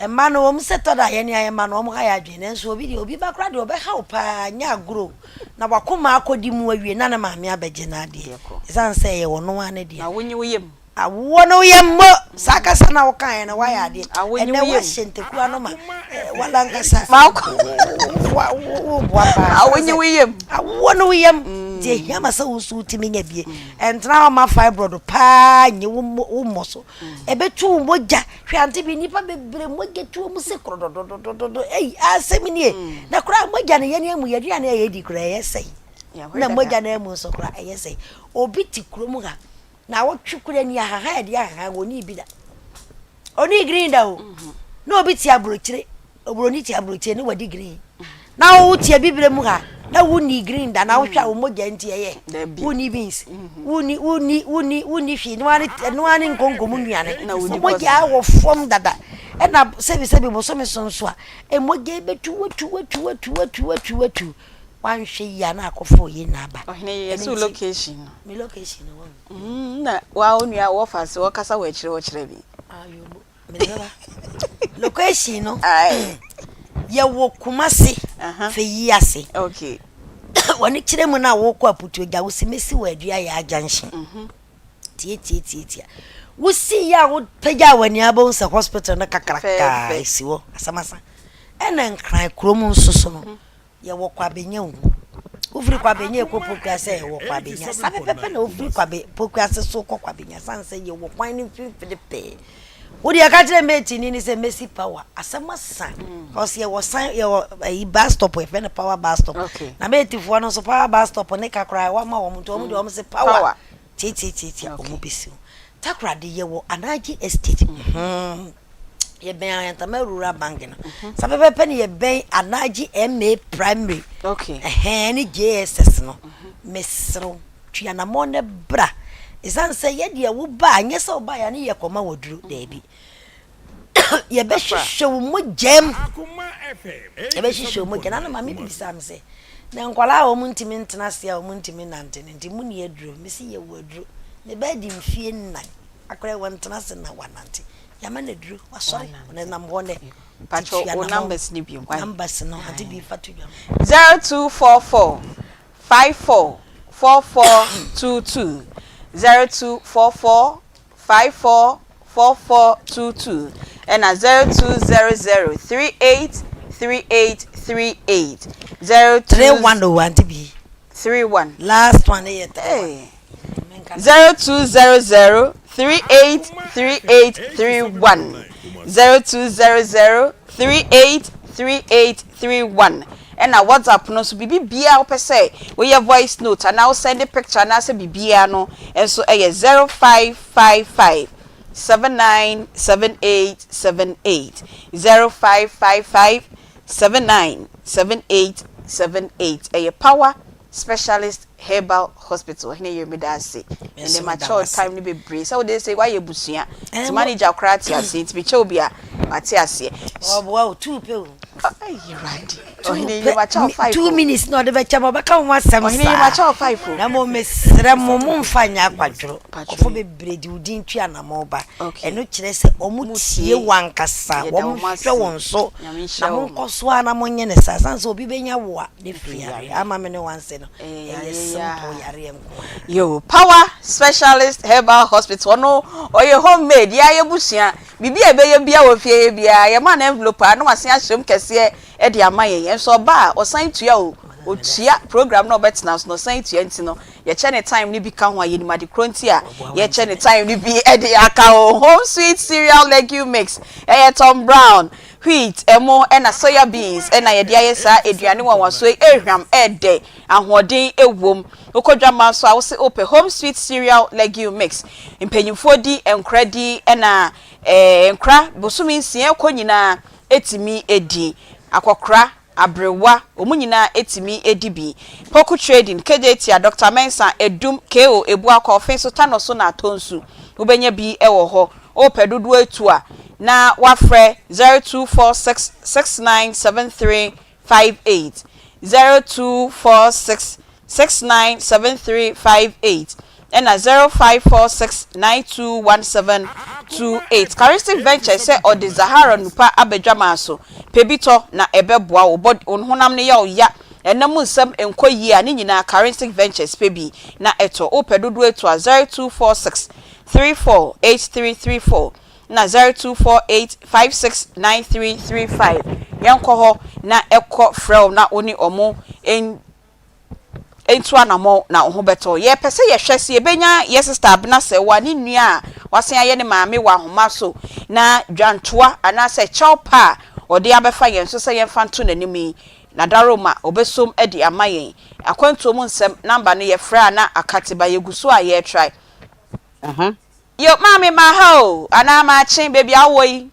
Mma no, wɔn sɛ tɔ da a yɛne ayɛ mma no, wɔn ha yɛ adwene, nanso obi deɛ, obi ba koraa deɛ ɔbɛha wo paa, nyɛ agorɔ o, na wakoma akɔdi mu awie na ne maame abɛgye n'adeɛ, ɛsiane sɛ ɛyɛ ɔno ara ne dea. Na wonyi wo yam. Awoɔ no yɛ mmɔ. Saa kasa no a wokaeɛ no woayɛ adeɛ. Ɛnɛ woahyɛ ntakuo ano ma wala ankasa woboa paa. Awoɔ no yam. Nti ɛhia ma sɛ wo nso wotumi nya bie. Ɛntena hɔ ma fibroid paa nye wo mmɔ so. Ɛbɛtu wo mogya. Hwɛ ante bi nnipa bebree mogya tu wɔn se korodododododo. Ei asɛm nie. Na koraa mogya no yɛne amu yɛaduane a yɛdi koraa ɛyɛ sɛn. Na mogya no amu nso koraa ɛyɛ sɛn. Obi te kurom ha. Naawɔtwe koro ani ahahan a yɛde ahahan wɔnii bi da. Ɔnii green da o. Mhm. Na obi te aburokyire, oburoni te aburokyire ne wadi green. Na wo te abibire mu ha na wonni green da na wohwɛ a wo mogya nti ɛyɛ. Wonni beans, mhm. wonni wonni wonni wonni hwee, noa ne noa ne nkonkom nnuane. Wo mogya wɔ fam dada. Ɛna sɛbi sɛbi bosome so nso a, mogya bɛtu watu watu watu watu watu watu. Wanhwɛ yie a na akɔfa oyi na aba. Ɔhene yɛ so location no. Me location no wɔn. Mm, na wa onua wɔfa se wɔkasa wɔ akyire hɔ kyerɛ mi. Ayo, mede bɛba. Location no. Yɛwɔ Kumasi, Feyi ase. Okay. Wɔne kyerɛ mu na wokɔ Aputuogya wosi mesi wɔ Aduayaa junction. Mhm. Tiatiatiatia. Wosi yɛ a wopagya w'ani abɛhu sɛ hospital no kakraka esi hɔ asamasa. Ɛna Nkran kurom nso so no. Yɛwɔ Kwabenya o. Wofiri Kwabenya rekɔ Pokuase a, yɛwɔ Kwabenya. Saa pɛpɛpɛ na wofiri Kwabe Pokuase so kɔ Kwabenya sane sɛ yɛwɔ kwan no mfimfini pɛɛ. Wo deɛ ka kyerɛ mate ni ne sɛ mɛsi power. Asɛm asa. Cause yɛwɔ san yɛwɔ ayi bus stop yɛfrɛ no power bus stop. Okay. Na matefoɔ no nso power bus stop ne ka koraa wɔama wɔn nti wɔn deɛ wɔn se power. Power. Tiatiatiatia wɔn bɛsi ho. Takoradi yɛwɔ Anagye Estate. Mm. Yɛbɛn Ayantama Rural Bank no. Saa pɛpɛɛpɛ na yɛbɛn Anagye MA Primary. Okay. Ɛhɛn ne JSS no. Mesrɛ wo, tu anammɔn na bra. Ɛsiane sɛ yɛ deɛ wo ba a, nyɛ sɛ wo ba yɛ ne yɛ kɔma waduro. Daabi. Yɛbɛhwehwɛ wo mogyam. Yɛbɛhwehwɛ wo mogya. Na na maame bi bisaa me sɛ, na nkwadaa a wɔn ntumi ntena ase a wɔn ntumi nante no nti, mo ni aduro? Mesi yɛwɔ aduro. Ne ba adi mfie nnan. Akwadaa yi wɔntena ase na wanante. Yɛama no aduro, wasɔre, ɔnenam hɔ nnɛ. Pacho, wo numbers ni bio. Why? Numbers no, ade bi fa to dwa. 0244 54 4422 0244 54 4422 ɛna 0200 38 38 38 02 31 o, ante bi. 31. Last one yɛ 31. 0200 38 38 31 0200 38 38 31 ɛna WhatsApp no nso biribi biara wopɛ sɛ woyɛ voice note anaa wo send picture anaasɛ biribiara no nso ɛyɛ 0555 7978 78 0555 7978 78 ɛyɛ power Specialist Herbal Hospital Ɔhene Yere meda ase ɛnɛ makyɛ wo time no bebree sɛ wode sɛ woayɛ abusua nti manager koraa te aseɛ nti mekyɛ wo bi a wate aseɛ. Ɔboa wo tuu pɛ o. 2 minutes na ɔde bɛkyɛ ma ɔbɛka ho asɛm saa. Na mmom mesrɛ mo, momfa nyɛ akwadworɔ. Nkurɔfoɔ bebree de wo din tu anammɔn ba. Ɛno kyerɛ sɛ wɔtie wo ankasa, wɔhwɛ wo so. Na monkɔ so ara na monyɛ no saa. Ɛsiane sɛ obi bɛnya wo a, ne firi yareɛ. Ama me ne wanse no, ɛyɛ simple yareɛ nko ara. Yo, Power Specialist Herbal Hospital, ɔno ɔyɛ home made, yɛa yɛbusua, biribi a ɛbɛyɛ bia wɔ fie yɛ biara, yɛma no envelope a na wasen ahyɛ mu kɛseɛ de ama yɛn, nso ɔba a ɔsan tua o, ɔtua program na ɔbɛtena so no ɔsan tua nti no yɛkyɛ ne time no bi ka ho a yɛnim ade korɔ nti a yɛkyɛ ne time no bi de aka ho. Home Sweet Cereal Legume Mix, ɛyɛ Tom Brown, wheat, ɛmo ɛna soya beans ɛna yɛde ayɛ saa aduane nwanwasoɔ yi, ɛhwam, ɛɛdɛ, ahoɔden ɛwom. Wokɔ dwammaa nso a wose wopɛ Home Sweet Cereal Legume Mix. Mpanyinfoɔ di, nkora di, ɛna ɛɛ nkora bosome nsia ɛkɔ nyinaa ɛtumi ɛdi. Akɔkora, aberewa, wɔn nyinaa ɛtumi ɛdi bi. Poku Trading, Kejetia, Doctor Mensah, Adum, KO, Ebuakɔ, Ɔfenso, Tanoso na Atonsu. Wobɛnya bi ɛwɔ hɔ. Wopɛ dodoɔ atu a, na woafrɛ 0246 6973 58, 0246 6973 58 ɛna 0546 9217 28. Charistic Ventures sɛ ɔde Zahara Nupa aba dwamaa so. Pɛ bi tɔ na ɛbɛboa wo. Bɔ wo honam no yɛ wo ya, ɛna mu nsɛm nkɔ yie a, ne nyinaa Charistic Ventures pɛ bi na ɛtɔ. Wopɛ dodoɔ atu a, 0246 34 8334 na 0248 56 9335. Yɛnkɔ hɔ na ɛkɔ frɛ wo na wo ne ɔmo ntu anamɔn na wo ho bɛtɔ wo. Yɛpɛ sɛ yɛhwɛ sɛ yɛbɛnya yɛ sista Abena Sɛwa ne nua a wasan ayɛ ne maame wɔ ahoma so na dwantoa anaasɛ kyɛw pa a ɔde abɛfa yɛn so sɛ yɛmfa nto n'anim yi, Nadaroma, ɔbɛsom de ama yɛn. Akwantuo mu nsɛm, number no yɛfrɛ a na akate but yɛgu so a yɛretry. Yo, maame maha o, anaa makye, baabi a wowɔ yi.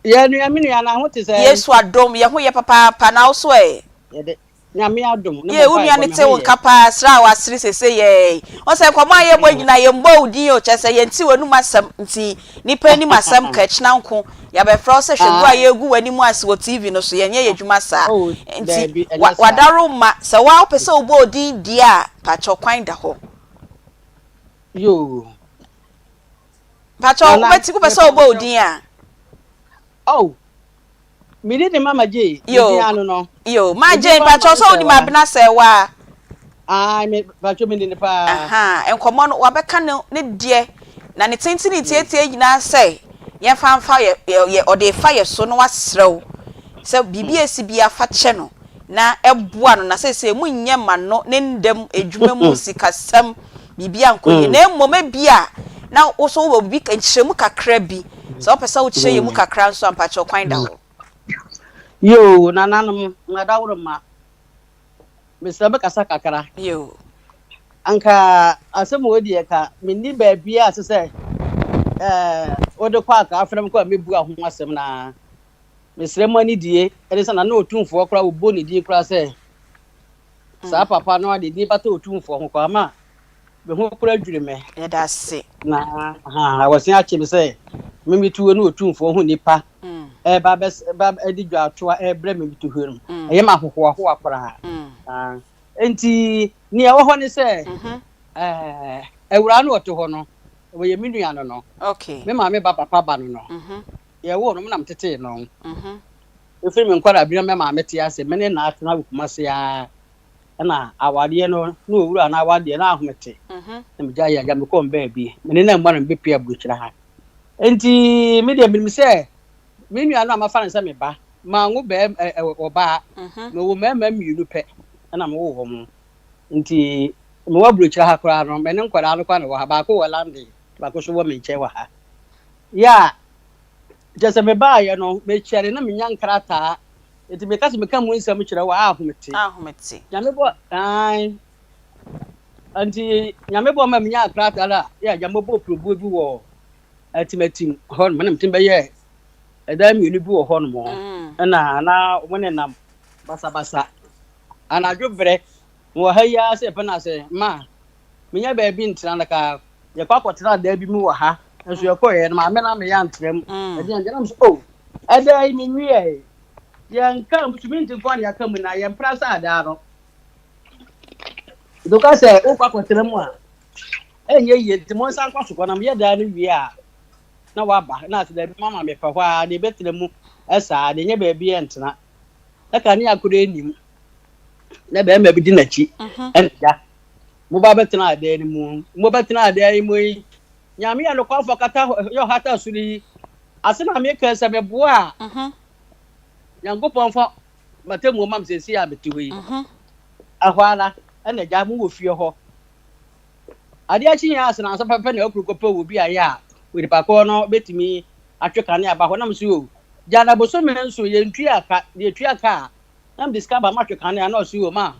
Yɛ nua, me nua, na ho te sɛn? Yesu adom, yɛ ho yɛ papaapa, na wo so ɛ? Yɛde Nyame adom ne mo Yee, wo nua mpaebɔ no me te ho wo yɛ. nka paa, sere a wasere sese yɛɛ. Wɔn sɛ nkɔmɔ a yɛbɔ nyinaa yɛmbɔɔ wo din o, kyerɛ sɛ yɛnte w'anum asɛm, nti nipa anim asɛm ka ɛkyena nko, yɛabɛfrɛ wo sɛ hwɛ gu a yɛregu w'anim ase wɔ TV no so, yɛnyɛ yɛn adwuma saa. Oh, Nti daabi, wa ɛnyɛ saa. wadaroma, sɛ wo ara wopɛ sɛ wobɔ wo din deɛ a, pakyɛw kwan da hɔ. Yoo. Pakyɛw, Nana, wobɛti, wopɛ sɛ mepa wobɔ wo wo kyɛw. din a? Oh, me din de Mama Jay, me din Yoo, ano no. yoo, Ma Me din Jane, paa pakyɛw Maame sɛ wonim Sɛwa. Abena Sɛwa? Ae, me, pakyɛw me nim no paa. Ahaa, nkɔmmɔ no, wabɛka no ne deɛ, na ne tenten ne tietie nyinaa sɛ yɛmfa mfa yɛ, yɛ, yɛ, ɔde refa yɛ so na wasrɛ wo sɛ biribi a ɛsi biara fa kyɛ no na boa no, na seesei monyɛ mma no ne nna mu, adwuma mu, sikasɛm, biribiara nkɔ yie, na mmom ebia na wo nso wowɔ biribi, nkyerɛmu kakra bi, sɛ wopɛ sɛ wokyerɛ yɛn mu kakra nso a, mpakyɛw kwan da hɔ. Yoo, nananom, adaworoma, mesrɛ bɛkasa kakra. Yoo. Anka asɛm wɔ deɛ ka menni baabi a ɛsɛ sɛ ɛɛ wode kɔ aka afrɛ m kɔ a mɛbua ho asɛm na mesrɛ mo anidie ɛne sɛ nana otumfoɔ koraa wɔbɔ ne din koraa sɛ saa papa no ade din bata otumfoɔ ho koraa ma me ho koraa dwiri me. Yɛda ase. Na ha wɔsen akye me sɛ me metuo ne otumfoɔ ho nipa ɛba bɛs ba ɛde dwaatoa ɛbrɛ me metuhue no ɛyɛ ma ahohoahoa koraa. Enti nea ɛwɔ hɔ ne sɛ ɛɛ awuraa no ɔte hɔ no wɔyɛ me nua no no. Okay. Me maame ba papa ba no no. Yɛwoo no me na metetee no. Ɛfiri me nkwadaa-berɛ me maame te ase, me ne no atena wɔ Kumasi ara. Ɛna awadeɛ no, na owura no awadeɛ na ahomete. Na megya yɛ agya mekɔɔ me baabi. Me ne no ammua na mebɛpue aburokyire ha. Enti me deɛ menim sɛ me nua no a mafa no sɛ me ba, manwo bɛɛma ɛ ɛ ɔbaa. Mewoo mmarima mmienu pɛ ɛna mewoo wɔn. Nti mewɔ aburokyire ha koraa no, me ne nkwadaa no koraa na ɛwɔ ha. Baako wɔ London, baako nso wɔ me nkyɛn wɔ ha. Yɛ a Kyerɛ sɛ mebaeɛ no, mekyɛre na menya nkrataa. Nti meka sɛ meka mu nsɛm kyerɛ wo a, ahomete. Ahomete. Nyame bɔ, ae. Nti Nyame bɔ ma menya nkrataa no a, yɛ agya mɔbɔ purobuo bi wɔ Atimatim hɔ nom, na metumi bɛyɛ ɛdan mmienu bi wɔ hɔ nom. Ɛna na wɔn nenam basabasa. Anadwo berɛ, mewɔ ha yi ara sɛ yɛpɛ no asɛ, ma menya baabi ntena no ka yɛkɔ akɔtena dan bi mu wɔ ha nso yɛkɔeɛ no maame na meyɛ antra mu ɛdeɛ nti na mesɛ oh ɛda yi menwiɛe. Yɛnka suminti nko na yɛaka mu na yɛmpra sɛ adaa no. Nti woka sɛ wokɔ akɔtena mu a, ɛnyɛ yie nti monsan nkɔ so kɔ na meyɛ daa no wie a na waba na ase daabi mama mepɛ hɔ a na ɛbɛtena mu saa deɛ ɛnyɛ baabi ɛntena na kanea koro anim na bɛrima bi di n'akyi ɛna gya moba bɛtena adan no mu mobɛtena adan yi mu yi nyame yɛ nokwafo kata yɛ ɔhata soro yi ase na meka sɛ meboa a Nyankopɔn fa m'atemmuo ma me seesei a mete hɔ yi. Ɛhɔ ara na agya mo wɔ fie hɔ. Adeɛ kye yɛn ase nansa pɛpɛ na akuru kɔpɛ wɔ bi ayɛ a onipa korɔ no bɛtumi atwe kanea aba hɔ. Na mese o, gya na bosome nso yɛntua ka, deɛ ɛtua ka a na mede sika ba matwe kanea na ɔse o ma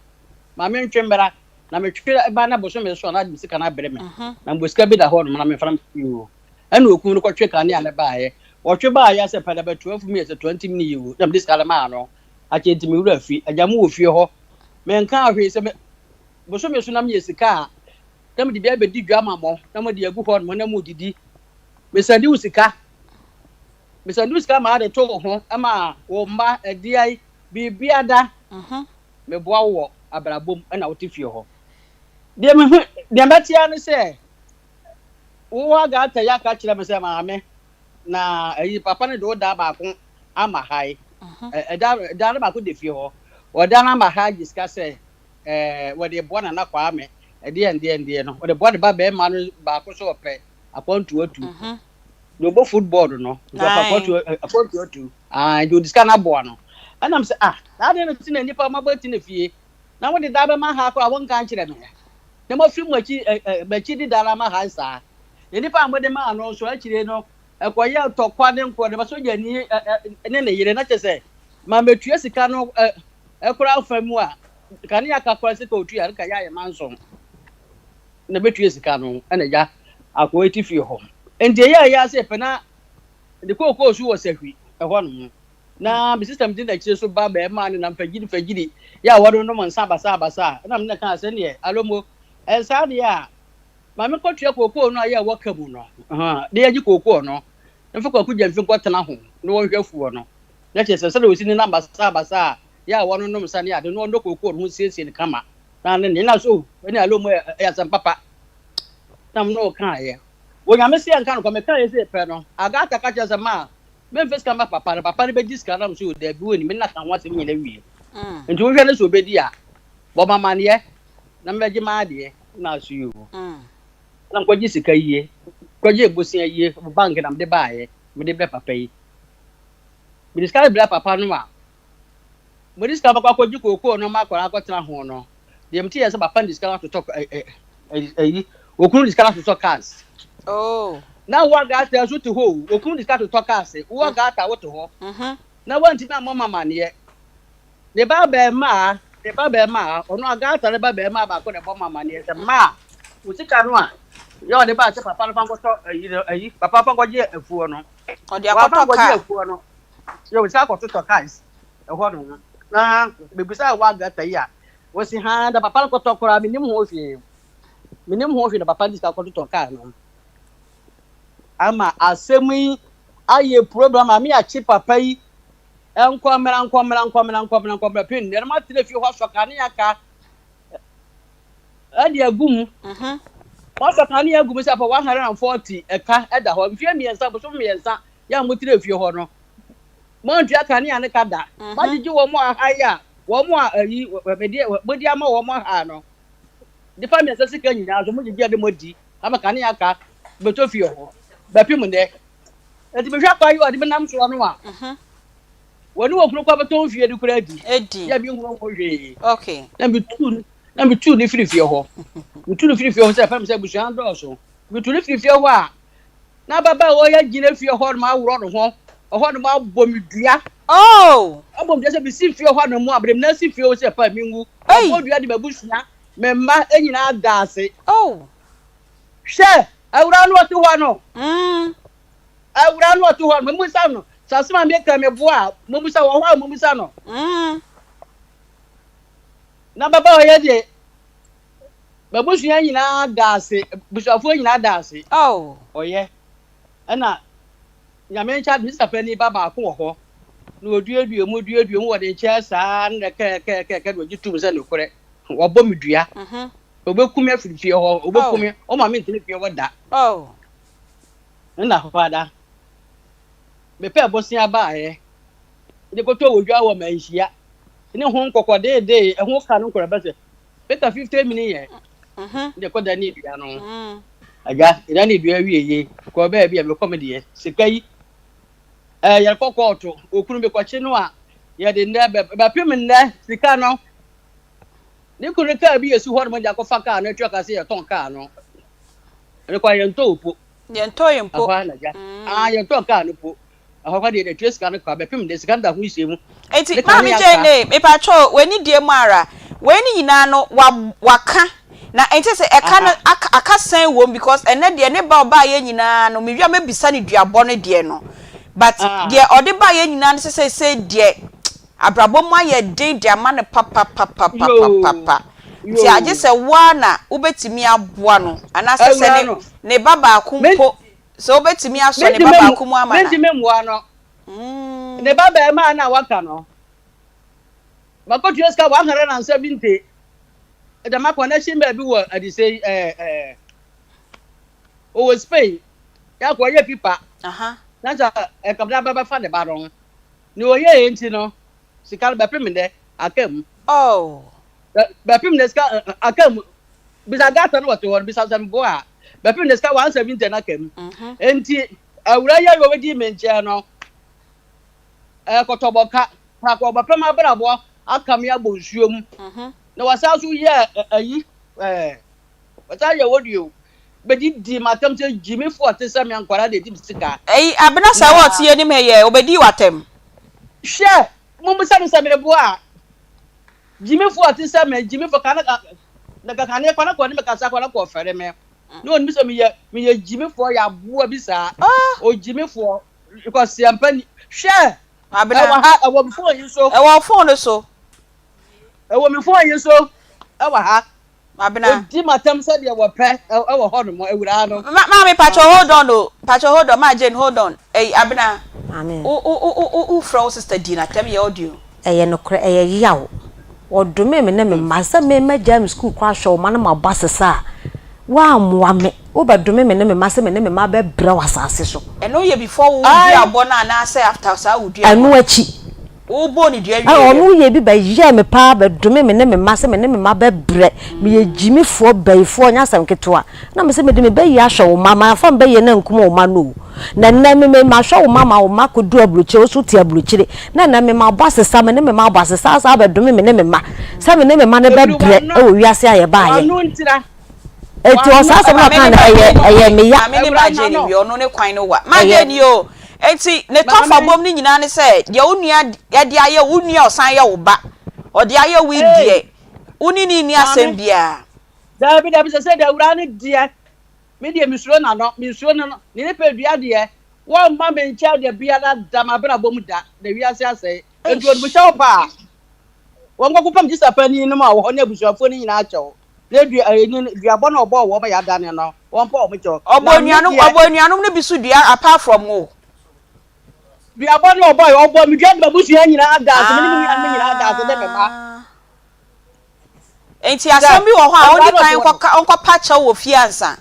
ma mentwe mmra na metwe ba na bosome so a na de me sika no abrɛ me na mewɔ sika bi da hɔ nom na memfa na mese o. Ɛna okunu no kɔtwe kanea no baeɛ. Wɔtwe baeɛ sɛ pɛ na bɛto afu meyɛ sɛ 20 mini yi o na mede sika no maa no. Akyɛ nti me werɛ afi. Agya mo wɔ fie hɔ. Menkaa hwee sɛ me bosome so na meyɛ sika a na mede bi abɛdi dwa ama mo na mode agu hɔ nom na modidi. Mesɛnde wo sika. Mesɛnde wo sika ma ade to wo ho ma wo mma aduan biribia da. Meboa wo wɔ abrabɔ mu ɛna wote fie hɔ. Deɛ mehu deɛ mɛte ara ne sɛ Wo Agatha yi aka kyerɛ me sɛ maame na ayi papa no de wo da baako ama ha yi. Ɛda da no baako da fie hɔ. Ɔda no ama ha gye sika sɛ ɛɛ wɔde boa Nana Kwame ɛdeɛ ndeɛ ndeɛ no. Wɔde boa ne ba bɛrima no baako so ɔpɛ akwantu atu. Deɛ ɔbɔ football no nti ɔpɛ akwantu akwantu atu. Ah nti ɔde sika no aboa no. Ɛnam sɛ ah na adeɛ no ti na nnipa mabɔ ti na fie na wode da bɛma ha koraa wonka nkyerɛ me. Na moafiri mo akyi ɛ ɛ m'akyi di daa ama ha saa. Na nnipa a mode maa no nso, akyire no, ɛkɔyɛɛ ntɔkwa ne nkorɔ, ne ba sogyani ɛ ɛ ne ne yere, na kyerɛ sɛ, ma metua sika no ɛ ɛ koraa fa mu a, kanea ka koraa sika otua no ka yɛ ayɛ manson na metua sika no, ɛna agya akoa yi te fie hɔ. Enti ɛyɛɛ yɛ ase pɛ na ne kookoo so wɔ sahwi ɛhɔ nom. Na me sista medi n'akyire so ba bɛɛmaa no nam fagyiri fagyiri yɛ a wɔrenom nsa basaa basaa. Ɛna me ne no kaa sɛ neɛ Alomo, ɛnsaa deɛ a, ma me nkɔtua kookoo no a yɛ a wɔka mu no, de agye kookoo no, na mfa Kwaku Gyamfi nkɔtena ho na wɔnhwɛ afuo no. Na kyerɛ sɛ sɛdeɛ wɔsi nenam basaa basaa yɛ a wɔnonom nsa ne ade no, wɔnnɔ kookoo no ho nsiesie no kama. Na ne ne na so, oh, ɛne Alomo ɛyɛ asɛm papa. Na me ne wo kaeɛ. Onyame se yɛnka no kwa, mekaeɛ sei pɛ no, Agatha ka kyerɛ sɛ ma Memfa sika mma papa no, papa no bɛgye sika no. Na mese, o daabi, wonni, me nna ka ho asɛm nyina wie. Nti wohwɛ no sɛ ɔbɛdi a, bɔ me amaneɛ na mɛgye m'adeɛ. Na ase yoo. Na mekɔgye sika yie, kɔgye bosea yie, bank na mede baeɛ, mede brɛ papa yi. Mede sika no brɛ papa no a, mede sika bɛkɔ akɔgye kookoo no ma akwadaa akɔtena ho no, deɛ mete yɛ sɛ papa no de sika no atotɔ ayi, okunu de sika no atotɔ cars. Oh. Na wo Agatha nso te hɔ o, okunu de sika totɔ cars, wo Agatha wote hɔ. Na wantumi ammɔ me amaneɛ. Ne ba abarimaa, ne ba abarimaa, ɔno Agatha ne ba abarimaa baako na ɛbɔ me amaneɛ sɛ ma wo sika no a yɛ ɔde baa sɛ papa no fa nkɔtɔ ayi no ayi, papa fa nkɔgye afuo no. Ɔde Wamfa akɔtɔ nkɔgye car. afuo no, yɛ ɔde sika akɔtotɔ cars ɛhɔ nom. Na mebisaa wo Agatha yi a, wɔsi haa da papa no kɔtɔ koraa menim ho hwee. Menim ho hwee na papa no de sika kɔtotɔ car no. Ama asɛm yi ayɛ problem a me akye papa yi nkɔ mmra nkɔ mmra nkɔ mmra nkɔ mmra nkɔ mmra pin deɛ no matena fie hɔ asɔ kanea ka ɛde agu mu wasɔ kanea agu mu sɛ apa 140 ɛka ɛda hɔ mfeɛ mmiɛnsa bosom mmiɛnsa yɛ a motena fie hɔ no moantua kanea ne ka da moagyegye wɔn a ha yi a wɔn a ayi mode ama wɔn ha no Nnipa mmiɛnsa sika nyinaa nso mogyegye de moadi ama kanea ka bɛtɔ fie hɔ bɛpem nnɛ. Enti mehwɛ kwan yi a ɔde me nam soɔ no a, wɔne wɔn kunu kɔ bɛtɔn fie no koraa di. Yɛ menhunu ho hwee. Na metu na metu ne firi fie hɔ. Metu ne firi fie hɔ sɛ fɛm sɛ abusua no dɔɔso. Metu ne firi fie hɔ a, na ababaawa yi agyina fie hɔ nom aworɔ ne ho. Ɛhɔ nom abɔ me dua. Oh! Abɔ me dua sɛ mesi fie hɔ nom a, mede me nan si fie hɔ sɛ fa menwu. Wabɔ dua de m'abusua, me mma nyinaa da ase. Oh! Hwɛ, awuraa no ɔte hɔ no. Awuraa no ɔte hɔ no, mommisa no. Sɛ asɛm a meka meboa a, mommisa wɔ hɔ a mommisa no. Na ababaawa yi deɛ, m'abusua nyinaa da ase, abusuafoɔ nyinaa da ase. Oh! Ɔyɛ. Ɛna Nyame nkyɛ ade, me sista panin ba baako wɔ hɔ. Na ɔduadua mu, duadua mu wɔ ne nkyɛn saa na kɛkɛkɛkɛ na ɔgye tom sɛ nokorɛ, wabɔ me dua. Ɔbɛku me afiri fie hɔ, ɔbɛku me, ɔma mentena fie hɔ da. Nna hɔ ara, mepɛɛ bosea baeɛ de kɔtɔɔ wɔ dwa wɔ Manhyia ne ho nkɔkɔdeedee, ɛho ka no nkɔrɔ bɛsɛ bɛka 50 million de kɔda ne dua no. Agya, ɛda ne dua wie yie, kɔɔ baabi a mekɔ me deɛ, sika yi, ɛɛ yɛkɔ kɔɔto, okunu bi kɔkye no a, yɛde nnɛ bɛ, bɛpem nnɛ sika no. Ne kunu kaa bi esi hɔ nom de akɔfa kaa no atua ka sɛ yɛtɔn kaa no. Ɛno kɔ yɛntɔ po. Yɛntɔ yɛn po. Ɛhɔ ara na gya. Ah, yɛntɔ kaa no po. Ɛhɔ kɔ deɛ yɛtua sika no kwa bɛpem nnɛ sika no da ho nhyia mu. Enti Ne kane maame aka. Jane, mepakyɛw w'ani die mu ara, wei ne nyinaa no wa waka na ɛnkyɛ sɛ ɛka no aka aka sɛn wom because ɛnɛ deɛ ne ba ɔbaayɛ nyinaa no mewia mɛbisa no duabɔ no deɛ no but deɛ ɔde baayɛ nyinaa no sɛ seesei deɛ abrabɔ mu ayɛ den de ama no papapapapapapa nti agye sɛ wo ara na wobɛtumi aboa no anaasɛ sɛ ne ne ba baako mpo sɛ wobɛtumi asɔ ne ba baako mu ama no a. Mentumi mmoa no. Ne ba barima no a waka no, makɔtua sika 170 de ama connection baabi wɔ adisei ɛɛ ɛɛ ɔwɔ Spain yɛ akɔ yɛ pipa na sɛ ɛkɔmda bɛbɛfa ne ba no. Nea ɔyɛeɛ nti no, sika no bɛpem nnɛ, aka mu. Oh. Bɛpem nnɛ sika aka mu. Bisa gata no wɔte hɔ no, bisa sɛ meboa a. Bɛpem nnɛ sika 170 no aka mu. Nti, awura yi a ɔbɛdii me nkyɛn no, ɛkɔtɔbɔka, paako ɔbɛpem abrabɔ aka me abɔ nsuo mu. Na wasan so yɛ ayi, ɛɛ. Ɔsan yɛ audio bɛdidi m'atɛm sɛ gyimifoɔ te sɛ me nkwadaa na ɛdi me sika. Ɛyi Abena sɛ wɔ ɔte anim ha yi ɛ, ɔbɛdii w'atɛm. Hwɛ! Mommisa no sɛ meboa a. Gyimifoɔ te sɛ me, gyimifoɔ, ka na na ka kane kɔ na kɔ ne me kasa kɔ na kɔ fɛre me. Na ɔnim sɛ meyɛ meyɛ gyimifoɔ yɛ aboa bi saa. Ogyimifoɔ, kwasiampa ni. Hwɛ! Abena. Ɛwɔ ha, ɛwɔ me phone yi so. Ɛwɔ phone no so. Ɛwɔ me phone yi so. Ɛwɔ ha. Abena. Odi m'atɛm sɛdeɛ wɔpɛ wɔ hɔ nom, awuraa no. Ma maame pakyɛ hold on o, pakyɛ hold on, maa Jane hold on, ɛyi Abena, Maame. wo wo wo wo wo frɛ wo sister di n'atɛm yɛ audio. Ɛyɛ nokorɛ, ɛyɛ yaw. Wɔdomee me ne me mma sɛ me mɛgyae me sukuu kɔ ahwɛ wo mma na mabɔ asesa a, woammoa me. Wobɛdome me ne me mma sɛ me ne me mma bɛbrɛ wɔ asase so. Ɛno yɛ before wo Ae. duabɔ no anaasɛ after saa wo duabɔ Ɛno no? akyi. Wobɔɔ no dua Ɛna wieeɛ. ɔno yɛɛ bi bɛyɛɛ me paa bɛdome me ne me mma sɛ me ne me mma bɛbrɛ. Meyɛ gyimifoɔ, bayifoɔ, nyɛ asɛm ketewa. Na mese mede me bayie ahwɛ wo mma, mamfa me bayie no ankum wo mma no o. Na nnɛ me me mahwɛ wo mma ma wo mma akɔduru aburokyire, wo nso wote aburokyire. Na nnɛ me mabɔ asesa, me ne me mma abɔ asesa asan abɛdome me ne me mma sɛ me ne me mma no Ɛfiri bɛbrɛ w'ano, wɔ wiase a yɛbaeɛ. w'ano ntira. Enti W'ano, ɔsaa asɛm no a Maame ɔkaa ne no ba ɛyɛ Jane ɛyɛ wie me ya. maame ne Awura ba Jane n'ano. wie ɔno ne kwan no wa. Ma Ɛyɛ. Jane yi o enti ne tɔfa Maame. bom no nyinaa ne sɛ deɛ wo nua de ayɛ wo nua a ɔsan yɛ wo ba ɔde ayɛ wo yi Ei. deɛ wo ne no nni asɛm Maame. biara. Daabi daabi sɛ sɛ deɛ awura no deɛ me deɛ mesuro n'ano mensuro no ne nipadua deɛ wɔmma me nkyɛn da biara da m'abrabɔ mu da na wiase asɛe enti Eish. ɔde hyɛ wo paa wɔnkɔkɔpam gyesa panin nom a wɔ hɔ ne abusuafoɔ no nyinaa kyɛw Na dua ɛɛ ne duabɔ no a ɔbɔɔ wɔn ma yɛadane no, wɔmpa wɔn kyɛw. Ɔbɔ Na me anuanom deɛ. ɔbɔ anuanom no bi so dua apart from wo. Duabɔ no a ɔbɔe, ɔbɔɔ me dua de m'abusua nyinaa daa ase, me ne me nuanom nyinaa daa ase ne me mma. Ah. Enti Sɛ asɛm bi wɔ hɔ a awuraa ɔndi no kan ɔte hɔ no. nkɔka ɔnkɔpa kyɛw wɔ fie ansa.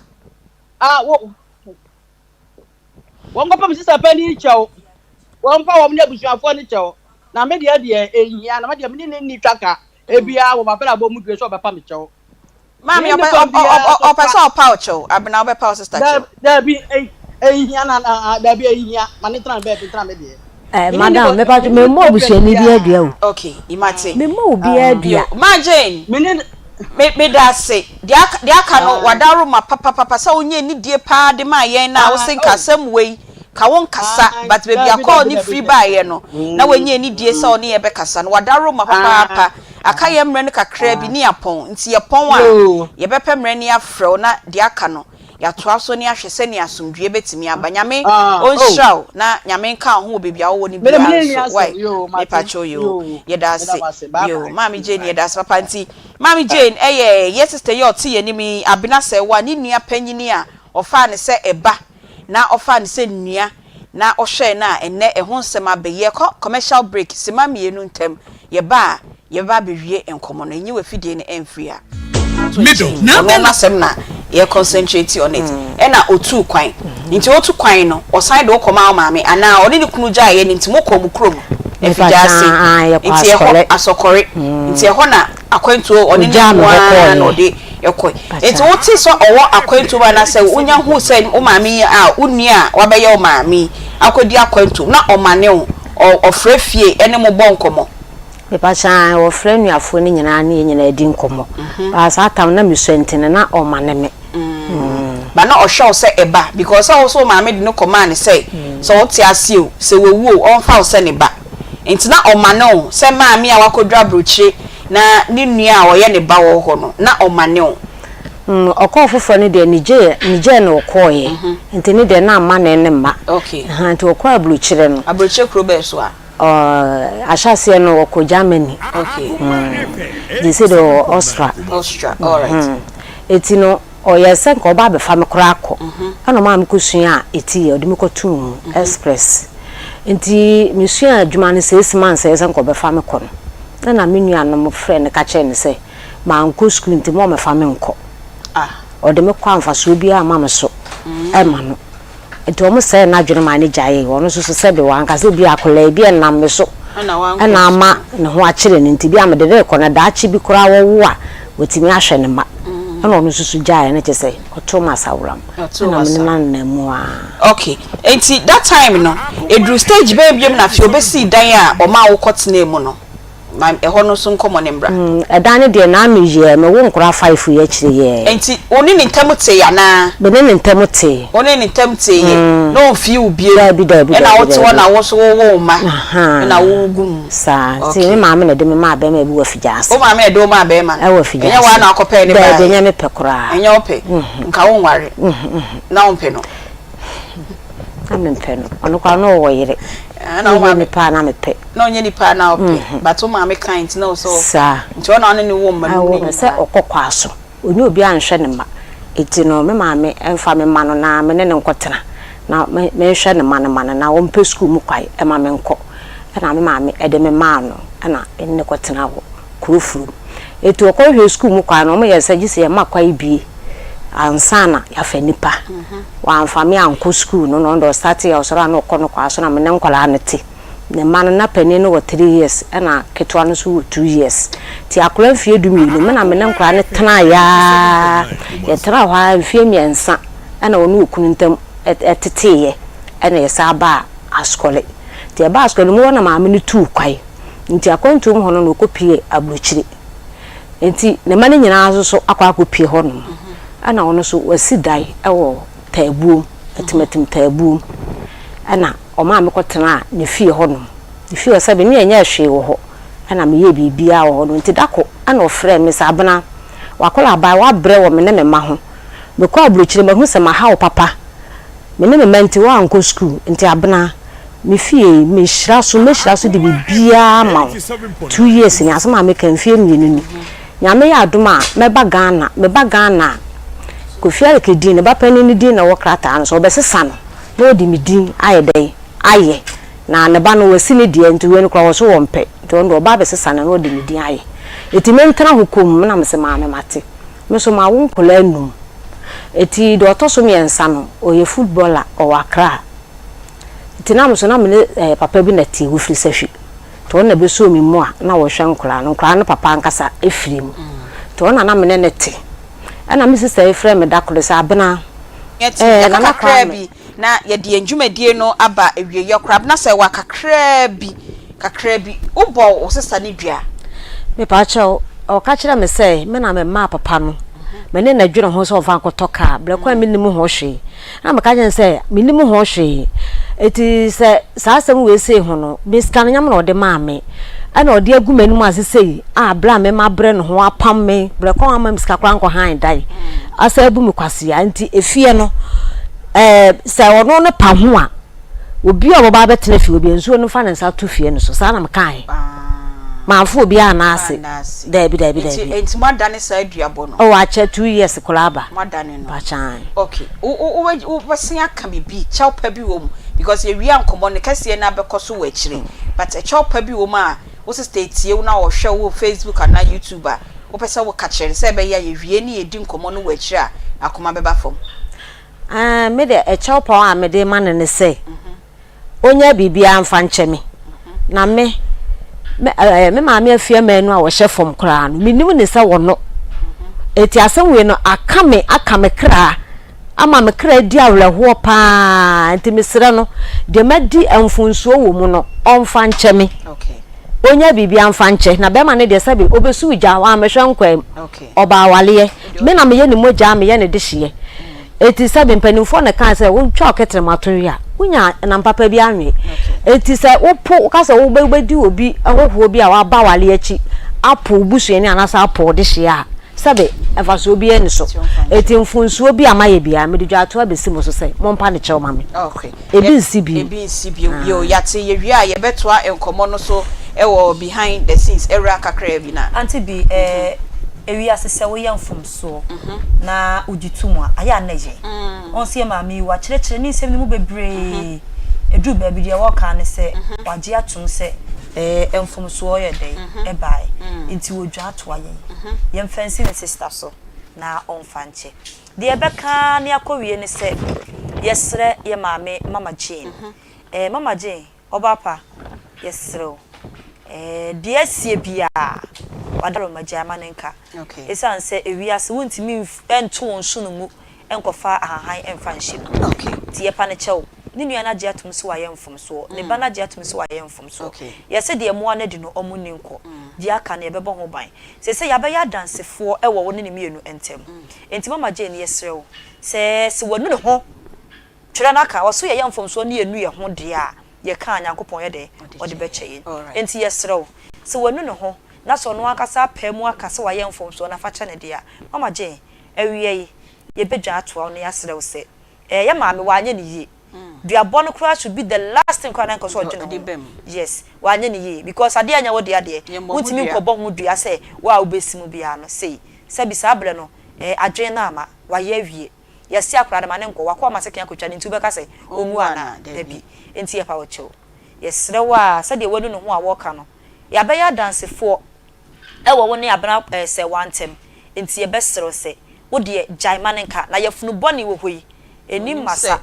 Ah, wo. Wɔnkɔpa me sista panin kyɛw. Wɔmpa wɔn ne abusuafoɔ no kyɛw. Na me deɛ deɛ, ɛnhia. Na me deɛ, me ne no nni twaka biara wɔ m'abrabɔ mu due sɛ ɔbɛpa me kyɛw. Maame, Me ne ɔpɛ, nipa ɔ, ɔ, biara ɔ, so ɔpɛ fa. sɛ ɔpa wo kyɛw. Abena, wobɛpa wo sista kyɛw? Daabi, ɛnhia na, na, daabi, ɛnhia. Ma ne ntena ne baabi ntena me deɛ. Eh, Me ne madam, nipa, me pa me ne me no mmɔ problem obusuani bi adua biara. o. Okay, mate. Me mmɔ obiara Yo, dua. Ma Jane, Me ne. me, meda ase. Deɛ aka, deɛ aka no, Ah. w'adaworoma papapapa sɛ wonyɛ anidie paa de maa yɛn na wose Ah, nka oh. asɛm wei, ka wo nkasa, Ah, but baabi a daabi, call daabi, no daabi, firi daabi, baeɛ daabi. no, na wanya anidie sɛ ɔne yɛn bɛkasa no, w'adaworoma Ah, papaapa. Aka yɛn mmerɛ no kakraa bi ne yɛapɔn, nti yɛpɔn a, yoo. yɛbɛpɛ mmerɛ ne yɛafrɛ wo na deɛ aka no, yɛatoa so ne ahwɛ sɛnea asomdwoeɛ bɛtumi aba. Nyame Ah, oh. ɔnhyira wo na Nyame nka wo ho wɔ baabi a wowɔ no Mede biara mene nni nso. asɛm. Wai, Yoo, mate. mepakyɛw yoo, Yoo. yɛda Meda ase. mo ase. Bye Yoo, bye. Maame Jane Bye. yɛda ase papa nti. Maame Jane yɛ yɛ sister yi a ɔte yɛn anim yi, Abena Sɛwa, ne nua panyini a ɔfaa no sɛ ɛba na ɔfaa no sɛ nua. na ɔhwɛɛ no a ɛnnɛ ɛho nsɛm aba yi. Yɛkɔ commercial break sima mmienu ntam, yɛba a yɛbɛba abɛwie nkɔmmɔ no. Nyi w'afidie no mfiri ha. Middle. Ɔno n'asɛm na yɛ concentrate on it. Ɛna otuu kwan. Nti otu kwan no, ɔsan de wo kɔmaa wo maame anaa ɔne ne kunu gyaeɛ no nti mokɔɔ mo kurom Afigyaase. Nti ɛhɔ Asɔkɔre. Nti ɛhɔ na akwantuo ɔne ne Ogyaa me kunu hɔ ara na kɔeɛ. ɔde kɔe. Mpakyɛ. Nti wote sɛ ɔwɔ akwantuo mu anaasɛ wonya hu sɛ wo maame yi a wo nua a wabɛyɛ wo maame yi akɔdi akwantuo na ɔmane wo, ɔfrɛ fie ne mo bɔ nkɔmmɔ? Mepakyɛ ae, wɔfrɛ anuafoɔ no nyinaa ne yɛn nyinaa di nkɔmmɔ. But saa tam no na mesua nti no na ɔmane me. But na ɔhwɛ wo sɛ ɛba because sɛ wo nso wo maame de no kɔmaa no sɛ sɛ wote ase o, sɛ wawu o, ɔmfa wo sɛ ne ba. Nti na ɔmane wo sɛ maame a wakɔduru aburokyire na ne nua a ɔyɛ ne ba wɔ hɔ no, na ɔmane wo. Ɔkɔɔ foforɔ no deɛ Niger, Niger na ɔkɔeɛ. Nti ne deɛ na amanee no mma. Okay. Ahaa, nti ɔkɔɔ aburokyire no. Aburokyire kuro bɛn so a? Ahyɛaseɛ no ɔkɔ Germany. Okay. Gye sɛ deɛ ɔwɔ Austria. Austria, alright. Eti no ɔyɛ sɛ nka ɔba abɛfa me koraa akɔ. Ɛna ɔmaa me kɔsuaa eti yɛ, ɔde me kɔtoo mu, express. Nti mesuaa adwuma no six months a ɛyɛ sɛ nka ɔbɛfa me kɔ no, ɛna me nuanom frɛɛ no ka kyerɛɛ no sɛ mankɔ sukuu nti ma ɔmmɛfa me nkɔ. Ɔde me kɔ a mfasoɔ biara mma me so ɛmma no. Nti wɔn sɛɛ n'adwene maa no gyaee. Ɔno nso so sɛbe wanka sɛ ebia akwadaa yi bi ɛnam me so na ama ne ho akyere no nti bi a mede no rekɔ na daakye bi koraa wɔwo a watumi ahwɛ ne mma. Ɛna ɔno nso so gyaeɛ no kyerɛ sɛ ɔtoo m'asaworam ɛna me ne no anenam mu ara. Ok, nti that time no ɛduru stage bɛn biom na afei ɔbɛsii dan a ɔmaa wo kɔtenaa mu no? Ma ɛhɔ no nso nkɔmmɔ no mmra. Ɛdan no deɛ na me yɛɛ, me wo nkora five yi akyire yɛɛ. Nti wo ne ne ntam tee anaa? Me ne ne ntam tee. Wo ne ne ntam tee yɛ, na ɔmfii wo biom? Daabi, daabi, Ɛna daabi, wote hɔ daabi. na wo nso wowo wo mma, ɛna wogu mu? Saa, nti Okay. me maame na ɛde me maa bɛrima bi wɔ Afigyaase. Wo maame na ɛde wo maa bɛrima no? Ɛwɔ Afigyaase. Ɛnyɛ wo ara na wokɔpɛɛ ne Daabi, baeɛ? ɛnyɛ me pɛ koraa. Ɛnyɛ wo pɛ? Nka wonware? Na wompɛ no? Na mempɛ no. Ɔno koraa na ɔwɔ yere. Ɛna wo Ɔnyɛ maame. nipa a na mepɛ. Na ɔnyɛ nipa a na ɔpɛ. But wo maame kae nti na ɔsɛ ɔ. Saa. Nti ɔna ɔne ne wo mma no Awo ne sɛ nyinaa. ɔkɔ kwaa so. Ɔnyɛ obiara nhwɛ ne mma. Nti no me maame mfa me mma no na me ne no nkɔtena. Na me menhwɛ ne mma no mma no na ɔmpɛ sukuu mu kwae ma me nkɔ. Ɛna me maame de me maa no ɛna me ne no kɔtenaa hɔ kuro furom. Nti ɔkɔhwehwɛɛ sukuu mu kwae no wɔyɛɛ sɛ gye sɛ yɛma kwae bie ansa na yɛafa nnipa. Wamfa me ankɔ sukuu no na ɔno deɛ ɔstarteeɛ ɔsɔre a na ɔkɔ no kwaa so na me ne nkwadaa no te. Ne mma no na panin no wɔ three years ɛna ketewa no nso wɔ two years. Nti akwadaa mfeɛ du mmienu me na me ne nkwadaa no tenaeɛ ara. Yɛtenaa hɔ ara mfeɛ mmiɛnsa ɛna ɔne okunu ntam teteeɛ ɛna yɛsan baa Asukɔre. Nti yɛbaa Asukɔre no mu hɔ na maame no tuu kwan. Nti akwantuo mu hɔ no na ɔkɔpuee aburokyire. Nti ne mma no nyinaa nso so akɔ akɔpue hɔnom. Ɛna ɔno nso wasi dan wɔ Taabuom, Atimatim Taabuom. Ɛna ɔmaa me kɔtenaa ne fie hɔnom. Ne fie hɔ sɛbe ne yɛnyɛɛ hwee wɔ hɔ. Ɛna meyɛɛ biribiara wɔ hɔnom. Nti da ko ɛna ɔfrɛɛ me sɛ, Abena, w'akwadaa baa, woabrɛ wɔ me ne me mma ho. Mekɔɔ aburokyire mahu sɛ maha wo papa. Me ne me mma nti woankɔ sukuu. Nti Abena, Me fie yi, mehyira so, mɛhyira so de biribiara ama wo. 2 years ni, asɛm a meka mfeɛ mmienu ni. Nyame yɛ adom a, mɛba Ghana. Meba Ghana a, Kofi Areke din, ne ba panin no din na ɛwɔ krataa no so. Ɔbɛsesa no na ɔde me din ayɛ dɛn? Ayɛ. Na ne ba no, wasi ne deɛ, nti wei no koraa ɔse ɔmpɛ. Nti ɔno deɛ ɔba abɛsesa no na ɔde me din ayɛ. Nti mentena hɔ komm, na mese maame mate. Me nso mawo nkwadaa nnum. Nti deɛ ɔtɔ so mmiɛnsa no, ɔyɛ footballer, ɔwɔ Accra. Nti na me nso na me ne eh, papa bi na te, wɔfiri Sahwi. Nti ɔno na bɛsoo me mu a na wɔhwɛ nkwadaa no. Nkwadaa no papa ankasa firi mu. Nti ɔno na na me ne no te. Ɛna me sista yi frɛɛ me da koro sɛ, Abena, Yɛte eh, yɛka Nana kakraa Kwame. bi na yɛde yɛn dwumadie no aba awieeɛ koraa. Abena sɛ wa kakraa bi, kakraa bi. Wobɔ wo sista no dua? Mepaakyɛw, ɔka kyerɛɛ me sɛ me na memaa papa no. Me ne no dwene ho sɛ ɔmfa nkɔtɔ kaa, berɛ ko a mennim ho hwee. Na meka kyerɛɛ no sɛ, Mennim ho hwee. Enti sɛ saa asɛm wei sei ho no, me sika no Nyame na ɔde maa me, ɛna ɔde agu m'anim ase sei a berɛ a me mabrɛ ne ho apam me, berɛ kwan wamma me sika koraa nkɔ han dan, asan abu me kwasea. Nti efie no, ɛɛ sɛ ɔno no pa ho a, Obi a ɔbɛba abɛtena fie hɔ biara, nsuo no mfa ne nsa to fie no so. Saa na mekaeɛ. Mamfa obiara anna ase. Daabi, daabi, daabi. Nti moadane saa aduabɔ no? Oh, akyɛ 2 years koraa aba. Moadane no? Mpakyɛ ae. Okay. Wo, wo, wobɛsen aka biribi, kyɛw pa bi wɔ mu. Because yɛwie a nkɔmmɔ no kɛseɛ no ara bɛkɔ so wɔ akyire. But ɛkyɛw pa bi wɔ mu a wo sister tie wo na ɔhwɛ wo wɔ Facebook anaa YouTube a, wopɛ sɛ woka kyerɛ no sɛ ɛbɛyɛ a yɛwie ne yɛdi nkɔmmɔ no wɔ akyire a, akoma bɛba fam. Ɛɛ, me deɛ ɛkyɛw pa a mede rema no ne sɛ, ɔnyɛ biribiara mfa nkyɛ me. Na me, me, ɛɛ, me maame afia manu a ɔhyɛ fam koraa no, menim ne sɛ ɔno. Eti asɛm wei no, aka me, aka me kra, ama me kra di awerɛhoɔ paa. Nti mesrɛ no, deɛ madi mfonsuo wɔ mu no, ɔmfa nkyɛ me. Ɔnyɛ biribiara mfa nkyɛ. Na bɛrima no deɛ sɛbe, ɔbɛsu gya, wammɛhwɛ nkwan mu. Ɔbaa awaleɛ. Me na meyɛ ne mogya, meyɛ ne dehyeɛ. Enti sɛbe mpanimfoɔ na ɛkaa sɛ wotwa wo kɛtrɛma to we a, wonya nam papa bi anwe. Enti sɛ wopo, woka sɛ wobɛdi obi hɔhoɔ bi a waba awale akyi apo wo busuani anaasɛ apo wo dehyeɛ a, sɛbe mfasoɔ biara nni so. Enti mfonsuo bi a mayɛ biara, mede dwatoa bɛsi mo so sɛ mompa ne kyɛw ma me. Ebi nsi bio. Ebi nsi bio. Yoo, yɛate. Yɛwie a, yɛbɛtoa nkɔmmɔ no so wɔ behind the scenes. Awura kakraa bi na. Auntie Bee, eh, ewiase sɛ woyɛ mfomsoɔ na wogye to mu a, ayɛ a na ɛyɛ. Wohu sɛ yɛn maame yi, wakyerɛkyerɛ ne nsɛm no mu bebree. Ɛduru baabi deɛ wɔka ara ne sɛ, wagye atom sɛ eh, mfomsoɔ yɛ dɛn? Ɛbaeɛ. Nti wɔdwa atoa yɛn. Yɛmfa nsi ne sister so na ɔmfa nkyɛ. Deɛ yɛbɛka ara ne akɔwie ne sɛ, yɛsrɛ yɛn maame Mama Jane. Eh, Mama Jane, ɔbaa pa, yɛsrɛ wo, eh, deɛ asie biara, w'adaworoma gyae ma no nka. Ɛsiane sɛ ewiase wontumi nto wo nsono mu nkɔfa ahahan mfa nhyɛ mu. Nti yɛpa no kyɛw. Ne nua no agye atom sɛ wayɛ mfomsoɔ, ne ba no agye atom sɛ wayɛ mfomsoɔ. Yɛse deɛ mmoa no adi no, wɔn nni nkɔ. Deɛ aka no, yɛbɛbɔ ho ban. Seesei yɛabɛyɛ adansefoɔ wɔ wo ne ne mmienu ntam. Enti Mama Jane, yɛsrɛ wo sɛ, sɛ wanu ne ho, twerɛ no aka, ɔso yɛyɛ mfomsoɔ ne yɛnu yɛn ho deɛ a, yɛka a, Nyankopɔn yɛ dɛn? Ɔde bɛkyɛ yɛn. Enti yɛsrɛ wo, sɛ wanu ne ho, na sɛ ɔno ankasa apae mu aka sɛ wayɛ mfomsoɔ na fa kyɛ no deɛ a, Mama Jane, awia yi, yɛbɛdwan atoa wo na yɛasrɛ wo sɛ, ɛɛ, yɛ maame, wanyɛ no yie. Duabɔ no koraa should be the last thing koraa na nka ɔsɛ ɔdwene ho. Yes, wanyɛ no yie because adeɛ a ɛnyɛ wo dea deɛ, wontumi nkɔbɔ ho dua sɛ wo a wobɛsi mu biara no sei. Sɛbi saa berɛ no, eh, adwene no ama, wayɛ awie. Yɛse akwadaa no ma no nkɔ, wakɔ ama sekan akɔtwa no nti wobɛka sɛ ɔnwu anaa? Dabi. Enti yɛpa wo kyɛw. Yɛsrɛ wo ara, sɛdeɛ woanu ne ho a wɔreka no, yɛabɛyɛ adansefoɔ wɔ wo ne Abena Sɛwa ntam, enti yɛbɛsrɛ wo sɛ, wo deɛ gyae ma no nka, na yafunu bɔne wɔ hɔ yi, ɛnnim masa.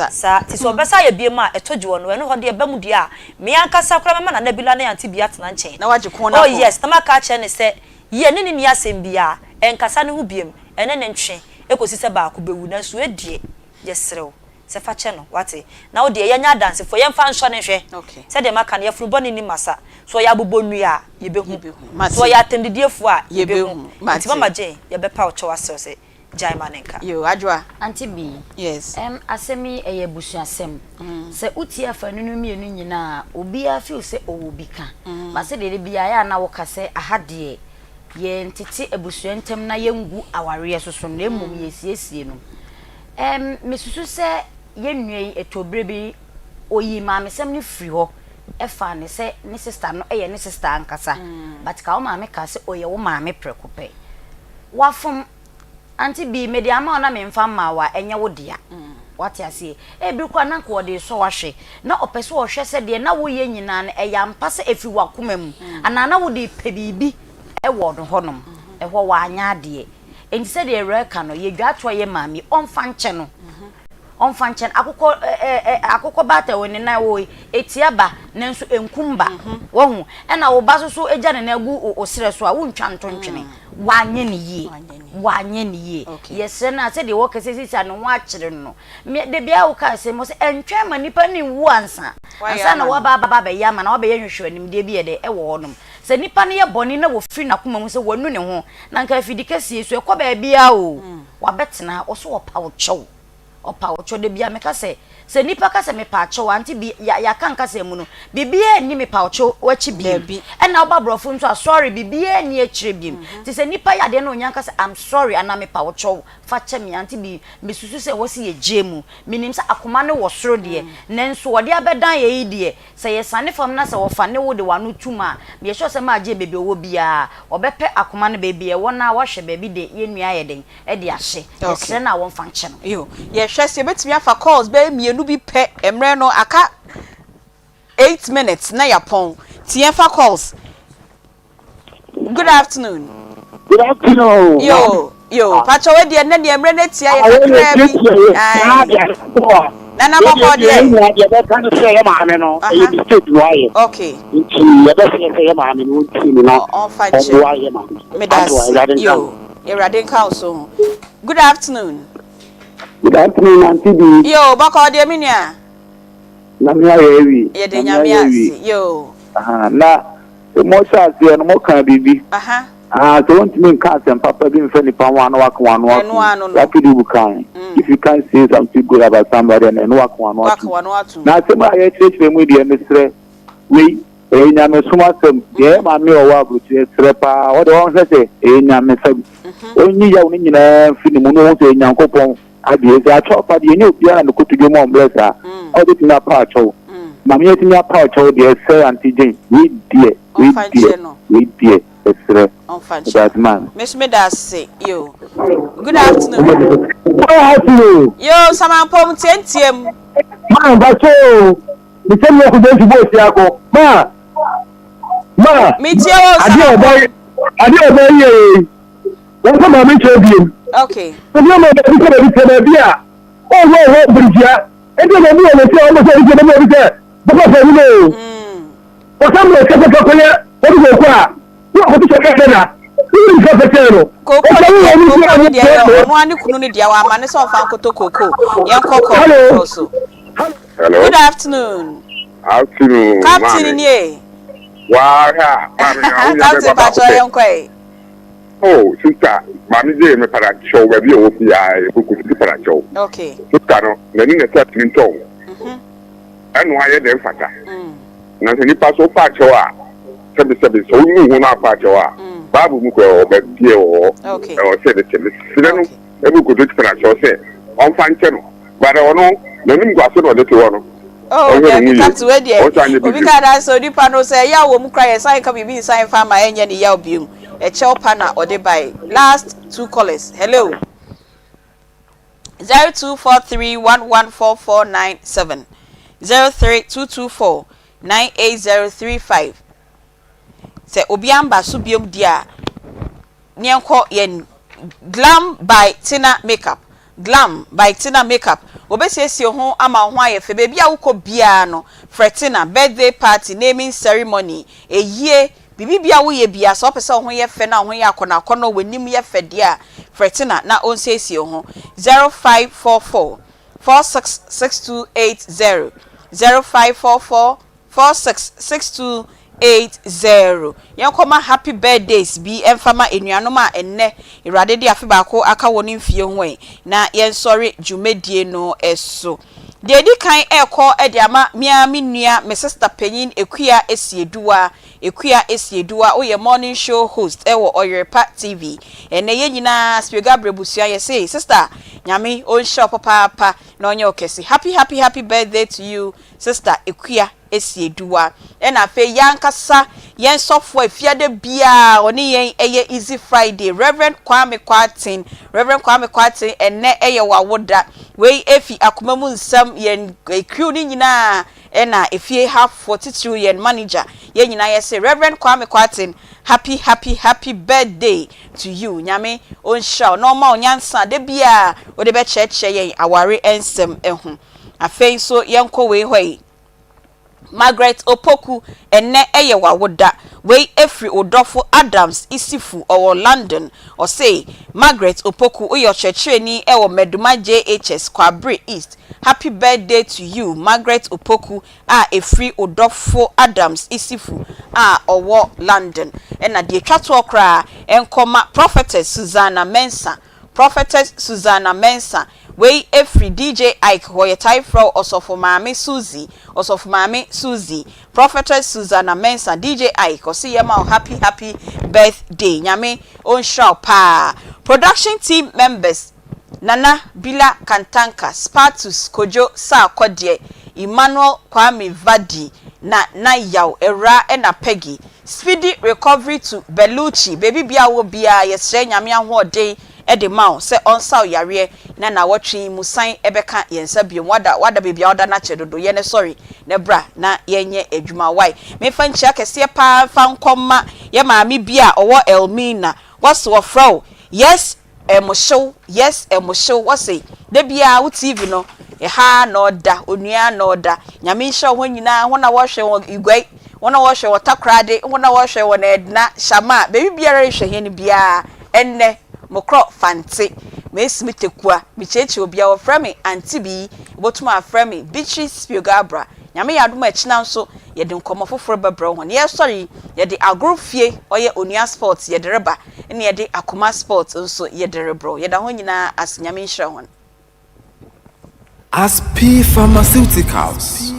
Saa, nti sɛ ɔbɛsan ayɛ biom a, ɛtɔ gye wɔ no, ɛno hɔ deɛ ɛba mu deɛ a, me ankasa koraa mɛma Nana Bila ne Auntie Bia atena nkyɛn. Oh yes, na maka akyerɛ no sɛ, yɛ ne no nni asɛm biara, ɛnkasa ne ho biom, ɛne no ntwe kɔsi sɛ baako bɛwu, nanso wei deɛ, yɛsrɛ wo. Sɛ fa kyɛ no, wate? Na wo deɛ, yɛnyɛ adansefoɔ, yɛmfa nsɔ no nhwɛ. Sɛdeɛ maka no, yafunu bɔne nni masa. Sɛ ɔyɛ abobɔnnua a, yɛbɛhu. Sɛ ɔyɛ atɛmdidiefoɔ a, yɛbɛhu. Nti Mama Jane, yɛbɛpa wo kyɛw asrɛ wo sɛ, gyae ma no nka. Yoo, Adwoa. Auntie Bee, Yes. ɛm asɛm yi ɛyɛ abusuasɛm. Sɛ wotie afanu no mmienu nyinaa a, obiara feel sɛ ɔwɔ bi ka. But sɛdeɛ da biara ɛyɛ a na woka sɛ aha deɛ yɛntete abusua ntam na yɛngu awareɛ so so na mmom yɛsiesie no. Ɛm, mesusu sɛ yɛn nua yi, ɛtɔ berɛ bi, ɔyii maamesɛm no firi hɔ faa no sɛ ne sista no yɛ ne sista ankasa. But ka wo maame kaa sɛ ɔyɛ wo maame prɛko pɛ. Wafom. Auntie Bee, mede ama wo na memfa mmaa wo a, ɛnyɛ wo dea. Wate aseɛ? Ebi koraa na anka ɔde resɔ wo ahwɛ. Na ɔpɛ sɛ ɔhwɛ sɛ deɛ na woyɛ nyinaa no, ɛyɛ ampa sɛ ɛfiri w'akoma mu, anaa na wode repɛ biribi wɔ no hɔnom. Ɛhɔ wanyɛ adeɛ. Enti sɛdeɛ Awuraa ka no, yɛdwa toa yɛ maame yi, ɔmfa nkyɛ no. Ɔmfa nkyɛ no. Akokɔ ɛ ɛ ɛ akokɔ baatan wɔ ne nan wɔ yi, ɛtia ba, nanso ɛnkum ba. Wahu? Ɛna wo ba nso so gya ne nan gu wo serɛ so a, wontwa nto ntwene. Wanyɛ no yie. Wanyɛ no yie. Yɛsrɛ no a, sɛdeɛ wɔka sɛ seesei a ne ho akyere no no, me, da biara woka asɛm, ɔsɛ ɛntwɛn ma nipa no nwu ansa, ansa na woaba aba abɛyɛ ama no, woabɛyɛ nhwehwɛnimdeɛ bi yɛ dɛ ɛwɔ hɔnom. Sɛ nipa no yɛ bɔne na wɔfiri n'akoma mu sɛ wanu ne ho, na anka afidi kɛseɛ yi so, ɛkɔ baabiara o, wabɛtena ha, ɔso ɔpa wo kyɛw, ɔpa wo kyɛw. Da biara meka sɛ, sɛ nipa ka sɛ mepa kyɛw a, ante bi, ya, yɛaka nkasa mu no, biribiara nni mepa wo kyɛw akyi biem. Ɛna woba borɔfo nso a, sorry, biribiara nni akyire biem. Nti sɛ nipa yɛ adeɛ na ɔnya nka sɛ I'm sorry anaa mepa wo kyɛw, fa kyɛ me, ante bi, mesusu sɛ ɛwɔ sɛ yɛgyae mu. Menim sɛ akoma no wɔ soro deɛ, nanso wɔde abɛdan yɛn yi deɛ, Sɛ yɛsane fam na sɛ wɔfa ne wo de w'ano tum a, meyɛ sure sɛ Maa Jane baabi a ɔwɔ biara, ɔbɛpɛ akoma no baabi a ɛwɔ na wahwɛ baabi de yɛn nua ayɛ dɛn de ahyɛ. Yɛsrɛ no a wɔmfa nkyɛ no. Yo, yɛhwɛ. Mehwɛ sɛ yɛbɛtumi afa calls bɛyɛ mmienu bi pɛ. Mmerɛ no aka 8 minutes na yɛapɔn. Nti yɛmfa calls. Good afternoon. Good afternoon. Yo, yo. Pakyɛ wo deɛ, nnɛ deɛ mmerɛ no atia yɛ kakraa bi. Aye. Nana bɔkɔ deɛ. Deɛ bɛka no sɛ yɛ maame no, ɛyɛ mistake na wayɛ. Nti yɛbɛsrɛ sɛ yɛ maame no wɔntie no na Ɔmfa nkyɛ. ɔmmoa yɛ maame. Meda Adoa, ase. Awurade nka Yo. wo. Awurade nka wo so ho. Good afternoon. Good afternoon, Auntie B. Yo, bɔkɔ deɛ, me nua. Nyame ayɛ awie. Yɛde Nyame ase. Yo. Aha, na sɛ mohyɛ aseɛ no, moka biribi. Aha, sɛ wontumi nka asɛm papa bi mfa nipa ho a, na waka w'ano Ɛno atom. ano no. Lucky Dube kan. If you can't say something good about somebody, ɛno waka w'ano Waka atom. w'ano atom. Na asɛm a yɛkyerɛkyerɛ mu yi deɛ, mesrɛ, wei ɛyɛ nyamesom asɛm. Deɛ ɛyɛ maame a ɔwɔ aburokyerɛ, serɛ paa, wɔde ɔnhwɛ sɛ ɛyɛ nyamesɛm. Ɔnyi yaw no nyinaa mfiri ne mu na ɔhu sɛ ɛyɛ Nyankopɔn adeɛ. Sɛ akyɛw pa deɛ, ɛnyɛ obiara na ne kotodwe mu ɔmbrɛ saa a ɔbɛtumi apa akyɛw. Maame yɛtumi apa akyɛw deɛ, ɛsɛ Auntie Jane, wei deɛ, wei Ɔmfa deɛ, nkyɛ no. wei deɛ, ɛserɛ. Ɔmfa nkyɛ. Ɛdaase, maame. Me nso meda ase. Yo. Good afternoon. Good afternoon. Yo, Samampom tientie. Ma mpacho o. Mesɛ mi akɔgye nti bɔ osi akɔ. Ma. Ma. Metie o. Adeɛ a ɔbɛ Samampom. adeɛ a ɔbɛ yɛ yi. Wɔn sɛ maame nkyɛn biem. Obi ama baabi sɛ baabi sɛ baabi a ɔwɔ ɔwɔ birigyia. Nti na obi wɔ n'akyi a ɔmo sɛ obi sɛ baabi obi sɛ bɔkɔ fɛ mu o. Wɔsɛ mo ɛsɛ kɔkɔ kɔyɛ obi kɔ kɔ a. Wɔn akɔto sɛ kɛkɛ na. Wɔn nfa fɛkyɛ no. Kooko Ɔsɛ ne wo deɛ, wɔ ne kooko ti a ne deɛ yɛ mo ɔno ara ne kunu ne deɛ, wama ne sɛ ɔmfa nkoto kooko. Yɛnkɔ kɔ Hello. foforɔ so. Hello. Good afternoon. Afternoon, Captain maame. nie. Waa hwɛ a, maame na wo nya Captain bɛba baako pakyɛ pɛ. yɛnkɔ yi. Oh, sister, maame gye me para kyɛw baabi a ɔwɔ biara, yɛbɛkɔ sisi para kyɛw. Sister no, n'ani na ɛsɛ atumi ntɔ wo. Ɛno ayɛ dɛn fata. Na sɛ nipa so fa kyɛw a, sɛbisɛbi, sɛ wonu ho no afa kyɛw a, Bible mu kɔ ɛwɔ baabi a ɛwɔ hɔ. Ɛwɔ sɛ de kyɛ. Mesrɛ no, ɛbu koto para kyɛw sɛ ɔmfa nkyɛ no. But ɔno, n'anim gu ase na ɔde te hɔ no. Oh, Ɔnhwɛ ne dabi ho yie. Captain, wei deɛ Ɔnsan nyɛ obi biribi. ka da sɛ onipa no sɛ ɛyaw wɔ mu kora, yɛ san ka biribi nsan fa ama ɛnyɛ ne yaw biom. Ɛkyɛw pa na ɔde bae. Last two callers. Hello. 0243114497, 0322498035. Sɛ obi amba so biom di a, yɛnkɔ yɛn Glam by Tina Makeup. Glam by Tina Makeup, wɔbɛsiesie ho ama wo ho ayɛ fɛ. Baabi a wokɔ biara no, frɛ Tina. Birthday party, naming ceremony, eyie, biribi bia woyɛ bia, sɛ wopɛ sɛ wo ho yɛ fɛ na wo ho yɛ akɔnɔ akɔnɔ, w'anim yɛ fɛ deɛ a, frɛ Tina na ɔnsiesie wo ho. 0544466280, 0544466280. Yɛnkɔma happy birthdays bi ɛmfama enuanom a ɛnnɛ Awurade de afe baako aka wɔn mfie ho ɛ, na yɛnsɔre dwumadie no so. Deɛ edi kan ɛrekɔ de ama mmea, me nua, me sister panyin Ekua Esieduwa. Ekua Esieduwa, woyɛ morning show host ɛwɔ Ɔyerepa TV. Ɛnnɛ yɛn nyinaa Spio Gabriel busua yɛse, sister, Nyame ɔnhyira wo papaapa na ɔnyɛ wo kɛse. Happy, happy, happy birthday to you, Sister Ekua Esieduwa. Ɛna afei yɛn ankasa yɛn sɔfoɔ efiade biara ɔne yɛn ɛyɛ Easy Friday, Reverend Kwame Kwarteng. Reverend Kwame Kwarteng, ɛnnɛ ɛyɛ w'awoda. Wei efi akoma mu nsɛm, yɛn crew ne nyinaa ɛna efie hafoɔ, titiriw yɛn manager, yɛn nyinaa yɛsɛ Reverend Kwame Kwarteng, happy, happy, happy birthday to you. Nyame ɔnhyira wo na ɔma wo nyansa da biara wode bɛkyerɛkyerɛ yɛn aware nsɛm ho. Afei nso yɛnkɔ wei hɔ yi. Margaret Opoku, ɛnnɛ ɛyɛ w'awoda. Wei efiri wo dɔfo Adams Isifu, ɔwɔ London. Ɔse Margaret Opoku, woyɛ ɔkyerɛkyerɛni ɛwɔ Meduma JHS, Kwabere East. Happy birthday to you, Margaret Opoku, a efiri wo dɔfo Adams Isifu a ɔwɔ London. Ɛna deɛ etwa toɔ koraa ɛnkɔma Prophetess Susanna Mensah. Prophetess Susanna Mensah, wei efiri DJ Ike hɔ. Yɛtae frɛ wo Ɔsɔfo Maame Suzy. Ɔsɔfo Maame Suzy, Prophetess Susanna Mensah, DJ Ike ɔsi yɛ ma wo happy, happy birthday. Nyame ɔnhyira wo paa. Production team members, Nana Bila Kantanka, Spatus Kojo Saakɔdeɛ, Emmanuel Kwame Vadi, na na Yaw Awura ɛna Peggy. Speedy recovery to Bellucci. Baabi bia wɔ biara, yɛsrɛ Nyame ahoɔden. de ma wo sɛ ɔnsa wo yareɛ na naawɔtwe yi mu san bɛka yɛn nsa biom. Wada wada baabi a woda no akyɛ dodo, yɛ ne sɔre na bra na yɛnyɛ adwuma. Wai? Memfa nkyia kɛseɛ paa mfa nkɔ mma yɛ maame bi a ɔwɔ Elmina. Wɔse wɔfrɛ wo Yes Ɛmohyew, Yes Ɛmohyew. Wɔse da biara wo TV no ɛha na ɔda, onua na ɔda. Nyame nhyira wo hɔ nyinaa, hɔn a wɔhwɛ wɔ Iguai, hɔn a wɔhwɛ wɔ Takoradi, hɔn a wɔhwɛ wɔ Edna, Shama, beebi biara rehwɛ hɛn biara. Ɛnnɛ, mokorɔ Fante, mesi me tekua, mekyiakyia obiara, wɔfrɛ me Auntie Bii, wobotum afrɛ me Beatrice Spiogabra. Nyame yɛ adom a ɛkyena nso yɛde nkɔmmɔ foforɔ bɛbrɛ wo hɔn. Yɛresɔre yi, yɛde agorɔ fie, ɔyɛ Onua Sports yɛde reba, ɛna yɛde Akoma Sports nso yɛde rebrɛ wo. Yɛda hɔn nyinaa ase, Nyame nhyira hɔn. Aspi Pharmaceuticals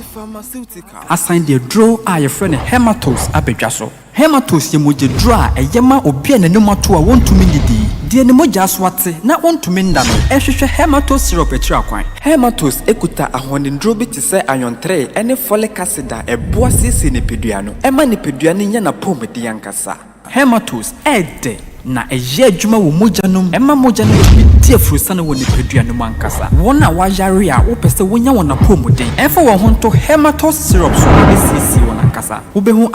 asan de aduro a wɔfrɛ no Hematos aba dwa so. Hematos yɛ mogyaduro a ɛyɛ ma obi a n'anim ato a wɔntumi nnidi, deɛ ne mogya so ate na ɔntumi nna no, ɛhwehwɛ Hematos syrup akyiri akwan. Hematos kuta ahoɔdennuro bi te sɛ ayɔntere ne folic acid a ɛboa siesie nipadua no, ɛma nipadua no nya n'apɔmuden ankasa. Hematos yɛ dɛ na ɛyɛ adwuma wɔ mogya no mu, ɛma mogya no tumi di aforosiane wɔ nipadua no mu ankasa. Wɔn a wɔayare a wopɛ sɛ wonya wɔn apɔwmuden, ɛmfa wɔn ho nto Hematos syrup so na ebesiesie wɔn ankasa. Wubehu.